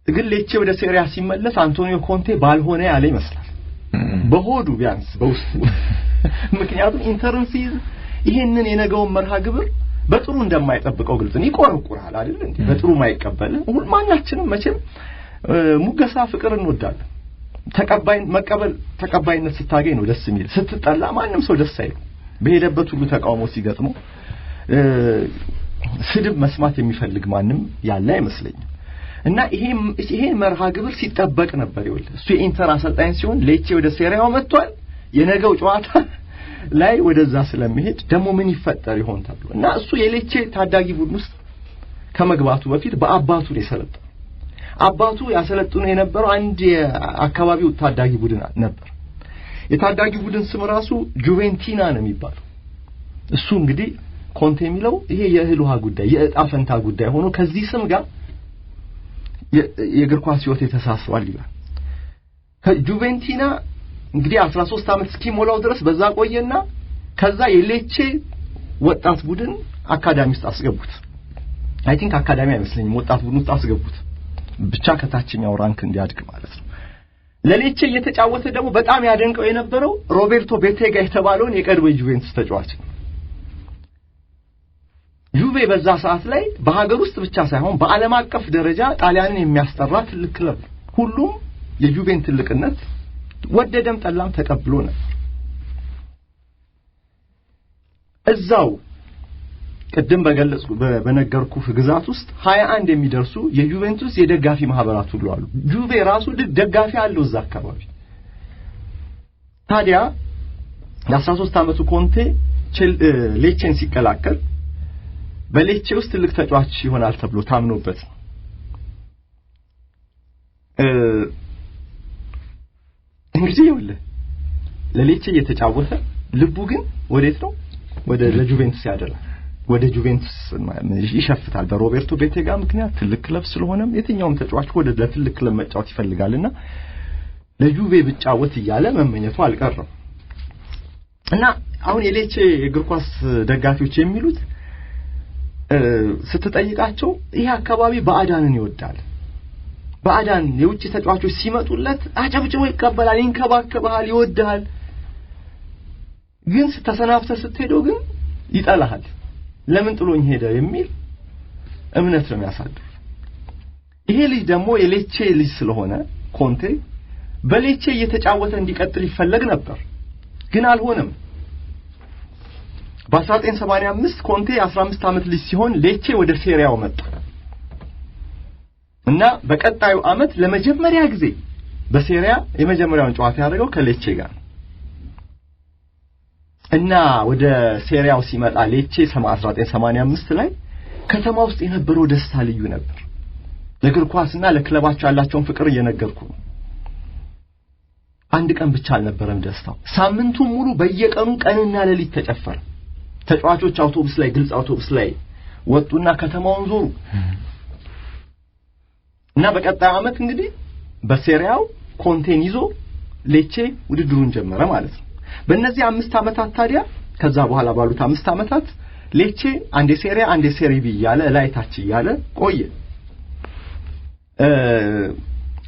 [SPEAKER 3] ግን ሌቼ ወደ ሴሪያ ሲመለስ አንቶኒዮ ኮንቴ ባልሆነ ያለ ይመስላል፣ በሆዱ ቢያንስ በውስጡ። ምክንያቱም ኢንተርን ሲይዝ ይሄንን የነገውን መርሃ ግብር በጥሩ እንደማይጠብቀው ግልጽ ነው። ይቆረቁራል አይደል እንዴ? በጥሩ ማይቀበል ማናችንም መቼም ሙገሳ ፍቅር እንወዳለን። ተቀባይ መቀበል ተቀባይነት ስታገኝ ነው ደስ የሚል። ስትጠላ ማንም ሰው ደስ አይልም። በሄደበት ሁሉ ተቃውሞ ሲገጥመው ስድብ መስማት የሚፈልግ ማንም ያለ አይመስለኝም። እና ይሄን መርሃ ግብር ሲጠበቅ ነበር። ይኸውልህ እሱ የኢንተር አሰልጣኝ ሲሆን ሌቼ ወደ ሴሪያው መጥቷል። የነገው ጨዋታ ላይ ወደዛ ስለሚሄድ ደግሞ ምን ይፈጠር ይሆን ተብሎ እና እሱ የሌቼ ታዳጊ ቡድን ውስጥ ከመግባቱ በፊት በአባቱ ነው የሰለጠነው። አባቱ ያሰለጥኑ የነበረው አንድ የአካባቢው ታዳጊ ቡድን ነበር። የታዳጊ ቡድን ስም ራሱ ጁቬንቲና ነው የሚባለው። እሱ እንግዲህ ኮንቴ የሚለው ይሄ የእህል ውሃ ጉዳይ፣ የእጣ ፈንታ ጉዳይ ሆኖ ከዚህ ስም ጋር የእግር ኳስ ሕይወት ተሳስሯል ይላል። ከጁቬንቲና እንግዲህ 13 ዓመት እስኪሞላው ድረስ በዛ ቆየና ከዛ የሌቼ ወጣት ቡድን አካዳሚ ውስጥ አስገቡት። I think አካዳሚ አይመስለኝም፣ ወጣት ቡድን ውስጥ አስገቡት። ብቻ ከታችኛው rank እንዲያድግ ማለት ነው። ለሌቼ እየተጫወተ ደግሞ በጣም ያደንቀው የነበረው ሮቤርቶ ቤቴጋ የተባለውን የቀድሞ የጁቬንቱስ ተጫዋች ነው። ጁቬ በዛ ሰዓት ላይ በሀገር ውስጥ ብቻ ሳይሆን በዓለም አቀፍ ደረጃ ጣሊያንን የሚያስጠራ ትልቅ ክለብ ነው። ሁሉም የጁቬን ትልቅነት ወደደም ጠላም ተቀብሎ ነበር። እዛው ቅድም በገለጽኩ በነገርኩህ ግዛት ውስጥ 21 የሚደርሱ የጁቬንቱስ የደጋፊ ማህበራት ሁሉ አሉ። ጁቬ ራሱ ደጋፊ አለው እዛ አካባቢ። ታዲያ የ13 ዓመቱ ኮንቴ ሌቼን ሲቀላቀል በሌቼ ውስጥ ትልቅ ተጫዋች ይሆናል ተብሎ ታምኖበት ነው። እንግዲህ ይኸውልህ ለሌቼ እየተጫወተ ልቡ ግን ወዴት ነው? ወደ ለጁቬንቱስ ያደላል። ወደ ጁቬንቱስ ይሸፍታል። በሮቤርቶ ቤቴጋ ምክንያት ትልቅ ክለብ ስለሆነም የትኛውም ተጫዋች ወደ ለትልቅ ክለብ መጫወት ይፈልጋልና ለጁቬ ብጫወት እያለ መመኘቱ አልቀረም። እና አሁን የሌቼ የእግር ኳስ ደጋፊዎች የሚሉት ስትጠይቃቸው ይሄ አካባቢ ባዕዳንን ይወዳል። ባዕዳን የውጭ ተጫዋቾች ሲመጡለት አጨብጭቦ ይቀበላል፣ ይንከባከባል፣ ይወድሃል። ግን ተሰናብተህ ስትሄደው ግን ይጠላሃል። ለምን ጥሎኝ ሄደ የሚል እምነት ነው የሚያሳድር። ይሄ ልጅ ደግሞ የሌቼ ልጅ ስለሆነ ኮንቴ በሌቼ እየተጫወተ እንዲቀጥል ይፈለግ ነበር፣ ግን አልሆነም። በ1985 ኮንቴ 15 ዓመት ልጅ ሲሆን ሌቼ ወደ ሴሪያው መጣ እና በቀጣዩ ዓመት ለመጀመሪያ ጊዜ በሴሪያ የመጀመሪያውን ጨዋታ ያደረገው ከሌቼ ጋር ነው። እና ወደ ሴሪያው ሲመጣ ሌቼ 1985 ላይ ከተማ ውስጥ የነበረው ደስታ ልዩ ነበር። ለእግር ኳስና ለክለባቸው ያላቸውን ፍቅር እየነገርኩ ነው። አንድ ቀን ብቻ አልነበረም ደስታው፣ ሳምንቱን ሙሉ በየቀኑ ቀንና ሌሊት ተጨፈረ። ተጫዋቾች አውቶቡስ ላይ፣ ግልጽ አውቶቡስ ላይ ወጡና ከተማውን ዞሩ። እና በቀጣዩ ዓመት እንግዲህ በሴሪያው ኮንቴን ይዞ ሌቼ ውድድሩን ጀመረ ማለት ነው። በእነዚህ 5 ዓመታት ታዲያ ከዛ በኋላ ባሉት 5 ዓመታት ሌቼ አንዴ ሴሪያ አንዴ ሴሪ ቢ እያለ ላይ ታች እያለ ቆየ።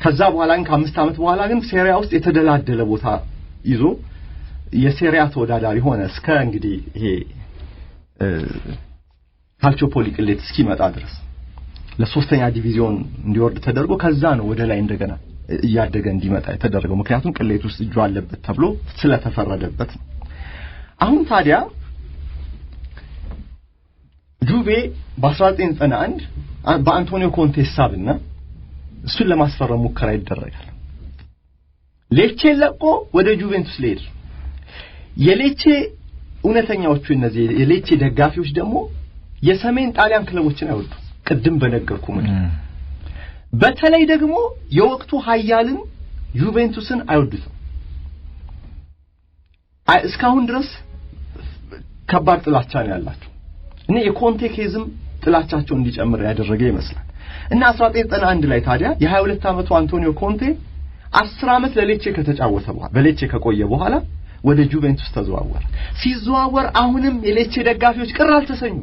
[SPEAKER 3] ከዛ በኋላ ግን ከ5 ዓመት በኋላ ግን ሴሪያ ውስጥ የተደላደለ ቦታ ይዞ የሴሪያ ተወዳዳሪ ሆነ እስከ እንግዲህ ይሄ ካልቾፖሊ ቅሌት እስኪመጣ ድረስ ለሶስተኛ ዲቪዚዮን እንዲወርድ ተደርጎ ከዛ ነው ወደ ላይ እንደገና እያደገ እንዲመጣ የተደረገው። ምክንያቱም ቅሌት ውስጥ እጁ አለበት ተብሎ ስለተፈረደበት ነው። አሁን ታዲያ ጁቬ በ1991 በአንቶኒዮ ኮንቴ ሂሳብና እሱን ለማስፈረም ሙከራ ይደረጋል። ሌቼን ለቆ ወደ ጁቬንቱስ ሊሄድ፣ የሌቼ እውነተኛዎቹ እነዚህ የሌቼ ደጋፊዎች ደግሞ የሰሜን ጣሊያን ክለቦችን አይወዱም። ቅድም በነገርኩ ምክንያት በተለይ ደግሞ የወቅቱ ኃያልን ጁቬንቱስን አይወዱትም። እስካሁን ድረስ ከባድ ጥላቻ ነው ያላቸው። እኔ የኮንቴ case ም ጥላቻቸው እንዲጨምር ያደረገ ይመስላል። እና 1991 ላይ ታዲያ የ22 ዓመቱ አንቶኒዮ ኮንቴ 10 ዓመት ለሌቼ ከተጫወተ በኋላ በሌቼ ከቆየ በኋላ ወደ ጁቬንቱስ ተዘዋወረ። ሲዘዋወር አሁንም የሌቼ ደጋፊዎች ቅር አልተሰኙ።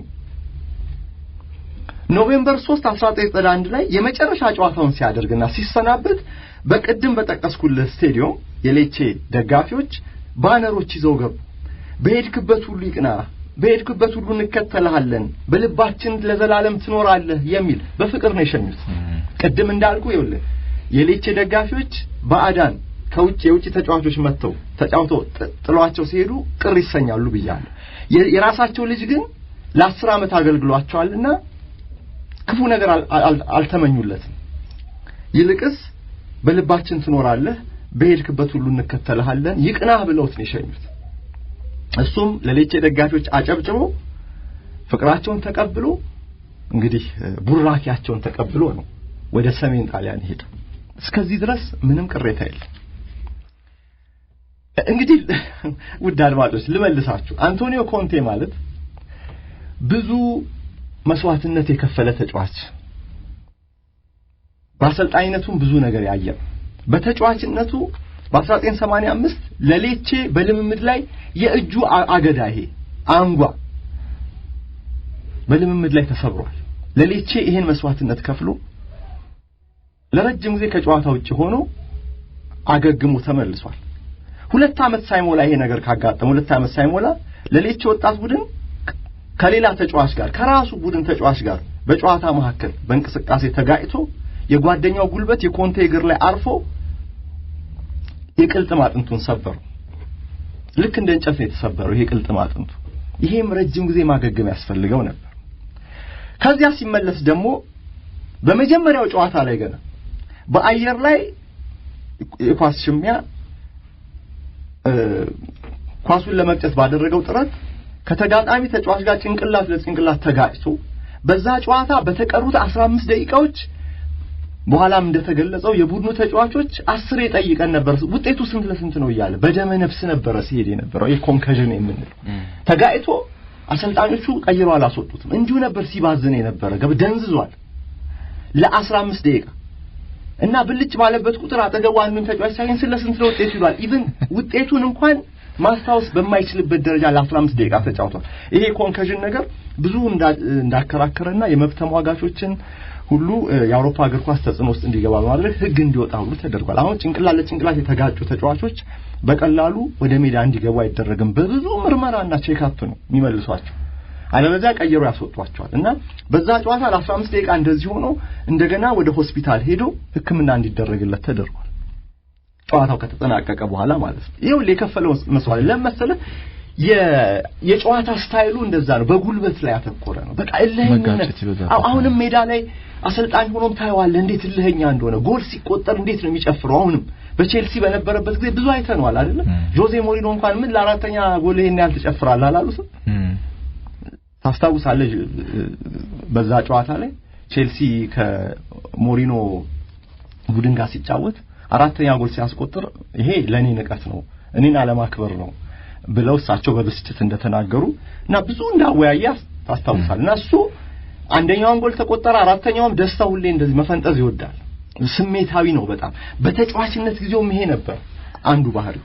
[SPEAKER 3] November 3 1991 ላይ የመጨረሻ ጨዋታውን ሲያደርግና ሲሰናበት በቅድም በጠቀስኩልህ ስቴዲዮም የሌቼ ደጋፊዎች ባነሮች ይዘው ገቡ። በሄድክበት ሁሉ ይቅና፣ በሄድክበት ሁሉ እንከተልሃለን፣ በልባችን ለዘላለም ትኖራለህ የሚል በፍቅር ነው የሸኙት። ቅድም እንዳልኩ ይኸውልህ የሌቼ ደጋፊዎች ባዕዳን ከውጭ የውጭ ተጫዋቾች መጥተው ተጫውተው ጥሏቸው ሲሄዱ ቅር ይሰኛሉ ብያለሁ። የራሳቸው ልጅ ግን ለ10 ዓመት አገልግሏቸዋልና ክፉ ነገር አልተመኙለትም። ይልቅስ በልባችን ትኖራለህ፣ በሄድክበት ሁሉ እንከተልሃለን፣ ይቅናህ ብለውት ነው የሸኙት። እሱም ለሌቼ ደጋፊዎች አጨብጭቦ ፍቅራቸውን ተቀብሎ እንግዲህ ቡራኪያቸውን ተቀብሎ ነው ወደ ሰሜን ጣሊያን ሄደው። እስከዚህ ድረስ ምንም ቅሬታ የለም። እንግዲህ ውድ አድማጮች ልመልሳችሁ። አንቶኒዮ ኮንቴ ማለት ብዙ መስዋዕትነት የከፈለ ተጫዋች፣ በአሰልጣኝነቱም ብዙ ነገር ያየ፣ በተጫዋችነቱ በ1985 ለሌቼ በልምምድ ላይ የእጁ አገዳ ይሄ አንጓ በልምምድ ላይ ተሰብሯል። ለሌቼ ይሄን መስዋዕትነት ከፍሎ ለረጅም ጊዜ ከጨዋታ ውጭ ሆኖ አገግሞ ተመልሷል። 2 ዓመት ሳይሞላ ይሄ ነገር ካጋጠመው 2 ዓመት ሳይሞላ ለሌቼ ወጣት ቡድን ከሌላ ተጫዋች ጋር ከራሱ ቡድን ተጫዋች ጋር በጨዋታ መካከል በእንቅስቃሴ ተጋጭቶ የጓደኛው ጉልበት የኮንቴ እግር ላይ አርፎ የቅልጥም አጥንቱን ሰበረው። ልክ እንደ እንጨት ነው የተሰበረው ይሄ ቅልጥም አጥንቱ። ይሄም ረጅም ጊዜ ማገገም ያስፈልገው ነበር። ከዚያ ሲመለስ ደግሞ በመጀመሪያው ጨዋታ ላይ ገና በአየር ላይ የኳስ ሽሚያ ኳሱን ለመቅጨት ባደረገው ጥረት ከተጋጣሚ ተጫዋች ጋር ጭንቅላት ለጭንቅላት ተጋጭቶ በዛ ጨዋታ በተቀሩት 15 ደቂቃዎች በኋላም እንደተገለጸው የቡድኑ ተጫዋቾች 10 ጠይቀን ነበር ውጤቱ 8-8 ነው እያለ በደመ ነፍስ ነበር ሲሄድ የነበረው። ይሄ concussion የምንለው ተጋጭቶ አሰልጣኞቹ ቀይረው አላስወጡትም። እንዲሁ ነበር ሲባዝን የነበረ፣ ደንዝዟል ለ15 ደቂቃ እና ብልጭ ባለበት ቁጥር አጠገቡ አንዱን ተጫዋች ሳይን ስለ ስንት ነው ውጤቱ ይሏል። even ውጤቱን እንኳን ማስታወስ በማይችልበት ደረጃ ለ15 ደቂቃ ተጫውቷል። ይሄ concussion ነገር ብዙ እንዳከራከረና የመብት ተሟጋቾችን ሁሉ የአውሮፓ እግር ኳስ ተጽዕኖ ውስጥ እንዲገባ በማድረግ ሕግ እንዲወጣ ሁሉ ተደርጓል። አሁን ጭንቅላት ለጭንቅላት የተጋጩ ተጫዋቾች በቀላሉ ወደ ሜዳ እንዲገቡ አይደረግም። በብዙ ምርመራና checkup ነው የሚመልሷቸው። አለበለዚያ ቀይረው ያስወጧቸዋል። እና በዛ ጨዋታ ለ15 ደቂቃ እንደዚህ ሆኖ እንደገና ወደ ሆስፒታል ሄዶ ሕክምና እንዲደረግለት ተደርጓል። ጨዋታው ከተጠናቀቀ በኋላ ማለት ነው። ይኸው የከፈለው መስዋዕት ለመሰለ የጨዋታ style ኡ እንደዛ ነው። በጉልበት ላይ ያተኮረ ነው። በቃ እልህኝነት። አሁንም ሜዳ ላይ አሰልጣኝ ሆኖም ታየዋለህ እንዴት እልህኛ እንደሆነ። ጎል ሲቆጠር እንዴት ነው የሚጨፍረው። አሁንም በቼልሲ በነበረበት ጊዜ ብዙ አይተነዋል አይደለ? ጆዜ ሞሪኖ እንኳን ምን ለአራተኛ ጎል ይሄን ያህል ትጨፍራለህ አላሉትም? ታስታውሳለህ? በዛ ጨዋታ ላይ ቼልሲ ከሞሪኖ ቡድን ጋር ሲጫወት አራተኛ ጎል ሲያስቆጥር ይሄ ለኔ ንቀት ነው፣ እኔን አለማክበር ነው ብለው እሳቸው በብስጭት እንደተናገሩ እና ብዙ እንዳወያየ ታስታውሳለህ። እና እሱ አንደኛውን ጎል ተቆጠረ፣ አራተኛውም ደስታ ሁሌ እንደዚህ መፈንጠዝ ይወዳል። ስሜታዊ ነው በጣም። በተጫዋችነት ጊዜውም ይሄ ነበር አንዱ ባህሪው።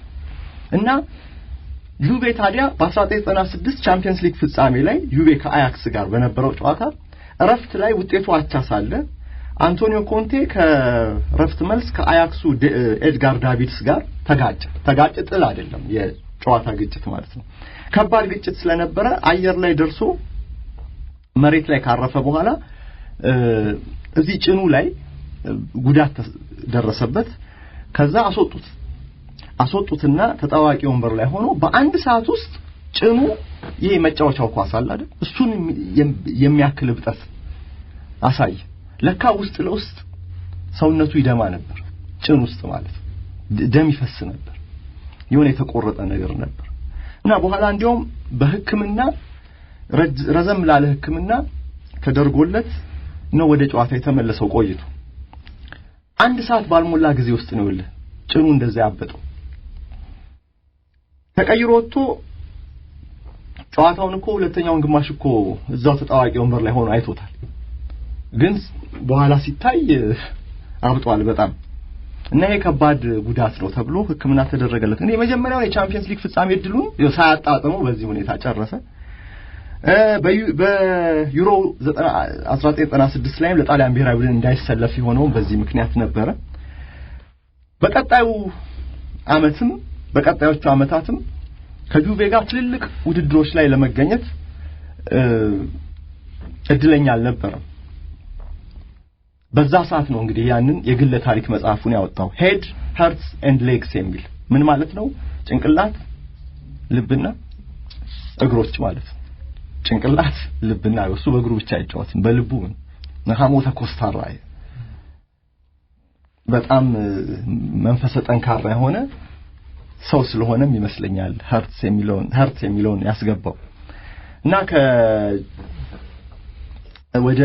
[SPEAKER 3] እና ዩቬ ታዲያ በ1996 ቻምፒየንስ ሊግ ፍጻሜ ላይ ዩቬ ከአያክስ ጋር በነበረው ጨዋታ እረፍት ላይ ውጤቱ አቻ ሳለ አንቶኒዮ ኮንቴ ከረፍት መልስ ከአያክሱ ኤድጋር ዳቪድስ ጋር ተጋጨ። ተጋጨ ጥል አይደለም፣ የጨዋታ ግጭት ማለት ነው። ከባድ ግጭት ስለነበረ አየር ላይ ደርሶ መሬት ላይ ካረፈ በኋላ እዚህ ጭኑ ላይ ጉዳት ደረሰበት። ከዛ አስወጡትና ተጣዋቂ ወንበር ላይ ሆኖ በአንድ ሰዓት ውስጥ ጭኑ ይሄ መጫወቻው ኳስ አለ አይደል? እሱን የሚያክል እብጠት አሳየ። ለካ ውስጥ ለውስጥ ሰውነቱ ይደማ ነበር፣ ጭን ውስጥ ማለት ደም ይፈስ ነበር። የሆነ የተቆረጠ ነገር ነበር። እና በኋላ እንዲያውም በሕክምና ረዘም ላለ ሕክምና ተደርጎለት ነው ወደ ጨዋታ የተመለሰው ቆይቶ። አንድ ሰዓት ባልሞላ ጊዜ ውስጥ ነው ይኸውልህ ጭኑ እንደዛ ያበጠው። ተቀይሮ ወጥቶ ጨዋታውን እኮ ሁለተኛውን ግማሽ እኮ እዛው ተጣዋቂ ወንበር ላይ ሆኖ አይቶታል። ግን በኋላ ሲታይ አብጧል በጣም እና ይሄ ከባድ ጉዳት ነው ተብሎ ሕክምና ተደረገለት። እንግዲህ የመጀመሪያውን የቻምፒየንስ ሊግ ፍጻሜ እድሉን ሳያጣጥመው በዚህ ሁኔታ ጨረሰ። በዩሮ 1996 ላይም ለጣሊያን ብሔራዊ ቡድን እንዳይሰለፍ የሆነው በዚህ ምክንያት ነበረ። በቀጣዩ አመትም በቀጣዮቹ አመታትም ከጁቬ ጋር ትልልቅ ውድድሮች ላይ ለመገኘት እድለኛ አልነበረም። በዛ ሰዓት ነው እንግዲህ ያንን የግለ ታሪክ መጽሐፉን ያወጣው Head Hearts and Legs የሚል። ምን ማለት ነው? ጭንቅላት፣ ልብና እግሮች ማለት ነው። ጭንቅላት፣ ልብና፣ እሱ በእግሩ ብቻ አይጫወትም፣ በልቡ ሐሞተ ኮስታራ፣ በጣም መንፈሰ ጠንካራ የሆነ ሰው ስለሆነም ይመስለኛል heart የሚለውን ያስገባው። እና ወደ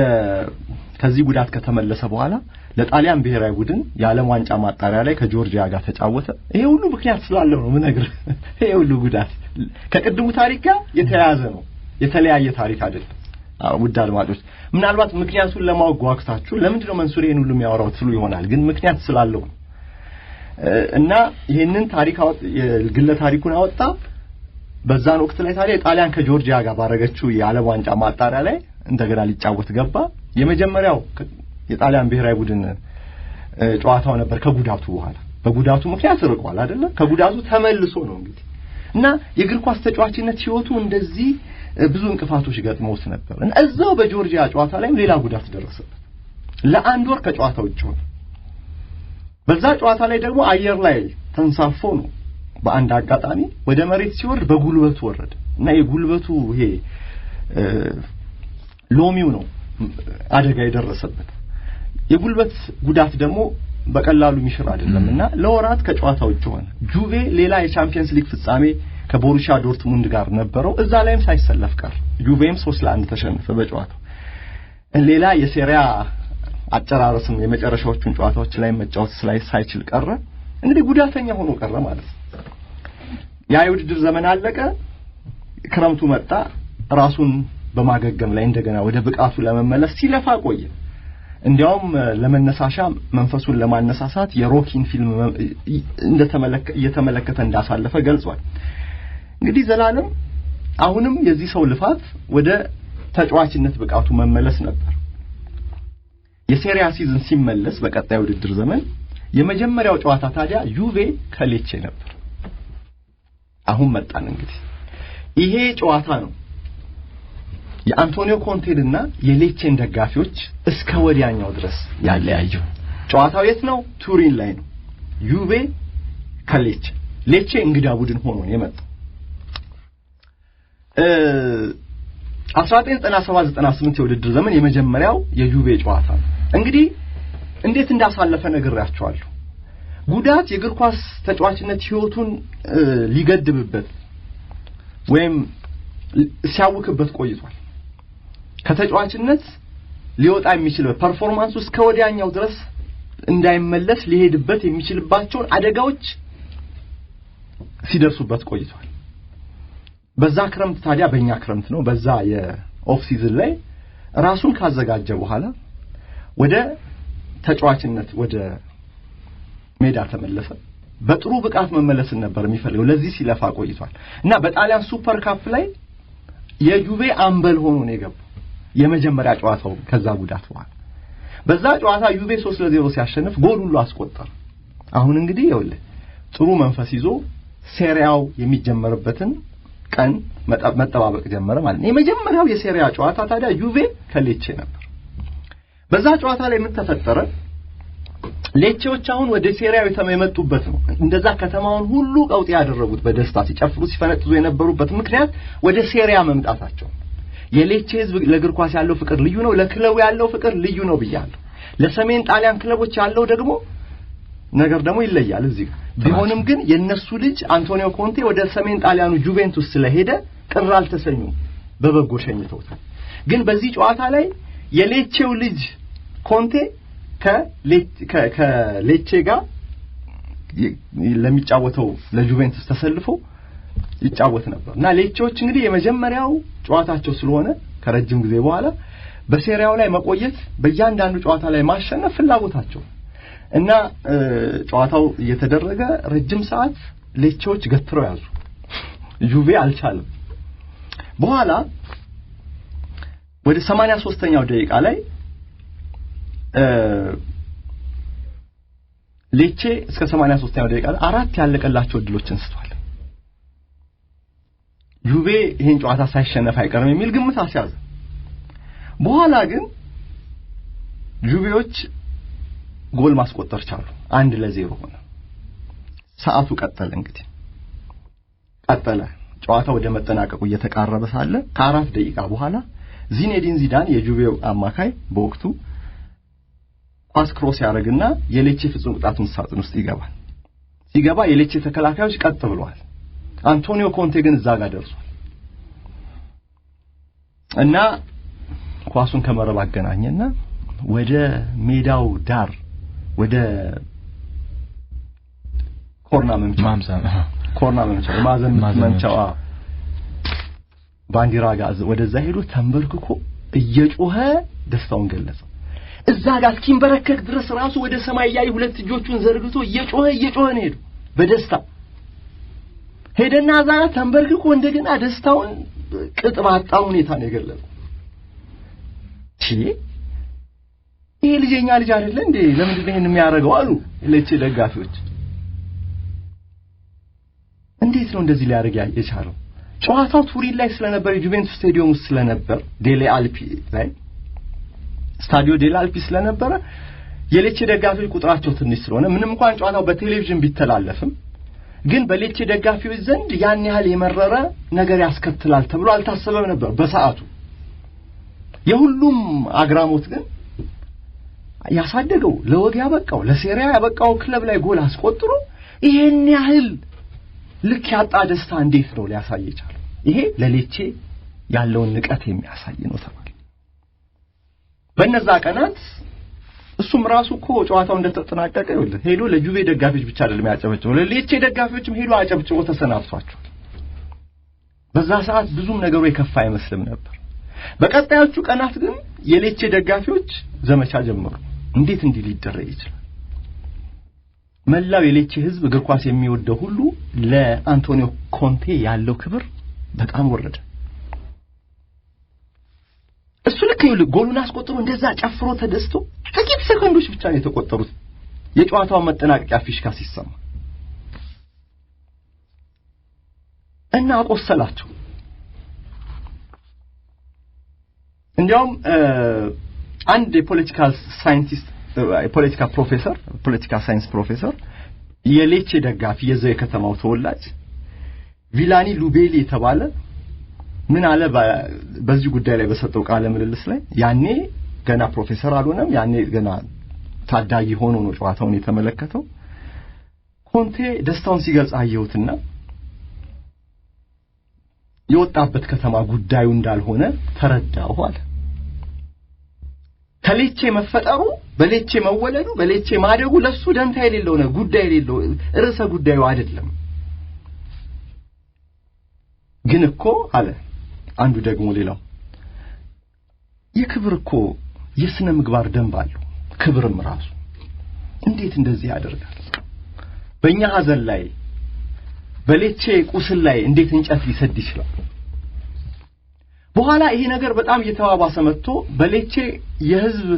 [SPEAKER 3] ከዚህ ጉዳት ከተመለሰ በኋላ ለጣሊያን ብሔራዊ ቡድን የዓለም ዋንጫ ማጣሪያ ላይ ከጆርጂያ ጋር ተጫወተ። ይሄ ሁሉ ምክንያት ስላለው ነው የምነግርህ። ይሄ ሁሉ ጉዳት ከቅድሙ ታሪክ ጋር የተያያዘ ነው፣ የተለያየ ታሪክ አይደለም። ውድ አድማጮች፣ ምናልባት ምክንያቱን ለማወቅ ጓግታችሁ ለምንድን ነው መንሱር ይሄን ሁሉ የሚያወራው ትሉ ይሆናል። ግን ምክንያት ስላለው ነው። እና ይሄንን ታሪክ የግለ ታሪኩን አወጣ። በዛን ወቅት ላይ ታዲያ ጣሊያን ከጆርጂያ ጋር ባረገችው የዓለም ዋንጫ ማጣሪያ ላይ እንደገና ሊጫወት ገባ። የመጀመሪያው የጣሊያን ብሔራዊ ቡድን ጨዋታው ነበር ከጉዳቱ በኋላ። በጉዳቱ ምክንያት ርቋል አይደለ? ከጉዳቱ ተመልሶ ነው እንግዲህ። እና የእግር ኳስ ተጫዋችነት ህይወቱ እንደዚህ ብዙ እንቅፋቶች ገጥመውት ነበር። እና እዛው በጆርጂያ ጨዋታ ላይም ሌላ ጉዳት ደረሰበት። ለአንድ ወር ከጨዋታ ውጭ ሆነ። በዛ ጨዋታ ላይ ደግሞ አየር ላይ ተንሳፎ ነው በአንድ አጋጣሚ ወደ መሬት ሲወርድ በጉልበቱ ወረደ እና የጉልበቱ ይሄ ሎሚው ነው አደጋ የደረሰበት። የጉልበት ጉዳት ደግሞ በቀላሉ የሚሽር አይደለም እና ለወራት ከጨዋታ ውጭ ሆነ። ጁቬ ሌላ የቻምፒየንስ ሊግ ፍጻሜ ከቦሩሲያ ዶርትሙንድ ጋር ነበረው። እዛ ላይም ሳይሰለፍ ቀር። ጁቬም 3-1 ተሸነፈ በጨዋታው። ሌላ የሴሪያ አጨራረስም የመጨረሻዎቹን ጨዋታዎች ላይ መጫወት ላይ ሳይችል ቀረ። እንግዲህ ጉዳተኛ ሆኖ ቀረ ማለት ነው። ያ የውድድር ዘመን አለቀ። ክረምቱ መጣ። ራሱን በማገገም ላይ እንደገና ወደ ብቃቱ ለመመለስ ሲለፋ ቆየ። እንዲያውም ለመነሳሻ መንፈሱን ለማነሳሳት የሮኪን ፊልም እየተመለከተ እንዳሳለፈ ገልጿል። እንግዲህ ዘላለም፣ አሁንም የዚህ ሰው ልፋት ወደ ተጫዋችነት ብቃቱ መመለስ ነበር። የሴሪያ season ሲመለስ በቀጣይ ውድድር ዘመን የመጀመሪያው ጨዋታ ታዲያ ዩቬ ከሌቼ ነበር። አሁን መጣን እንግዲህ። ይሄ ጨዋታ ነው የአንቶኒዮ ኮንቴንና የሌቼን ደጋፊዎች እስከ ወዲያኛው ድረስ ያለያየው። ጨዋታው የት ነው? ቱሪን ላይ ነው። ዩቬ ከሌቼ። ሌቼ እንግዳ ቡድን ሆኖ ነው የመጣው። 1997 98 የውድድር ዘመን የመጀመሪያው የዩቬ ጨዋታ ነው። እንግዲህ እንዴት እንዳሳለፈ ነግሬያቸዋለሁ። ጉዳት የእግር ኳስ ተጫዋችነት ህይወቱን ሊገድብበት ወይም ሲያውክበት ቆይቷል። ከተጫዋችነት ሊወጣ የሚችልበት performance ኡ እስከ ወዲያኛው ድረስ እንዳይመለስ ሊሄድበት የሚችልባቸውን አደጋዎች ሲደርሱበት ቆይቷል። በዛ ክረምት ታዲያ፣ በእኛ ክረምት ነው፣ በዛ የ off season ላይ ራሱን ካዘጋጀ በኋላ ወደ ተጫዋችነት ወደ ሜዳ ተመለሰ። በጥሩ ብቃት መመለስን ነበር የሚፈልገው። ለዚህ ሲለፋ ቆይቷል እና በጣሊያን ሱፐር ካፕ ላይ የጁቬ አምበል ሆኖ ነው የገባው። የመጀመሪያ ጨዋታው ከዛ ጉዳት በኋላ በዛ ጨዋታ ዩቬ 3-0 ሲያሸንፍ ጎል ሁሉ አስቆጠረ። አሁን እንግዲህ ይኸውልህ ጥሩ መንፈስ ይዞ ሴሪያው የሚጀመርበትን ቀን መጠባበቅ ጀመረ ማለት ነው። የመጀመሪያው የሴሪያ ጨዋታ ታዲያ ዩቬ ከሌቼ ነበር። በዛ ጨዋታ ላይ ምን ተፈጠረ? ሌቼዎች አሁን ወደ ሴሪያው የመጡበት ነው። እንደዛ ከተማውን ሁሉ ቀውጤ ያደረጉት፣ በደስታ ሲጨፍሩ ሲፈነጥዙ የነበሩበት ምክንያት ወደ ሴሪያ መምጣታቸው። የሌቼ ሕዝብ ለእግር ኳስ ያለው ፍቅር ልዩ ነው። ለክለቡ ያለው ፍቅር ልዩ ነው ብያለሁ። ለሰሜን ጣሊያን ክለቦች ያለው ደግሞ ነገር ደግሞ ይለያል እዚህ ጋር። ቢሆንም ግን የነሱ ልጅ አንቶኒዮ ኮንቴ ወደ ሰሜን ጣሊያኑ ጁቬንቱስ ስለሄደ ቅር አልተሰኙም፣ በበጎ ሸኝተውታል። ግን በዚህ ጨዋታ ላይ የሌቼው ልጅ ኮንቴ ከሌቼ ጋር ለሚጫወተው ለጁቬንቱስ ተሰልፎ ይጫወት ነበር እና ሌቼዎች እንግዲህ የመጀመሪያው ጨዋታቸው ስለሆነ ከረጅም ጊዜ በኋላ በሴሪያው ላይ መቆየት፣ በእያንዳንዱ ጨዋታ ላይ ማሸነፍ ፍላጎታቸው እና ጨዋታው እየተደረገ ረጅም ሰዓት ሌቼዎች ገትረው ያዙ። ጁቬ አልቻለም። በኋላ ወደ 83ኛው ደቂቃ ላይ ሌቼ እስከ 83ኛው ደቂቃ ላይ 4 ያለቀላቸው እድሎችን ስቷል። ጁቬ ይሄን ጨዋታ ሳይሸነፍ አይቀርም የሚል ግምት አስያዘ። በኋላ ግን ጁቬዎች ጎል ማስቆጠር ቻሉ። 1-0 ሆነ። ሰዓቱ ቀጠለ፣ እንግዲህ ቀጠለ። ጨዋታው ወደ መጠናቀቁ እየተቃረበ ሳለ ከ4 ደቂቃ በኋላ ዚኔዲን ዚዳን የጁቬው አማካይ በወቅቱ ኳስ cross ያደርግና የሌቼ ፍጹም ቅጣት ምት ሳጥን ውስጥ ይገባል። ሲገባ የሌቼ ተከላካዮች ቀጥ ብለዋል። አንቶኒዮ ኮንቴ ግን እዛ ጋር ደርሷል እና ኳሱን ከመረብ አገናኘና ወደ ሜዳው ዳር ወደ ኮርና መምቻ ማዕዘን መምቻው ባንዲራ ጋር ወደዛ ሄዶ ተንበርክኮ እየጮኸ ደስታውን ገለጸ። እዛ ጋር እስኪንበረከክ ድረስ ራሱ ወደ ሰማይ እያየ ሁለት እጆቹን ዘርግቶ እየጮኸ ነው ሄዶ በደስታ ሄደና እዛ ተንበርክኮ እንደገና ደስታውን ቅጥ ባጣ ሁኔታ ነው የገለጸው። ይሄ ልጅ የኛ ልጅ አይደለ እንዴ? ለምንድን ነው ይሄን የሚያደርገው አሉ ሌቼ ደጋፊዎች። እንዴት ነው እንደዚህ ሊያደርግ የቻለው? ጨዋታው ቱሪን ላይ ስለነበር የጁቬንቱስ ስታዲየም ውስጥ ስለነበር ዴሌ አልፒ ላይ ስታዲዮ ዴሌ አልፒ ስለነበረ የሌቼ ደጋፊዎች ቁጥራቸው ትንሽ ስለሆነ ምንም እንኳን ጨዋታው በቴሌቪዥን ቢተላለፍም ግን በሌቼ ደጋፊዎች ዘንድ ያን ያህል የመረረ ነገር ያስከትላል ተብሎ አልታሰበም ነበር በሰዓቱ። የሁሉም አግራሞት ግን ያሳደገው ለወግ ያበቃው ለሴሪያ ያበቃው ክለብ ላይ ጎል አስቆጥሮ ይሄን ያህል ልክ ያጣ ደስታ እንዴት ነው ሊያሳይ ይቻላል? ይሄ ለሌቼ ያለውን ንቀት የሚያሳይ ነው ተባለ። በእነዛ ቀናት እሱም ራሱ እኮ ጨዋታው እንደተጠናቀቀ ይኸውልህ ሄዶ ለጁቬ ደጋፊዎች ብቻ አይደለም ያጨበጨበው፣ ለሌቼ ደጋፊዎችም ሄዶ አጨብጭቦ ተሰናብቷቸዋል። በዛ ሰዓት ብዙም ነገሩ የከፋ አይመስልም ነበር። በቀጣዮቹ ቀናት ግን የሌቼ ደጋፊዎች ዘመቻ ጀመሩ። እንዴት እንዲህ ሊደረግ ይችላል? መላው የሌቼ ሕዝብ እግር ኳስ የሚወደው ሁሉ ለአንቶኒዮ ኮንቴ ያለው ክብር በጣም ወረደ። እሱ ልክ ይኸውልህ ጎሉን አስቆጥሮ እንደዛ ጨፍሮ ተደስቶ ጥቂት ሰከንዶች ብቻ ነው የተቆጠሩት የጨዋታው መጠናቀቂያ ፊሽካ ሲሰማ እና አቆሰላቸው። እንዲያውም አንድ የ political scientist የፖለቲካ ፕሮፌሰር ፖለቲካ ሳይንስ ፕሮፌሰር የሌቼ ደጋፊ የዛው የከተማው ተወላጅ ቪላኒ ሉቤሊ የተባለ ምን አለ በዚህ ጉዳይ ላይ በሰጠው ቃለ ምልልስ ላይ፣ ያኔ ገና ፕሮፌሰር አልሆነም፣ ያኔ ገና ታዳጊ ሆኖ ነው ጨዋታውን የተመለከተው። ኮንቴ ደስታውን ሲገልጽ አየሁትና የወጣበት ከተማ ጉዳዩ እንዳልሆነ ተረዳሁ አለ። ከሌቼ መፈጠሩ በሌቼ መወለዱ በሌቼ ማደጉ ለሱ ደንታ የሌለው ነው፣ ጉዳይ የሌለው ርዕሰ ጉዳዩ አይደለም። ግን እኮ አለ አንዱ ደግሞ ሌላው የክብር እኮ የስነ ምግባር ደንብ አለው። ክብርም ራሱ እንዴት እንደዚህ ያደርጋል? በእኛ ሀዘን ላይ በሌቼ ቁስል ላይ እንዴት እንጨት ሊሰድ ይችላል? በኋላ ይሄ ነገር በጣም እየተባባሰ መጥቶ በሌቼ የህዝብ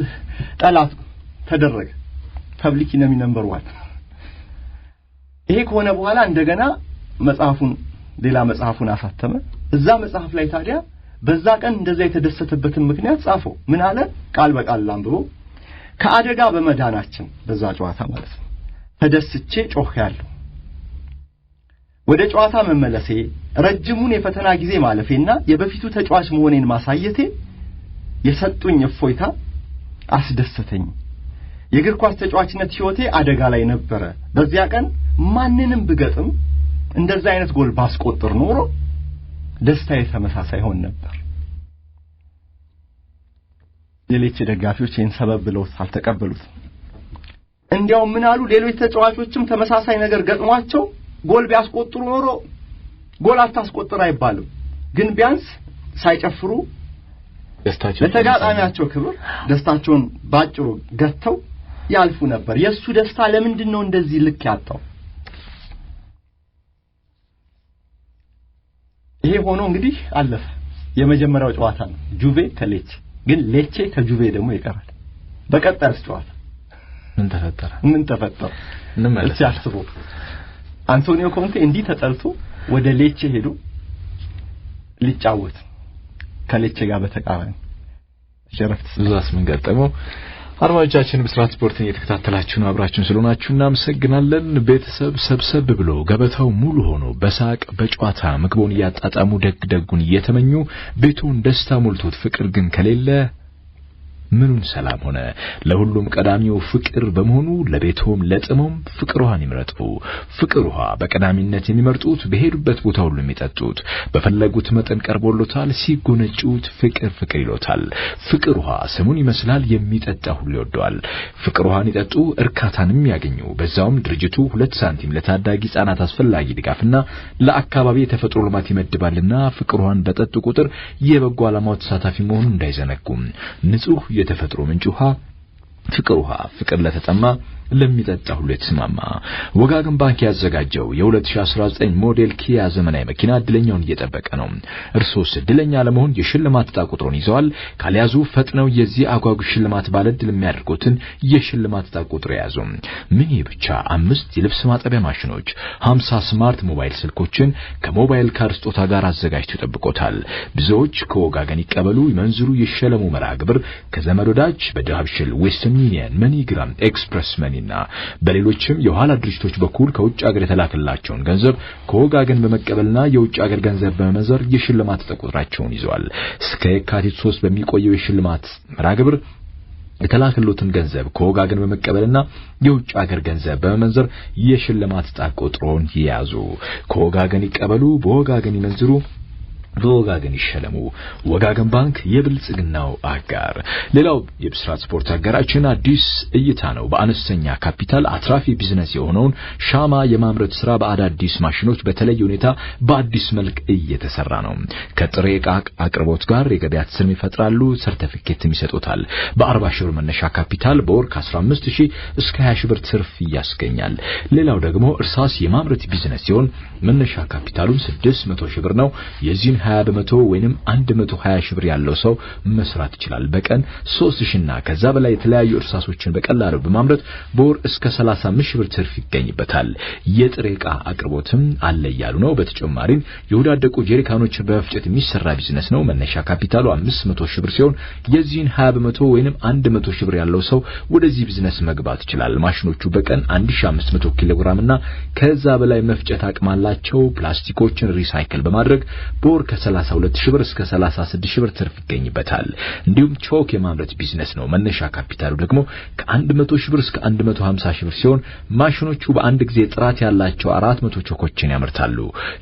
[SPEAKER 3] ጠላት ተደረገ። Public enemy number 1። ይሄ ከሆነ በኋላ እንደገና መጽሐፉን ሌላ መጽሐፉን አሳተመ። እዛ መጽሐፍ ላይ ታዲያ በዛ ቀን እንደዛ የተደሰተበትን ምክንያት ጻፈው። ምን አለ? ቃል በቃል ላንብበው። ከአደጋ በመዳናችን በዛ ጨዋታ ማለት ነው ተደስቼ ጮኼያለሁ። ወደ ጨዋታ መመለሴ፣ ረጅሙን የፈተና ጊዜ ማለፌና የበፊቱ ተጫዋች መሆኔን ማሳየቴ የሰጡኝ እፎይታ አስደሰተኝ። የእግር ኳስ ተጫዋችነት ሕይወቴ አደጋ ላይ ነበረ። በዚያ ቀን ማንንም ብገጥም እንደዛ አይነት ጎል ባስቆጥር ኖሮ ደስታዬ ተመሳሳይ ሆን ነበር። የሌቼ ደጋፊዎች ይህን ሰበብ ብለው አልተቀበሉትም። እንዲያውም ምን አሉ? ሌሎች ተጫዋቾችም ተመሳሳይ ነገር ገጥሟቸው ጎል ቢያስቆጥሩ ኖሮ ጎል አታስቆጥር አይባልም፣ ግን ቢያንስ ሳይጨፍሩ ለተጋጣሚያቸው ክብር ደስታቸውን ባጭሩ ገተው ያልፉ ነበር። የሱ ደስታ ለምንድን ነው እንደዚህ ልክ ያጣው? ይሄ ሆኖ እንግዲህ አለፈ። የመጀመሪያው ጨዋታ ነው ጁቬ ከሌቼ። ግን ሌቼ ከጁቬ ደግሞ ይቀራል። በቀጣዩስ ጨዋታ
[SPEAKER 2] ምን ተፈጠረ?
[SPEAKER 3] ምን ተፈጠረ?
[SPEAKER 2] እንመለስ።
[SPEAKER 3] አስቦ አንቶኒዮ ኮንቴ እንዲህ ተጠልቶ ወደ ሌቼ ሄዶ ሊጫወት ከሌቼ ጋር በተቃራኒ ሸረፍት
[SPEAKER 2] እዛስ ምን ገጠመው? አድማጮቻችን ብስራት ስፖርትን እየተከታተላችሁ ነው። አብራችሁን ስለሆናችሁ እናመሰግናለን። ቤተሰብ ሰብሰብ ብሎ ገበታው ሙሉ ሆኖ በሳቅ በጨዋታ ምግቡን እያጣጣሙ ደግ ደጉን እየተመኙ ቤቱን ደስታ ሞልቶት ፍቅር ግን ከሌለ ምኑን ሰላም ሆነ? ለሁሉም ቀዳሚው ፍቅር በመሆኑ ለቤቶም ለጥሞም ፍቅር ውሃን ይምረጡ። ፍቅር ውሃ በቀዳሚነት የሚመርጡት በሄዱበት ቦታ ሁሉ የሚጠጡት በፈለጉት መጠን ቀርቦሎታል። ሲጎነጩት ፍቅር ፍቅር ይሎታል። ፍቅር ውሃ ስሙን ይመስላል፣ የሚጠጣ ሁሉ ይወደዋል። ፍቅር ውሃን ይጠጡ፣ እርካታንም ያገኙ። በዛውም ድርጅቱ 2 ሳንቲም ለታዳጊ ሕፃናት አስፈላጊ ድጋፍና ለአካባቢ የተፈጥሮ ልማት ይመድባልና ፍቅር ውሃን በጠጡ ቁጥር የበጎ ዓላማው ተሳታፊ መሆኑን እንዳይዘነጉም። ንጹህ የተፈጥሮ ምንጭ ውሃ ፍቅር ውሃ፣ ፍቅር ለተጠማ ለሚጠጣ ሁሉ የተስማማ። ወጋገን ባንክ ያዘጋጀው የ2019 ሞዴል ኪያ ዘመናዊ መኪና እድለኛውን እየጠበቀ ነው። እርሶስ እድለኛ ለመሆን የሽልማት ዕጣ ቁጥሩን ይዘዋል? ካልያዙ ፈጥነው የዚህ አጓጊ ሽልማት ባለዕድል የሚያደርጉትን የሽልማት ዕጣ ቁጥር ያዙ። ምን ብቻ 5 የልብስ ማጠቢያ ማሽኖች፣ 50 smart ሞባይል ስልኮችን ከሞባይል ካርድ ስጦታ ጋር አዘጋጅቶ ይጠብቆታል። ብዙዎች ከወጋገን ይቀበሉ፣ ይመንዝሩ፣ ይሸለሙ መርሃ ግብር ከዘመድ ወዳጅ በዳሃብሽል፣ ዌስተርን ዩኒየን፣ መኒግራም፣ ኤክስፕሬስ መኒና በሌሎችም የኋላ ድርጅቶች በኩል ከውጭ ሀገር የተላከላቸውን ገንዘብ ከወጋገን በመቀበልና የውጭ ሀገር ገንዘብ በመመንዘር የሽልማት ቁጥራቸውን ይዘዋል። እስከ የካቲት 3 በሚቆየው የሽልማት መርሃ ግብር የተላከሉትን ገንዘብ ከወጋገን በመቀበልና የውጭ ሀገር ገንዘብ በመመንዘር የሽልማት ዕጣ ቁጥሩን ይያዙ። ከወጋገን ይቀበሉ፣ በወጋገን ይመንዝሩ፣ በወጋገን ይሸለሙ። ወጋገን ባንክ የብልጽግናው አጋር። ሌላው የብስራት ስፖርት አጋራችን አዲስ እይታ ነው። በአነስተኛ ካፒታል አትራፊ ቢዝነስ የሆነውን ሻማ የማምረት ስራ በአዳዲስ ማሽኖች በተለየ ሁኔታ በአዲስ መልክ እየተሰራ ነው። ከጥሬ ዕቃ አቅርቦት ጋር የገበያ ትስስርም ይፈጥራሉ፣ ሰርተፊኬትም ይሰጡታል። በ40 ሺህ ብር መነሻ ካፒታል በወር ከ15 ሺህ እስከ 20 ሺህ ብር ትርፍ ያስገኛል። ሌላው ደግሞ እርሳስ የማምረት ቢዝነስ ሲሆን መነሻ ካፒታሉም 600 ሺህ ብር ነው። የዚህን 20% ወይንም 120 ሺህ ብር ያለው ሰው መስራት ይችላል። በቀን 3000 እና ከዛ በላይ የተለያዩ እርሳሶችን በቀላሉ በማምረት በወር እስከ 35 ሺህ ብር ትርፍ ይገኝበታል። የጥሬ ዕቃ አቅርቦትም አለ እያሉ ነው። በተጨማሪም የወዳደቁ ጀሪካኖችን በመፍጨት የሚሰራ ቢዝነስ ነው። መነሻ ካፒታሉ 500 ሺህ ብር ሲሆን የዚህን 20% ወይንም 100 ሺህ ብር ያለው ሰው ወደዚህ ቢዝነስ መግባት ይችላል። ማሽኖቹ በቀን 1500 ኪሎ ግራም እና ከዛ በላይ መፍጨት አቅም አላቸው። ፕላስቲኮችን recycle በማድረግ በወር ከ32 ሺህ ብር እስከ 36 ሺህ ብር ትርፍ ይገኝበታል። እንዲሁም ቾክ የማምረት ቢዝነስ ነው። መነሻ ካፒታሉ ደግሞ ከ100 ሺህ ብር እስከ 150 ሺህ ብር ሲሆን ማሽኖቹ በአንድ ጊዜ ጥራት ያላቸው 400 ቾኮችን ያመርታሉ።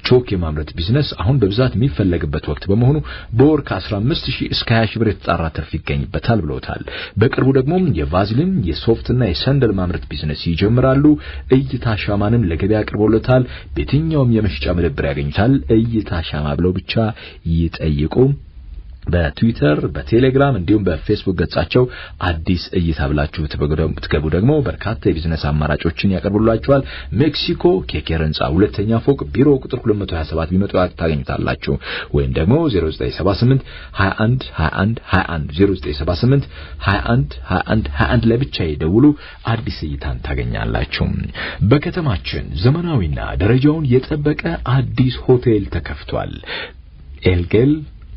[SPEAKER 2] ቾክ የማምረት ቢዝነስ አሁን በብዛት የሚፈለግበት ወቅት በመሆኑ በወር ከ15 ሺህ እስከ 20 ሺህ ብር የተጣራ ትርፍ ይገኝበታል ብለውታል። በቅርቡ ደግሞ የቫዝሊን የሶፍትና የሰንደል ማምረት ቢዝነስ ይጀምራሉ። እይታ ሻማንም ለገበያ አቅርበውለታል። በየትኛውም የመሸጫ መደብር ያገኙታል። እይታ ሻማ ብለው ብቻ ይጠይቁ። በትዊተር፣ በቴሌግራም እንዲሁም በፌስቡክ ገጻቸው አዲስ እይታ ብላችሁ ብትገቡ ደግሞ በርካታ የቢዝነስ አማራጮችን ያቀርቡላችኋል። ሜክሲኮ ኬኬር ህንጻ ሁለተኛ ፎቅ ቢሮ ቁጥር 227 ቢመጡ ታገኙታላችሁ። ወይም ደግሞ 0978 21 21 21 0978 21 21 21 ለብቻ ይደውሉ፣ አዲስ እይታን ታገኛላችሁ። በከተማችን ዘመናዊና ደረጃውን የጠበቀ አዲስ ሆቴል ተከፍቷል። ኤልጌል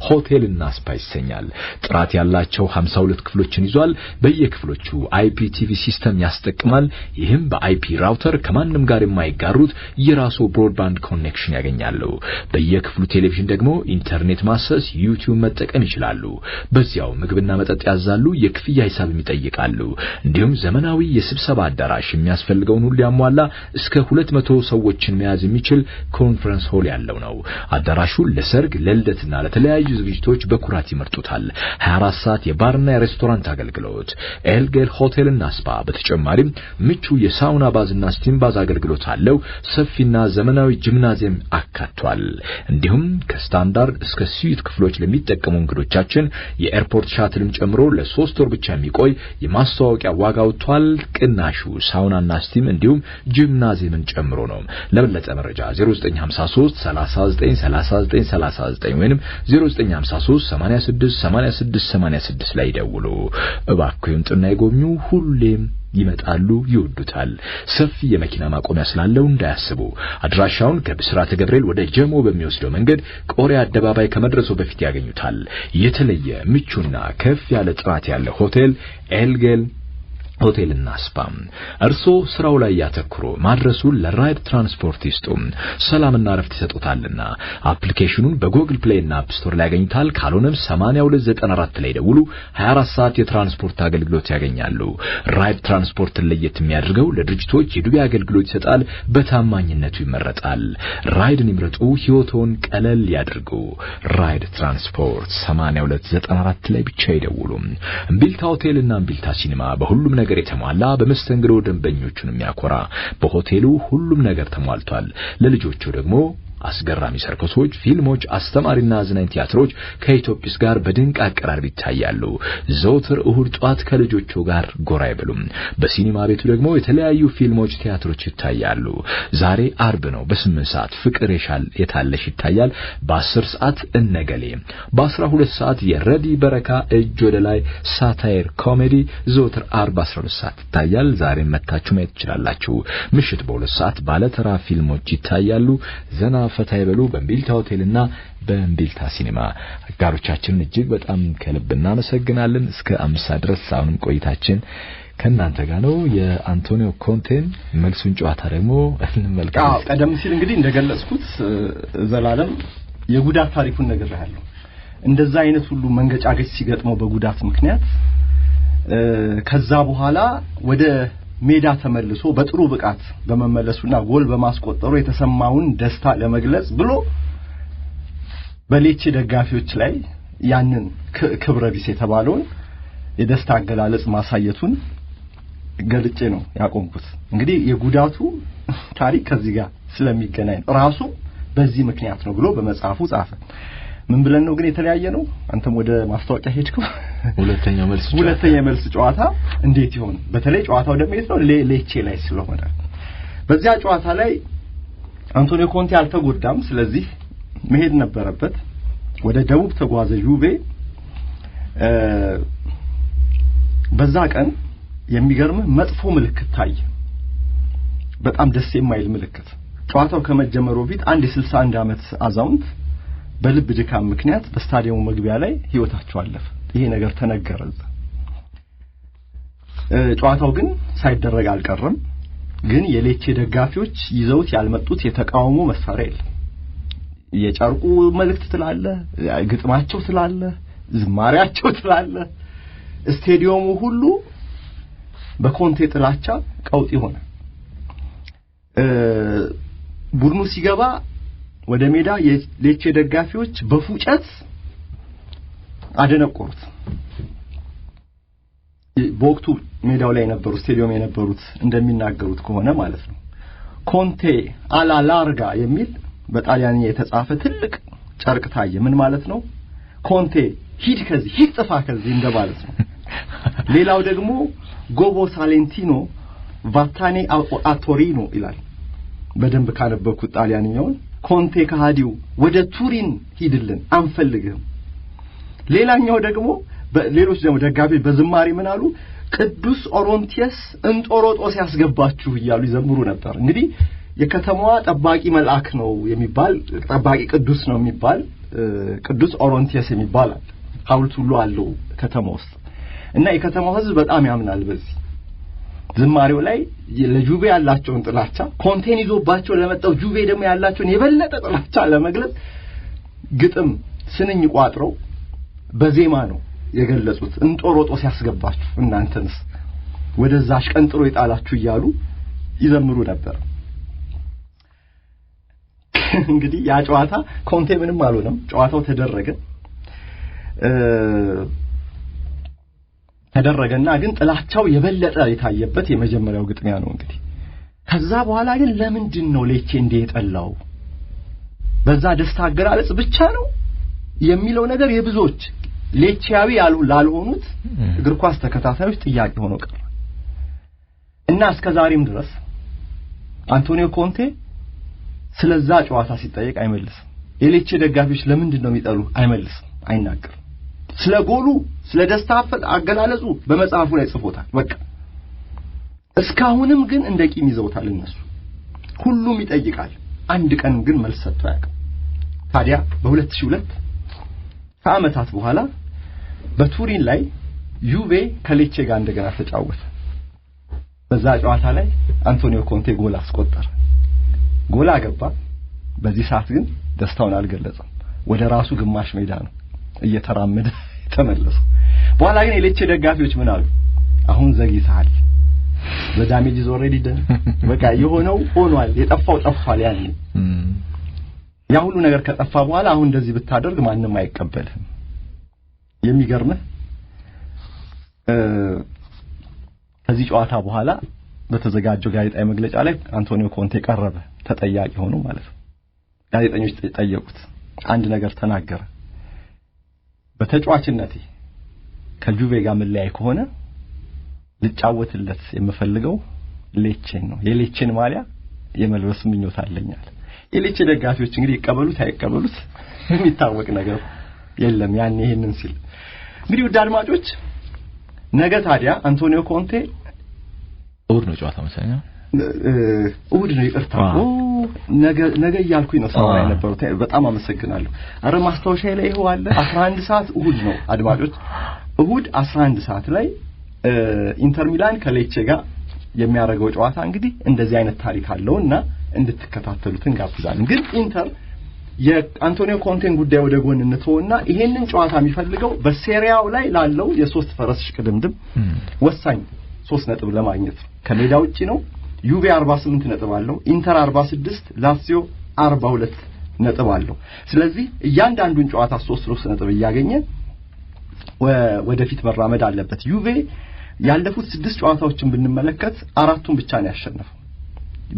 [SPEAKER 2] ሆቴልና ስፓ ይሰኛል። ጥራት ያላቸው 52 ክፍሎችን ይዟል። በየክፍሎቹ IPTV system ያስጠቅማል። ይህም በ IP router ከማንም ጋር የማይጋሩት የራሱ broadband connection ያገኛሉ። በየክፍሉ ቴሌቪዥን ደግሞ ኢንተርኔት ማሰስ፣ ዩቲዩብ መጠቀም ይችላሉ። በዚያው ምግብና መጠጥ ያዛሉ፣ የክፍያ ሂሳብም ይጠይቃሉ። እንዲሁም ዘመናዊ የስብሰባ አዳራሽ የሚያስፈልገውን ሁሉ ያሟላ እስከ 200 ሰዎችን መያዝ የሚችል conference hall ያለው ነው። አዳራሹ ለሰርግ፣ ለልደትና ለተለያዩ ለተለያዩ ዝግጅቶች በኩራት ይመርጡታል። 24 ሰዓት የባርና የሬስቶራንት አገልግሎት ኤልጌል ሆቴልና ስፓ በተጨማሪም ምቹ የ sauna bath ና steam bath አገልግሎት አለው። ሰፊና ዘመናዊ ጂምናዚየም አካቷል። እንዲሁም ከስታንዳርድ እስከ suite ክፍሎች ለሚጠቀሙ እንግዶቻችን የ airport shuttle ን ጨምሮ ለ3 ወር ብቻ የሚቆይ የማስተዋወቂያ ዋጋ ወጥቷል። ቅናሹ sauna ና steam እንዲሁም ጂምናዚየምን ጨምሮ ነው። ለበለጠ መረጃ 0953 39 39 39 ወይንም 0953 86 86 86 ላይ ደውሉ። እባክዎ ይምጡና ይጎብኙ። ሁሌም ይመጣሉ፣ ይወዱታል። ሰፊ የመኪና ማቆሚያ ስላለው እንዳያስቡ። አድራሻውን ከብስራተ ገብርኤል ወደ ጀሞ በሚወስደው መንገድ ቆሬ አደባባይ ከመድረሱ በፊት ያገኙታል። የተለየ ምቹና ከፍ ያለ ጥራት ያለ ሆቴል ኤልጌል ሆቴልና ስፓ። እርሶ ስራው ላይ ያተኩሩ፣ ማድረሱን ለራይድ ትራንስፖርት ይስጡ። ሰላምና እረፍት ይሰጡታልና። application ኑን በ Google Play እና App Store ላይ ያገኙታል። ካልሆነም 8294 ላይ ደውሉ። 24 ሰዓት የትራንስፖርት አገልግሎት ያገኛሉ። ራይድ ትራንስፖርትን ለየት የሚያደርገው ለድርጅቶች የዱቤ አገልግሎት ይሰጣል፣ በታማኝነቱ ይመረጣል። ራይድን ይምረጡ፣ ህይወቶን ቀለል ያድርጉ። ራይድ ትራንስፖርት 8294 ላይ ብቻ ይደውሉ። እምቢልታ ሆቴልና እምቢልታ ሲኒማ በሁሉም ነገር የተሟላ በመስተንግዶ ደንበኞቹን የሚያኮራ በሆቴሉ ሁሉም ነገር ተሟልቷል። ለልጆቹ ደግሞ አስገራሚ ሰርከሶች፣ ፊልሞች፣ አስተማሪና አዝናኝ ቲያትሮች ከኢትዮጲስ ጋር በድንቅ አቀራረብ ይታያሉ። ዘወትር እሁድ ጧት ከልጆቹ ጋር ጎራ ይበሉም። በሲኒማ ቤቱ ደግሞ የተለያዩ ፊልሞች፣ ቲያትሮች ይታያሉ። ዛሬ አርብ ነው። በ8 ሰዓት ፍቅር የታለሽ ይታያል። በ10 ሰዓት እነገሌ፣ በ12 ሰዓት የረዲ በረካ እጅ ወደ ላይ satire comedy ዘወትር አርብ 12 ሰዓት ይታያል። ዛሬ መታችሁ ማየት ትችላላችሁ። ምሽት በ2 ሰዓት ባለተራ ፊልሞች ይታያሉ። ዘና ፈታ ይበሉ በእምቢልታ ሆቴልና በእምቢልታ ሲኒማ። አጋሮቻችንን እጅግ በጣም ከልብ እናመሰግናለን። እስከ 5 ሰዓት ድረስ አሁንም ቆይታችን ከእናንተ ጋር ነው። የአንቶኒዮ ኮንቴን መልሱን ጨዋታ ደግሞ እንመልከት።
[SPEAKER 3] አዎ፣ ቀደም ሲል እንግዲህ እንደገለጽኩት ዘላለም የጉዳት ታሪኩን ነግሬሃለሁ። እንደዛ አይነት ሁሉ መንገጫገጭ ሲገጥመው በጉዳት ምክንያት ከዛ በኋላ ወደ ሜዳ ተመልሶ በጥሩ ብቃት በመመለሱና ጎል በማስቆጠሩ የተሰማውን ደስታ ለመግለጽ ብሎ በሌቼ ደጋፊዎች ላይ ያንን ክብረ ቢስ የተባለውን የደስታ አገላለጽ ማሳየቱን ገልጬ ነው ያቆምኩት። እንግዲህ የጉዳቱ ታሪክ ከዚህ ጋር ስለሚገናኝ ራሱ በዚህ ምክንያት ነው ብሎ በመጽሐፉ ጻፈ። ምን ብለን ነው ግን የተለያየ ነው? አንተም ወደ ማስታወቂያ ሄድከው። ሁለተኛው መልስ ጨዋታ እንዴት ይሆን? በተለይ ጨዋታው ደግሞ የት ነው? ሌቼ ላይ ስለሆነ በዚያ ጨዋታ ላይ አንቶኒዮ ኮንቴ አልተጎዳም። ስለዚህ መሄድ ነበረበት። ወደ ደቡብ ተጓዘ ዩቬ። በዛ ቀን የሚገርም መጥፎ ምልክት ታየ። በጣም ደስ የማይል ምልክት። ጨዋታው ከመጀመሩ በፊት አንድ የ61 ዓመት አዛውንት በልብ ድካም ምክንያት በስታዲየሙ መግቢያ ላይ ህይወታቸው አለፈ። ይሄ ነገር ተነገረ። ጨዋታው ግን ሳይደረግ አልቀረም። ግን የሌቼ ደጋፊዎች ይዘውት ያልመጡት የተቃውሞ መሳሪያ የለም። የጨርቁ መልእክት ትላለ፣ ግጥማቸው ትላለ፣ ዝማሪያቸው ትላለ። ስታዲየሙ ሁሉ በኮንቴ ጥላቻ ቀውጢ ሆነ። ቡድኑ ሲገባ ወደ ሜዳ የሌቼ ደጋፊዎች በፉጨት አደነቆሩት። በወቅቱ ሜዳው ላይ የነበሩ ስታዲየም የነበሩት እንደሚናገሩት ከሆነ ማለት ነው ኮንቴ alla larga የሚል በጣሊያንኛ የተጻፈ ትልቅ ጨርቅ ታየ። ምን ማለት ነው? ኮንቴ ሂድ ከዚህ ሂድ ጥፋ ከዚህ እንደማለት ነው። ሌላው ደግሞ gobbo salentino vattene a Torino ይላል። በደንብ ካነበብኩት ጣሊያንኛውን ኮንቴ ከሃዲው ወደ ቱሪን ሂድልን አንፈልግህም። ሌላኛው ደግሞ ሌሎች ደግሞ ደጋፊዎች በዝማሬ ምን አሉ? ቅዱስ ኦሮንቲየስ እንጦሮጦስ ያስገባችሁ እያሉ ይዘምሩ ነበር። እንግዲህ የከተማዋ ጠባቂ መልአክ ነው የሚባል ጠባቂ ቅዱስ ነው የሚባል ቅዱስ ኦሮንቲየስ የሚባል አለ። ሐውልት ሁሉ አለው ከተማ ውስጥ እና የከተማው ሕዝብ በጣም ያምናል በዚህ ዝማሬው ላይ ለጁቬ ያላቸውን ጥላቻ ኮንቴን ይዞባቸው ለመጣው ጁቬ ደግሞ ያላቸውን የበለጠ ጥላቻ ለመግለጽ ግጥም ስንኝ ቋጥረው በዜማ ነው የገለጹት። እንጦሮጦስ ያስገባችሁ እናንተንስ ወደዛ አሽቀንጥሮ ይጣላችሁ እያሉ ይዘምሩ ነበር። እንግዲህ ያ ጨዋታ ኮንቴ ምንም አልሆነም። ጨዋታው ተደረገ። ተደረገና ግን ጥላቻው የበለጠ የታየበት የመጀመሪያው ግጥሚያ ነው። እንግዲህ ከዛ በኋላ ግን ለምንድን ነው ሌቼ እንደ የጠላው በዛ ደስታ አገላለጽ ብቻ ነው የሚለው ነገር የብዙዎች ሌቼያዊ ላልሆኑት እግር ኳስ ተከታታዮች ጥያቄ ሆኖ ቀረ እና እስከ ዛሬም ድረስ አንቶኒዮ ኮንቴ ስለዛ ጨዋታ ሲጠየቅ አይመልስም። የሌቼ ደጋፊዎች ለምንድን ነው የሚጠሉ አይመልስም፣ አይናገርም። ስለ ጎሉ ስለ ደስታ አገላለጹ በመጽሐፉ ላይ ጽፎታል። በቃ እስካሁንም ግን እንደ ቂም ይዘውታል እነሱ። ሁሉም ይጠይቃል፣ አንድ ቀን ግን መልስ ሰጥቶ አያውቅም። ታዲያ በ2002 ከዓመታት በኋላ በቱሪን ላይ ዩቬ ከሌቼ ጋር እንደገና ተጫወተ። በዛ ጨዋታ ላይ አንቶኒዮ ኮንቴ ጎል አስቆጠረ፣ ጎል አገባ። በዚህ ሰዓት ግን ደስታውን አልገለጸም። ወደ ራሱ ግማሽ ሜዳ ነው እየተራመደ ተመለሰ። በኋላ ግን የሌቼ ደጋፊዎች ምን አሉ? አሁን ዘግይተሃል፣ the damage is already done፣ በቃ የሆነው ሆኗል፣ የጠፋው ጠፍቷል። ያኔ ያ ሁሉ ነገር ከጠፋ በኋላ አሁን እንደዚህ ብታደርግ ማንም አይቀበልህም። የሚገርምህ ከዚህ ጨዋታ በኋላ በተዘጋጀው ጋዜጣዊ መግለጫ ላይ አንቶኒዮ ኮንቴ ቀረበ፣ ተጠያቂ ሆኖ ማለት ነው። ጋዜጠኞች ጠየቁት፣ አንድ ነገር ተናገረ። በተጫዋችነቴ ከጁቬ ጋር መለያይ ከሆነ ልጫወትለት የምፈልገው ሌቼን ነው፣ የሌቼን ማሊያ የመልበስ ምኞት አለኛል። የሌቼ ደጋፊዎች እንግዲህ ይቀበሉት አይቀበሉት የሚታወቅ ነገር የለም። ያኔ ይሄንን ሲል እንግዲህ ውድ አድማጮች ነገ ታዲያ አንቶኒዮ ኮንቴ
[SPEAKER 2] እሑድ ነው ጨዋታ መሰለኝ፣
[SPEAKER 3] እሑድ ነው፣ ይቅርታ ነገ እያልኩኝ ነው ሳወራ የነበረው። በጣም አመሰግናለሁ። አረ ማስታወሻዬ ላይ ይኸው አለ 11 ሰዓት እሑድ ነው አድማጮች፣ እሑድ 11 ሰዓት ላይ ኢንተር ሚላን ከሌቼ ጋር የሚያደርገው ጨዋታ እንግዲህ እንደዚህ አይነት ታሪክ አለውና እንድትከታተሉት እንጋብዛለን። ግን ኢንተር የአንቶኒዮ ኮንቴን ጉዳይ ወደ ጎን እንተውና ይሄንን ጨዋታ የሚፈልገው በሴሪያው ላይ ላለው የሶስት ፈረስ ሽቅድምድም ወሳኝ 3 ነጥብ ለማግኘት ነው። ከሜዳ ውጪ ነው። ዩቬ 48 ነጥብ አለው፣ ኢንተር 46፣ ላዚዮ 42 ነጥብ አለው። ስለዚህ እያንዳንዱን ጨዋታ 3 ነጥብ እያገኘ ወደፊት መራመድ አለበት። ዩቬ ያለፉት 6 ጨዋታዎችን ብንመለከት አራቱን ብቻ ነው ያሸነፈው።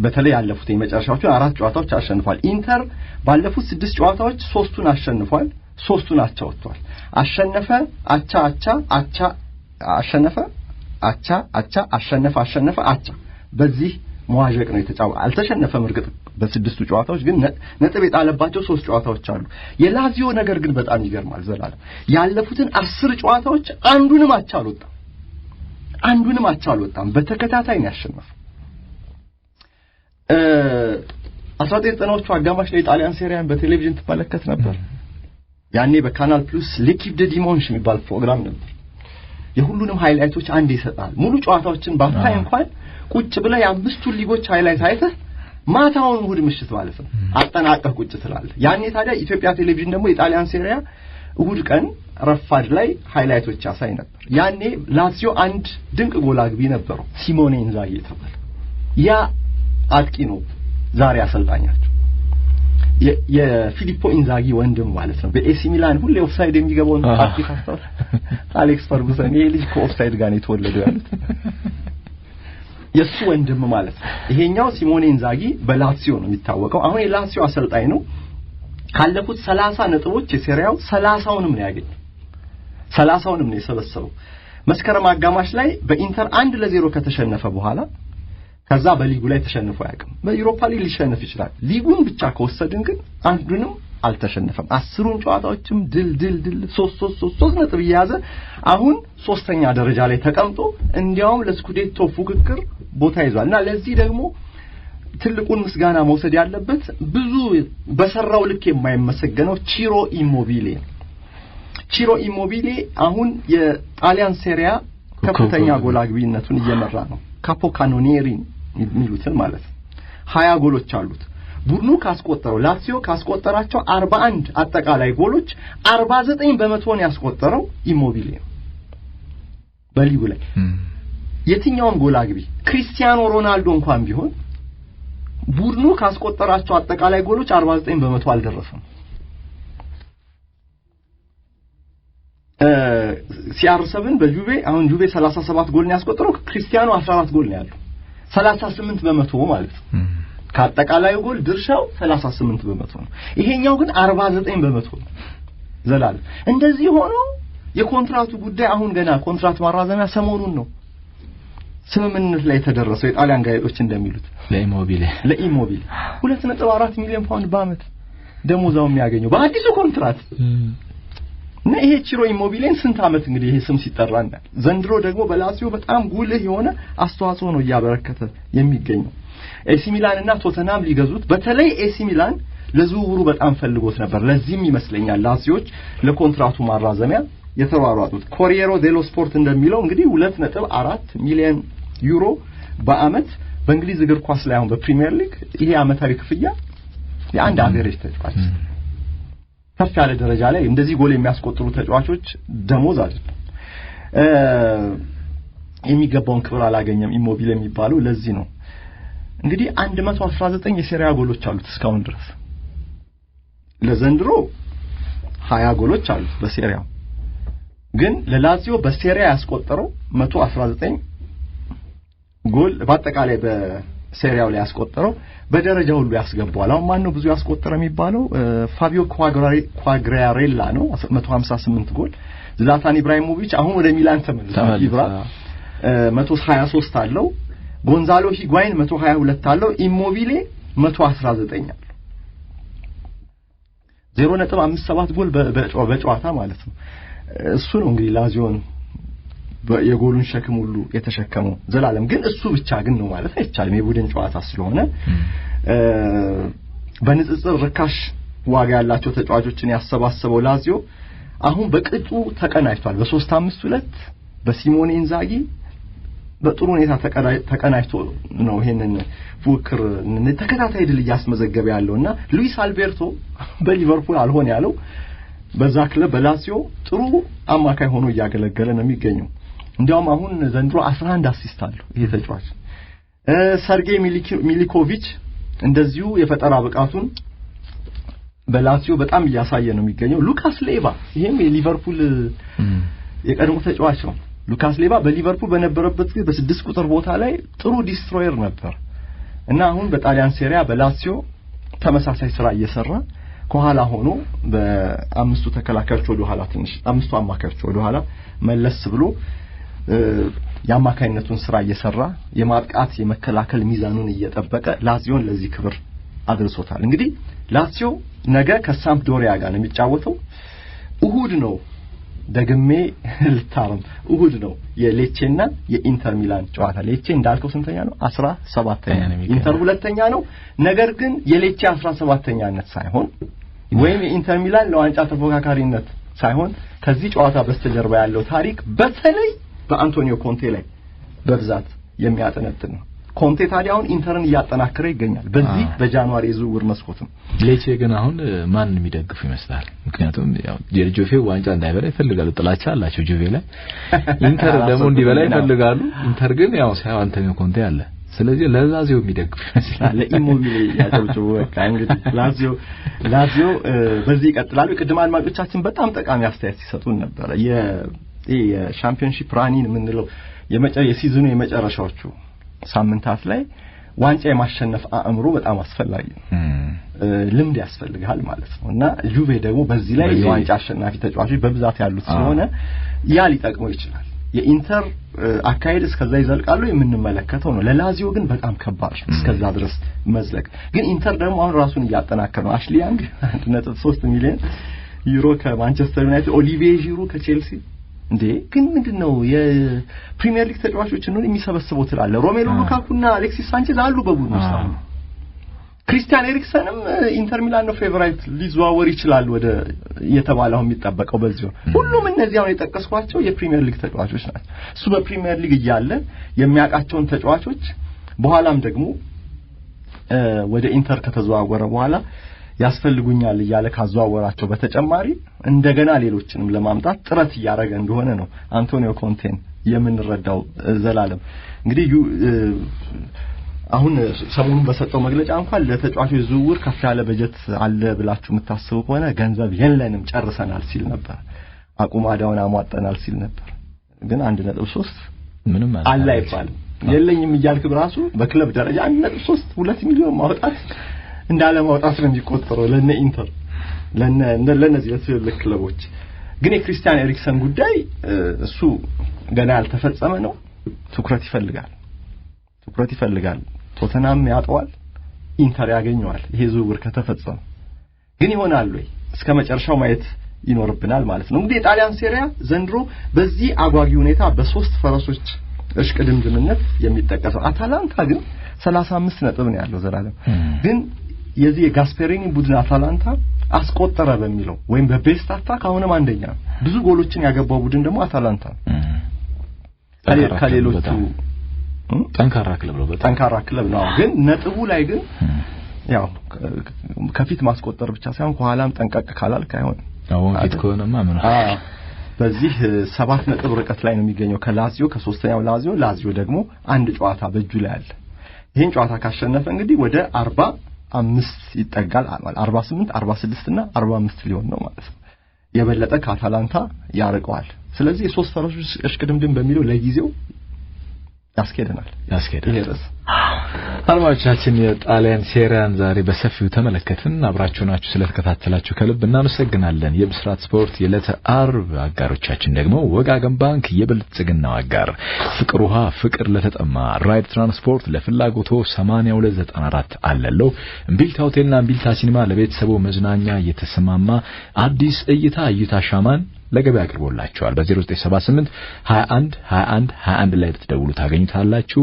[SPEAKER 3] በተለይ ያለፉት የመጨረሻዎቹ 4 ጨዋታዎች አሸንፏል። ኢንተር ባለፉት 6 ጨዋታዎች 3ቱን አሸንፏል፣ 3ቱን አቻ ወጥቷል። አሸነፈ፣ አቻ፣ አቻ፣ አቻ፣ አሸነፈ፣ አቻ፣ አቻ፣ አሸነፈ፣ አሸነፈ፣ አቻ። በዚህ መዋዠቅ ነው የተጫወተው። አልተሸነፈም። እርግጥ በስድስቱ ጨዋታዎች ግን ነጥብ የጣለባቸው 3 ጨዋታዎች አሉ። የላዚዮ ነገር ግን በጣም ይገርማል። ዘላለም ያለፉትን 10 ጨዋታዎች አንዱንም አቻ አልወጣም። አንዱንም አቻ አልወጣም። በተከታታይ ነው ያሸነፈው። 1990ዎቹ አጋማሽ ላይ ጣሊያን ሴሪያን በቴሌቪዥን ትመለከት ነበር። ያኔ በካናል ፕሉስ L'Équipe du Dimanche የሚባል ፕሮግራም ነበር። የሁሉንም highlight ኦች አንድ ይሰጣል። ሙሉ ጨዋታዎችን ባታይ እንኳን ቁጭ ብለህ የአምስቱን ሊጎች highlight አይተህ ማታውን እሑድ ምሽት ማለት ነው አጠናቀህ ቁጭ ትላለህ። ያኔ ታዲያ ኢትዮጵያ ቴሌቪዥን ደግሞ የጣሊያን ሴሪያ እሑድ ቀን ረፋድ ላይ highlight ኦች ያሳይ ነበር። ያኔ ላዚዮ አንድ ድንቅ ጎል አግቢ ነበረው፣ ሲሞኔ ኢንዛጊ የተባለ ያ አጥቂ ነው ዛሬ አሰልጣኛቸው፣ የፊሊፖ ኢንዛጊ ወንድም ማለት ነው። በኤሲ ሚላን ሁሌ ኦፍሳይድ የሚገባውን አጥቂ ታስታውሳለህ? አሌክስ ፈርጉሰን ይሄ ልጅ ከኦፍሳይድ ጋር ነው የተወለደው ያሉት የሱ ወንድም ማለት ነው። ይሄኛው ሲሞኔ ኢንዛጊ በላዚዮ ነው የሚታወቀው። አሁን የላዚዮ አሰልጣኝ ነው። ካለፉት 30 ነጥቦች የሴሪያው 30ውንም ነው ያገኘው፣ 30ውንም ነው የሰበሰበው። መስከረም አጋማሽ ላይ በኢንተር 1-0 ከተሸነፈ በኋላ ከዛ በሊጉ ላይ ተሸንፎ አያውቅም። በዩሮፓ ሊግ ሊሸነፍ ይችላል። ሊጉን ብቻ ከወሰድን ግን አንዱንም አልተሸነፈም። 10ሩን ጨዋታዎችም ድል ድል ድል 3 3 3 3 ነጥብ እየያዘ አሁን 3ኛ ደረጃ ላይ ተቀምጦ እንዲያውም ለስኩዴቶ ፉክክር ቦታ ይዟል። እና ለዚህ ደግሞ ትልቁን ምስጋና መውሰድ ያለበት ብዙ በሰራው ልክ የማይመሰገነው ቺሮ ኢሞቢሌ። ቺሮ ኢሞቢሌ አሁን የጣሊያን ሴሪያ ከፍተኛ ጎል አግቢነቱን እየመራ ነው። capocannoniere የሚሉትን ማለት ነው። 20 ጎሎች አሉት። ቡድኑ ካስቆጠረው ላዚዮ ካስቆጠራቸው 41 አጠቃላይ ጎሎች 49% ያስቆጠረው ኢሞቢሌ ነው። በሊጉ ላይ የትኛውም ጎል አግቢ ክሪስቲያኖ ሮናልዶ እንኳን ቢሆን ቡድኑ ካስቆጠራቸው አጠቃላይ ጎሎች 49% አልደረሰም። CR7 በጁቬ አሁን ጁቬ 37 ጎል ነው ያስቆጠረው፣ ክርስቲያኖ 14 ጎል ነው ያለው። 38% ማለት ነው። ከአጠቃላዩ ጎል ድርሻው 38% ነው። ይሄኛው ግን 49% ነው። ዘላለም እንደዚህ ሆኖ የኮንትራቱ ጉዳይ አሁን ገና ኮንትራት ማራዘሚያ ሰሞኑን ነው ስምምነት ላይ የተደረሰው። የጣሊያን ጋዜጦች እንደሚሉት ለኢሞቢሌ 2.4 ሚሊዮን ፓውንድ በአመት ደሞዛው የሚያገኘው በአዲሱ ኮንትራት እና ይሄ ቺሮ ኢሞቢሌን ስንት አመት እንግዲህ ይሄ ስም ሲጠራ እናያለን። ዘንድሮ ደግሞ በላዚዮ በጣም ጉልህ የሆነ አስተዋጽኦ ነው እያበረከተ የሚገኘው። ኤሲ ሚላን እና ቶተንሃም ሊገዙት፣ በተለይ ኤሲ ሚላን ለዝውውሩ በጣም ፈልጎት ነበር። ለዚህም ይመስለኛል ላዚዮች ለኮንትራቱ ማራዘሚያ የተሯሯጡት። ኮሪየሮ ዴሎ ስፖርት እንደሚለው እንግዲህ 2.4 ሚሊዮን ዩሮ በአመት በእንግሊዝ እግር ኳስ ላይ አሁን በፕሪሚየር ሊግ ይሄ አመታዊ ክፍያ የአንድ average ተጫዋች ከፍ ያለ ደረጃ ላይ እንደዚህ ጎል የሚያስቆጥሩ ተጫዋቾች ደሞዝ አይደለም። የሚገባውን ክብር አላገኘም ኢሞቢል የሚባለው ለዚህ ነው። እንግዲህ 119 የሴሪያ ጎሎች አሉት እስካሁን ድረስ። ለዘንድሮ 20 ጎሎች አሉት በሴሪያው። ግን ለላዚዮ በሴሪያ ያስቆጠረው 119 ጎል በአጠቃላይ በሴሪያው ላይ ያስቆጠረው በደረጃ ሁሉ ያስገባዋል። አሁን ማን ነው ብዙ ያስቆጠረ የሚባለው? ፋቢዮ ኳግራሬላ ነው 158 ጎል። ዝላታን ኢብራሂሞቪች አሁን ወደ ሚላን ተመልሷል። ኢብራ 123 አለው። ጎንዛሎ ሂጓይን 122 አለው። ኢሞቢሌ 119 አለው። 0.57 ጎል በጨዋታ ማለት ነው። እሱ ነው እንግዲህ ላዚዮን የጎሉን ሸክም ሁሉ የተሸከመው። ዘላለም ግን እሱ ብቻ ግን ነው ማለት አይቻልም። የቡድን ጨዋታ ስለሆነ በንጽጽር ርካሽ ዋጋ ያላቸው ተጫዋቾችን ያሰባሰበው ላዚዮ አሁን በቅጡ ተቀናጅቷል። በ3-5-2 በሲሞኔ ኢንዛጊ በጥሩ ሁኔታ ተቀናጅቶ ነው ይሄንን ፉክክር ተከታታይ ድል እያስመዘገበ ያለውና ሉዊስ አልቤርቶ በሊቨርፑል አልሆን ያለው በዛ ክለብ በላዚዮ ጥሩ አማካይ ሆኖ እያገለገለ ነው የሚገኘው። እንዲያውም አሁን ዘንድሮ 11 assist አለው ይሄ ተጫዋች። ሰርጌይ ሚሊኮቪች እንደዚሁ የፈጠራ ብቃቱን በላዚዮ በጣም እያሳየ ነው የሚገኘው። ሉካስ ሌቫ ይሄም የሊቨርፑል የቀድሞ ተጫዋች ነው። ሉካስ ሌቫ በሊቨርፑል በነበረበት ጊዜ በ6 ቁጥር ቦታ ላይ ጥሩ destroyer ነበር እና አሁን በጣሊያን ሴሪያ በላዚዮ ተመሳሳይ ስራ እየሰራ ከኋላ ሆኖ በአምስቱ ተከላካዮች ወደ ኋላ ትንሽ አምስቱ አማካዮች ወደ ኋላ መለስ ብሎ የአማካይነቱን ስራ እየሰራ የማጥቃት የመከላከል ሚዛኑን እየጠበቀ ላዚዮን ለዚህ ክብር አድርሶታል። እንግዲህ ላዚዮ ነገ ከሳምፕዶሪያ ጋር ነው የሚጫወተው። እሁድ ነው ደግሜ ልታረም፣ እሁድ ነው የሌቼና የኢንተር ሚላን ጨዋታ። ሌቼ እንዳልከው ስንተኛ ነው? 17ኛ። ኢንተር ሁለተኛ ነው። ነገር ግን የሌቼ 17ኛነት ሳይሆን ወይም የኢንተር ሚላን ለዋንጫ ተፎካካሪነት ሳይሆን ከዚህ ጨዋታ በስተጀርባ ያለው ታሪክ በተለይ በአንቶኒዮ ኮንቴ ላይ በብዛት የሚያጠነጥን ነው። ኮንቴ ታዲያ አሁን ኢንተርን እያጠናከረ ይገኛል በዚህ በ January የዝውውር መስኮትም።
[SPEAKER 2] ሌቼ ግን አሁን ማን የሚደግፉ ይመስላል? ምክንያቱም ያው የጁቬ ዋንጫ እንዳይበላ ይፈልጋሉ፣ ጥላቻ አላቸው ጁቬ ላይ። ኢንተር ደግሞ እንዲበላ ይፈልጋሉ። ኢንተር ግን ያው ሳይሆን አንቶኒዮ ኮንቴ አለ። ስለዚህ ለላዚዮ የሚደግፍ ይመስላል።
[SPEAKER 3] ለኢሞቢሌ ያጨብጭቡ። በቃ እንግዲህ ላዚዮ በዚህ ይቀጥላሉ። ቅድም አድማጮቻችን በጣም ጠቃሚ አስተያየት ሲሰጡን ነበረ። የ championship run-in የምንለው የ season ኡ የመጨረሻዎቹ ሳምንታት ላይ ዋንጫ የማሸነፍ አእምሮ በጣም አስፈላጊ ነው። ልምድ ያስፈልጋል ማለት ነው። እና ጁቬ ደግሞ በዚህ ላይ የዋንጫ አሸናፊ ተጫዋቾች በብዛት ያሉት ስለሆነ ያ ሊጠቅመው ይችላል። የኢንተር አካሄድ እስከዛ ይዘልቃሉ የምንመለከተው ነው። ለላዚዮ ግን በጣም ከባድ ነው እስከዛ ድረስ መዝለቅ። ግን ኢንተር ደግሞ አሁን ራሱን እያጠናከረ ነው። አሽሊ ያንግ 1.3 ሚሊዮን ዩሮ ከማንቸስተር ዩናይትድ፣ ኦሊቪዬ ዢሩ ከቼልሲ። እንዴ ግን ምንድነው የፕሪሚየር ሊግ ተጫዋቾችን ነው የሚሰበስበው ትላለህ። ሮሜሉ ሉካኩና አሌክሲስ ሳንቼዝ አሉ በቡድኑ ውስጥ። ክሪስቲያን ኤሪክሰንም ኢንተር ሚላን ነው favorite ሊዘዋወር ይችላል ወደ እየተባለ አሁን የሚጠበቀው በዚሁ። ሁሉም እነዚህ አሁን የጠቀስኳቸው የፕሪሚየር ሊግ ተጫዋቾች ናቸው። እሱ በፕሪሚየር ሊግ እያለ የሚያውቃቸውን ተጫዋቾች በኋላም ደግሞ ወደ ኢንተር ከተዘዋወረ በኋላ ያስፈልጉኛል እያለ ካዘዋወራቸው በተጨማሪ እንደገና ሌሎችንም ለማምጣት ጥረት እያደረገ እንደሆነ ነው አንቶኒዮ ኮንቴን የምንረዳው። ዘላለም እንግዲህ አሁን ሰሞኑን በሰጠው መግለጫ እንኳን ለተጫዋቾች ዝውውር ከፍ ያለ በጀት አለ ብላችሁ የምታስቡ ከሆነ ገንዘብ የለንም ጨርሰናል ሲል ነበር። አቁማዳውን አሟጠናል ሲል ነበር። ግን 1.3
[SPEAKER 2] ምንም
[SPEAKER 3] አለ አይባልም። የለኝም እያልክ በራሱ በክለብ ደረጃ 1.3 2 ሚሊዮን ማውጣት እንዳለ ማውጣት ነው የሚቆጠረው ለነ ኢንተር ለነ ለነዚህ ለትልልቅ ክለቦች። ግን የክሪስቲያን ኤሪክሰን ጉዳይ እሱ ገና ያልተፈጸመ ነው። ትኩረት ይፈልጋል ትኩረት ይፈልጋል። ቶተናም ያጠዋል፣ ኢንተር ያገኘዋል። ይሄ ዝውውር ከተፈጸመ ግን ይሆናል ወይ እስከ መጨረሻው ማየት ይኖርብናል ማለት ነው። እንግዲህ የጣሊያን ሴሪያ ዘንድሮ በዚህ አጓጊ ሁኔታ በሶስት ፈረሶች እሽቅድምድምነት የሚጠቀሰው አታላንታ ግን 35 ነጥብ ነው ያለው። ዘላለም ግን የዚህ የጋስፔሪኒ ቡድን አታላንታ አስቆጠረ በሚለው ወይም በ best attack አሁንም አንደኛ ነው። ብዙ ጎሎችን ያገባው ቡድን ደግሞ አታላንታ ነው። ከሌሎቹ
[SPEAKER 2] ጠንካራ ክለብ ነው፣ በጣም
[SPEAKER 3] ጠንካራ ክለብ ነው። ግን ነጥቡ ላይ ግን ያው ከፊት ማስቆጠር ብቻ ሳይሆን ከኋላም ጠንቀቅ ካላልክ አይሆንም።
[SPEAKER 2] አሁን ፊት ከሆነማ ምን
[SPEAKER 3] በዚህ 7 ነጥብ ርቀት ላይ ነው የሚገኘው ከላዚዮ፣ ከሶስተኛው ላዚዮ። ላዚዮ ደግሞ አንድ ጨዋታ በእጁ ላይ አለ። ይሄን ጨዋታ ካሸነፈ እንግዲህ ወደ 45 ይጠጋል። 48፣ 46 እና 45 ሊሆን ነው ማለት ነው። የበለጠ ከአታላንታ ያርቀዋል። ስለዚህ የሶስት ፈረሶች እሽቅድምድም በሚለው ለጊዜው ያስኬደናል
[SPEAKER 2] ያስኬደናል። አድማጮቻችን የጣሊያን ሴሪያን ዛሬ በሰፊው ተመለከትን። አብራችሁናችሁ ስለተከታተላችሁ ከልብ እናመሰግናለን። የብስራት ስፖርት የዕለተ አርብ አጋሮቻችን ደግሞ ወጋገን ባንክ የብልጽግናው አጋር፣ ፍቅር ውሃ ፍቅር ለተጠማ፣ ራይድ ትራንስፖርት ለፍላጎቶ 8294 አለለው፣ እምቢልታ ሆቴልና እምቢልታ ሲኒማ ለቤተሰቡ መዝናኛ የተሰማማ አዲስ እይታ እይታ ሻማን ለገበያ አቅርቦላችኋል። በ0978 21 21 21 ላይ ብትደውሉ ታገኙታላችሁ።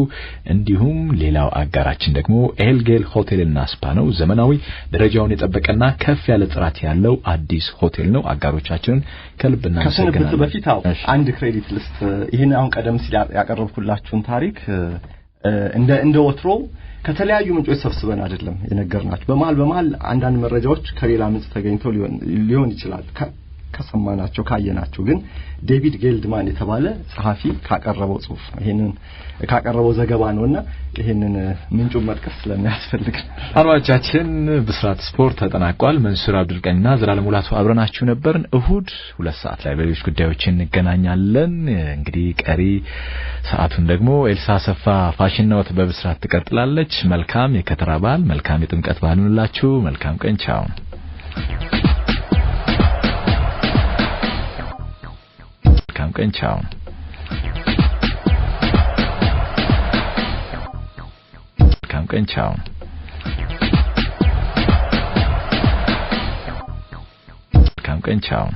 [SPEAKER 2] እንዲሁም ሌላው አጋራችን ደግሞ ኤልጌል ሆቴልና ስፓ ነው። ዘመናዊ ደረጃውን የጠበቀና ከፍ ያለ ጥራት ያለው አዲስ ሆቴል ነው። አጋሮቻችንን ከልብ እናመሰግናለን።
[SPEAKER 3] ከስንብት በፊት አዎ አንድ credit ልስጥ። ይሄን አሁን ቀደም ሲል ያቀረብኩላችሁን ታሪክ እንደ ወትሮ ከተለያዩ ምንጮች ሰብስበን አይደለም የነገርናችሁ። በመሃል በመሃል አንዳንድ መረጃዎች ከሌላ ምንጭ ተገኝተው ሊሆን ይችላል ከሰማናቸው ካየናቸው። ግን ዴቪድ ጌልድማን የተባለ ጸሐፊ ካቀረበው ጽሁፍ ይሄንን ካቀረበው ዘገባ ነውና ይሄንን ምንጩን መጥቀስ ስለሚያስፈልግ።
[SPEAKER 2] አድማጮቻችን ብስራት ስፖርት ተጠናቋል። መንሱር አብዱልቀኒና ዘላለም ሙላቱ አብረናችሁ ነበርን። እሁድ 2 ሰዓት ላይ በሌሎች ጉዳዮች እንገናኛለን። እንግዲህ ቀሪ ሰዓቱን ደግሞ ኤልሳ ሰፋ ፋሽን ነው በብስራት ትቀጥላለች። መልካም የከተራ በዓል፣ መልካም የጥምቀት በዓል ይሁንላችሁ። መልካም ቀን። ቻው። መልካም ቀን። ቻው። መልካም ቀን። ቻው። መልካም ቀን። ቻው።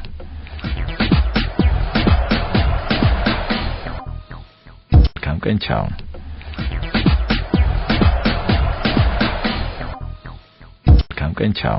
[SPEAKER 2] መልካም ቀን። ቻው። መልካም ቀን። ቻው።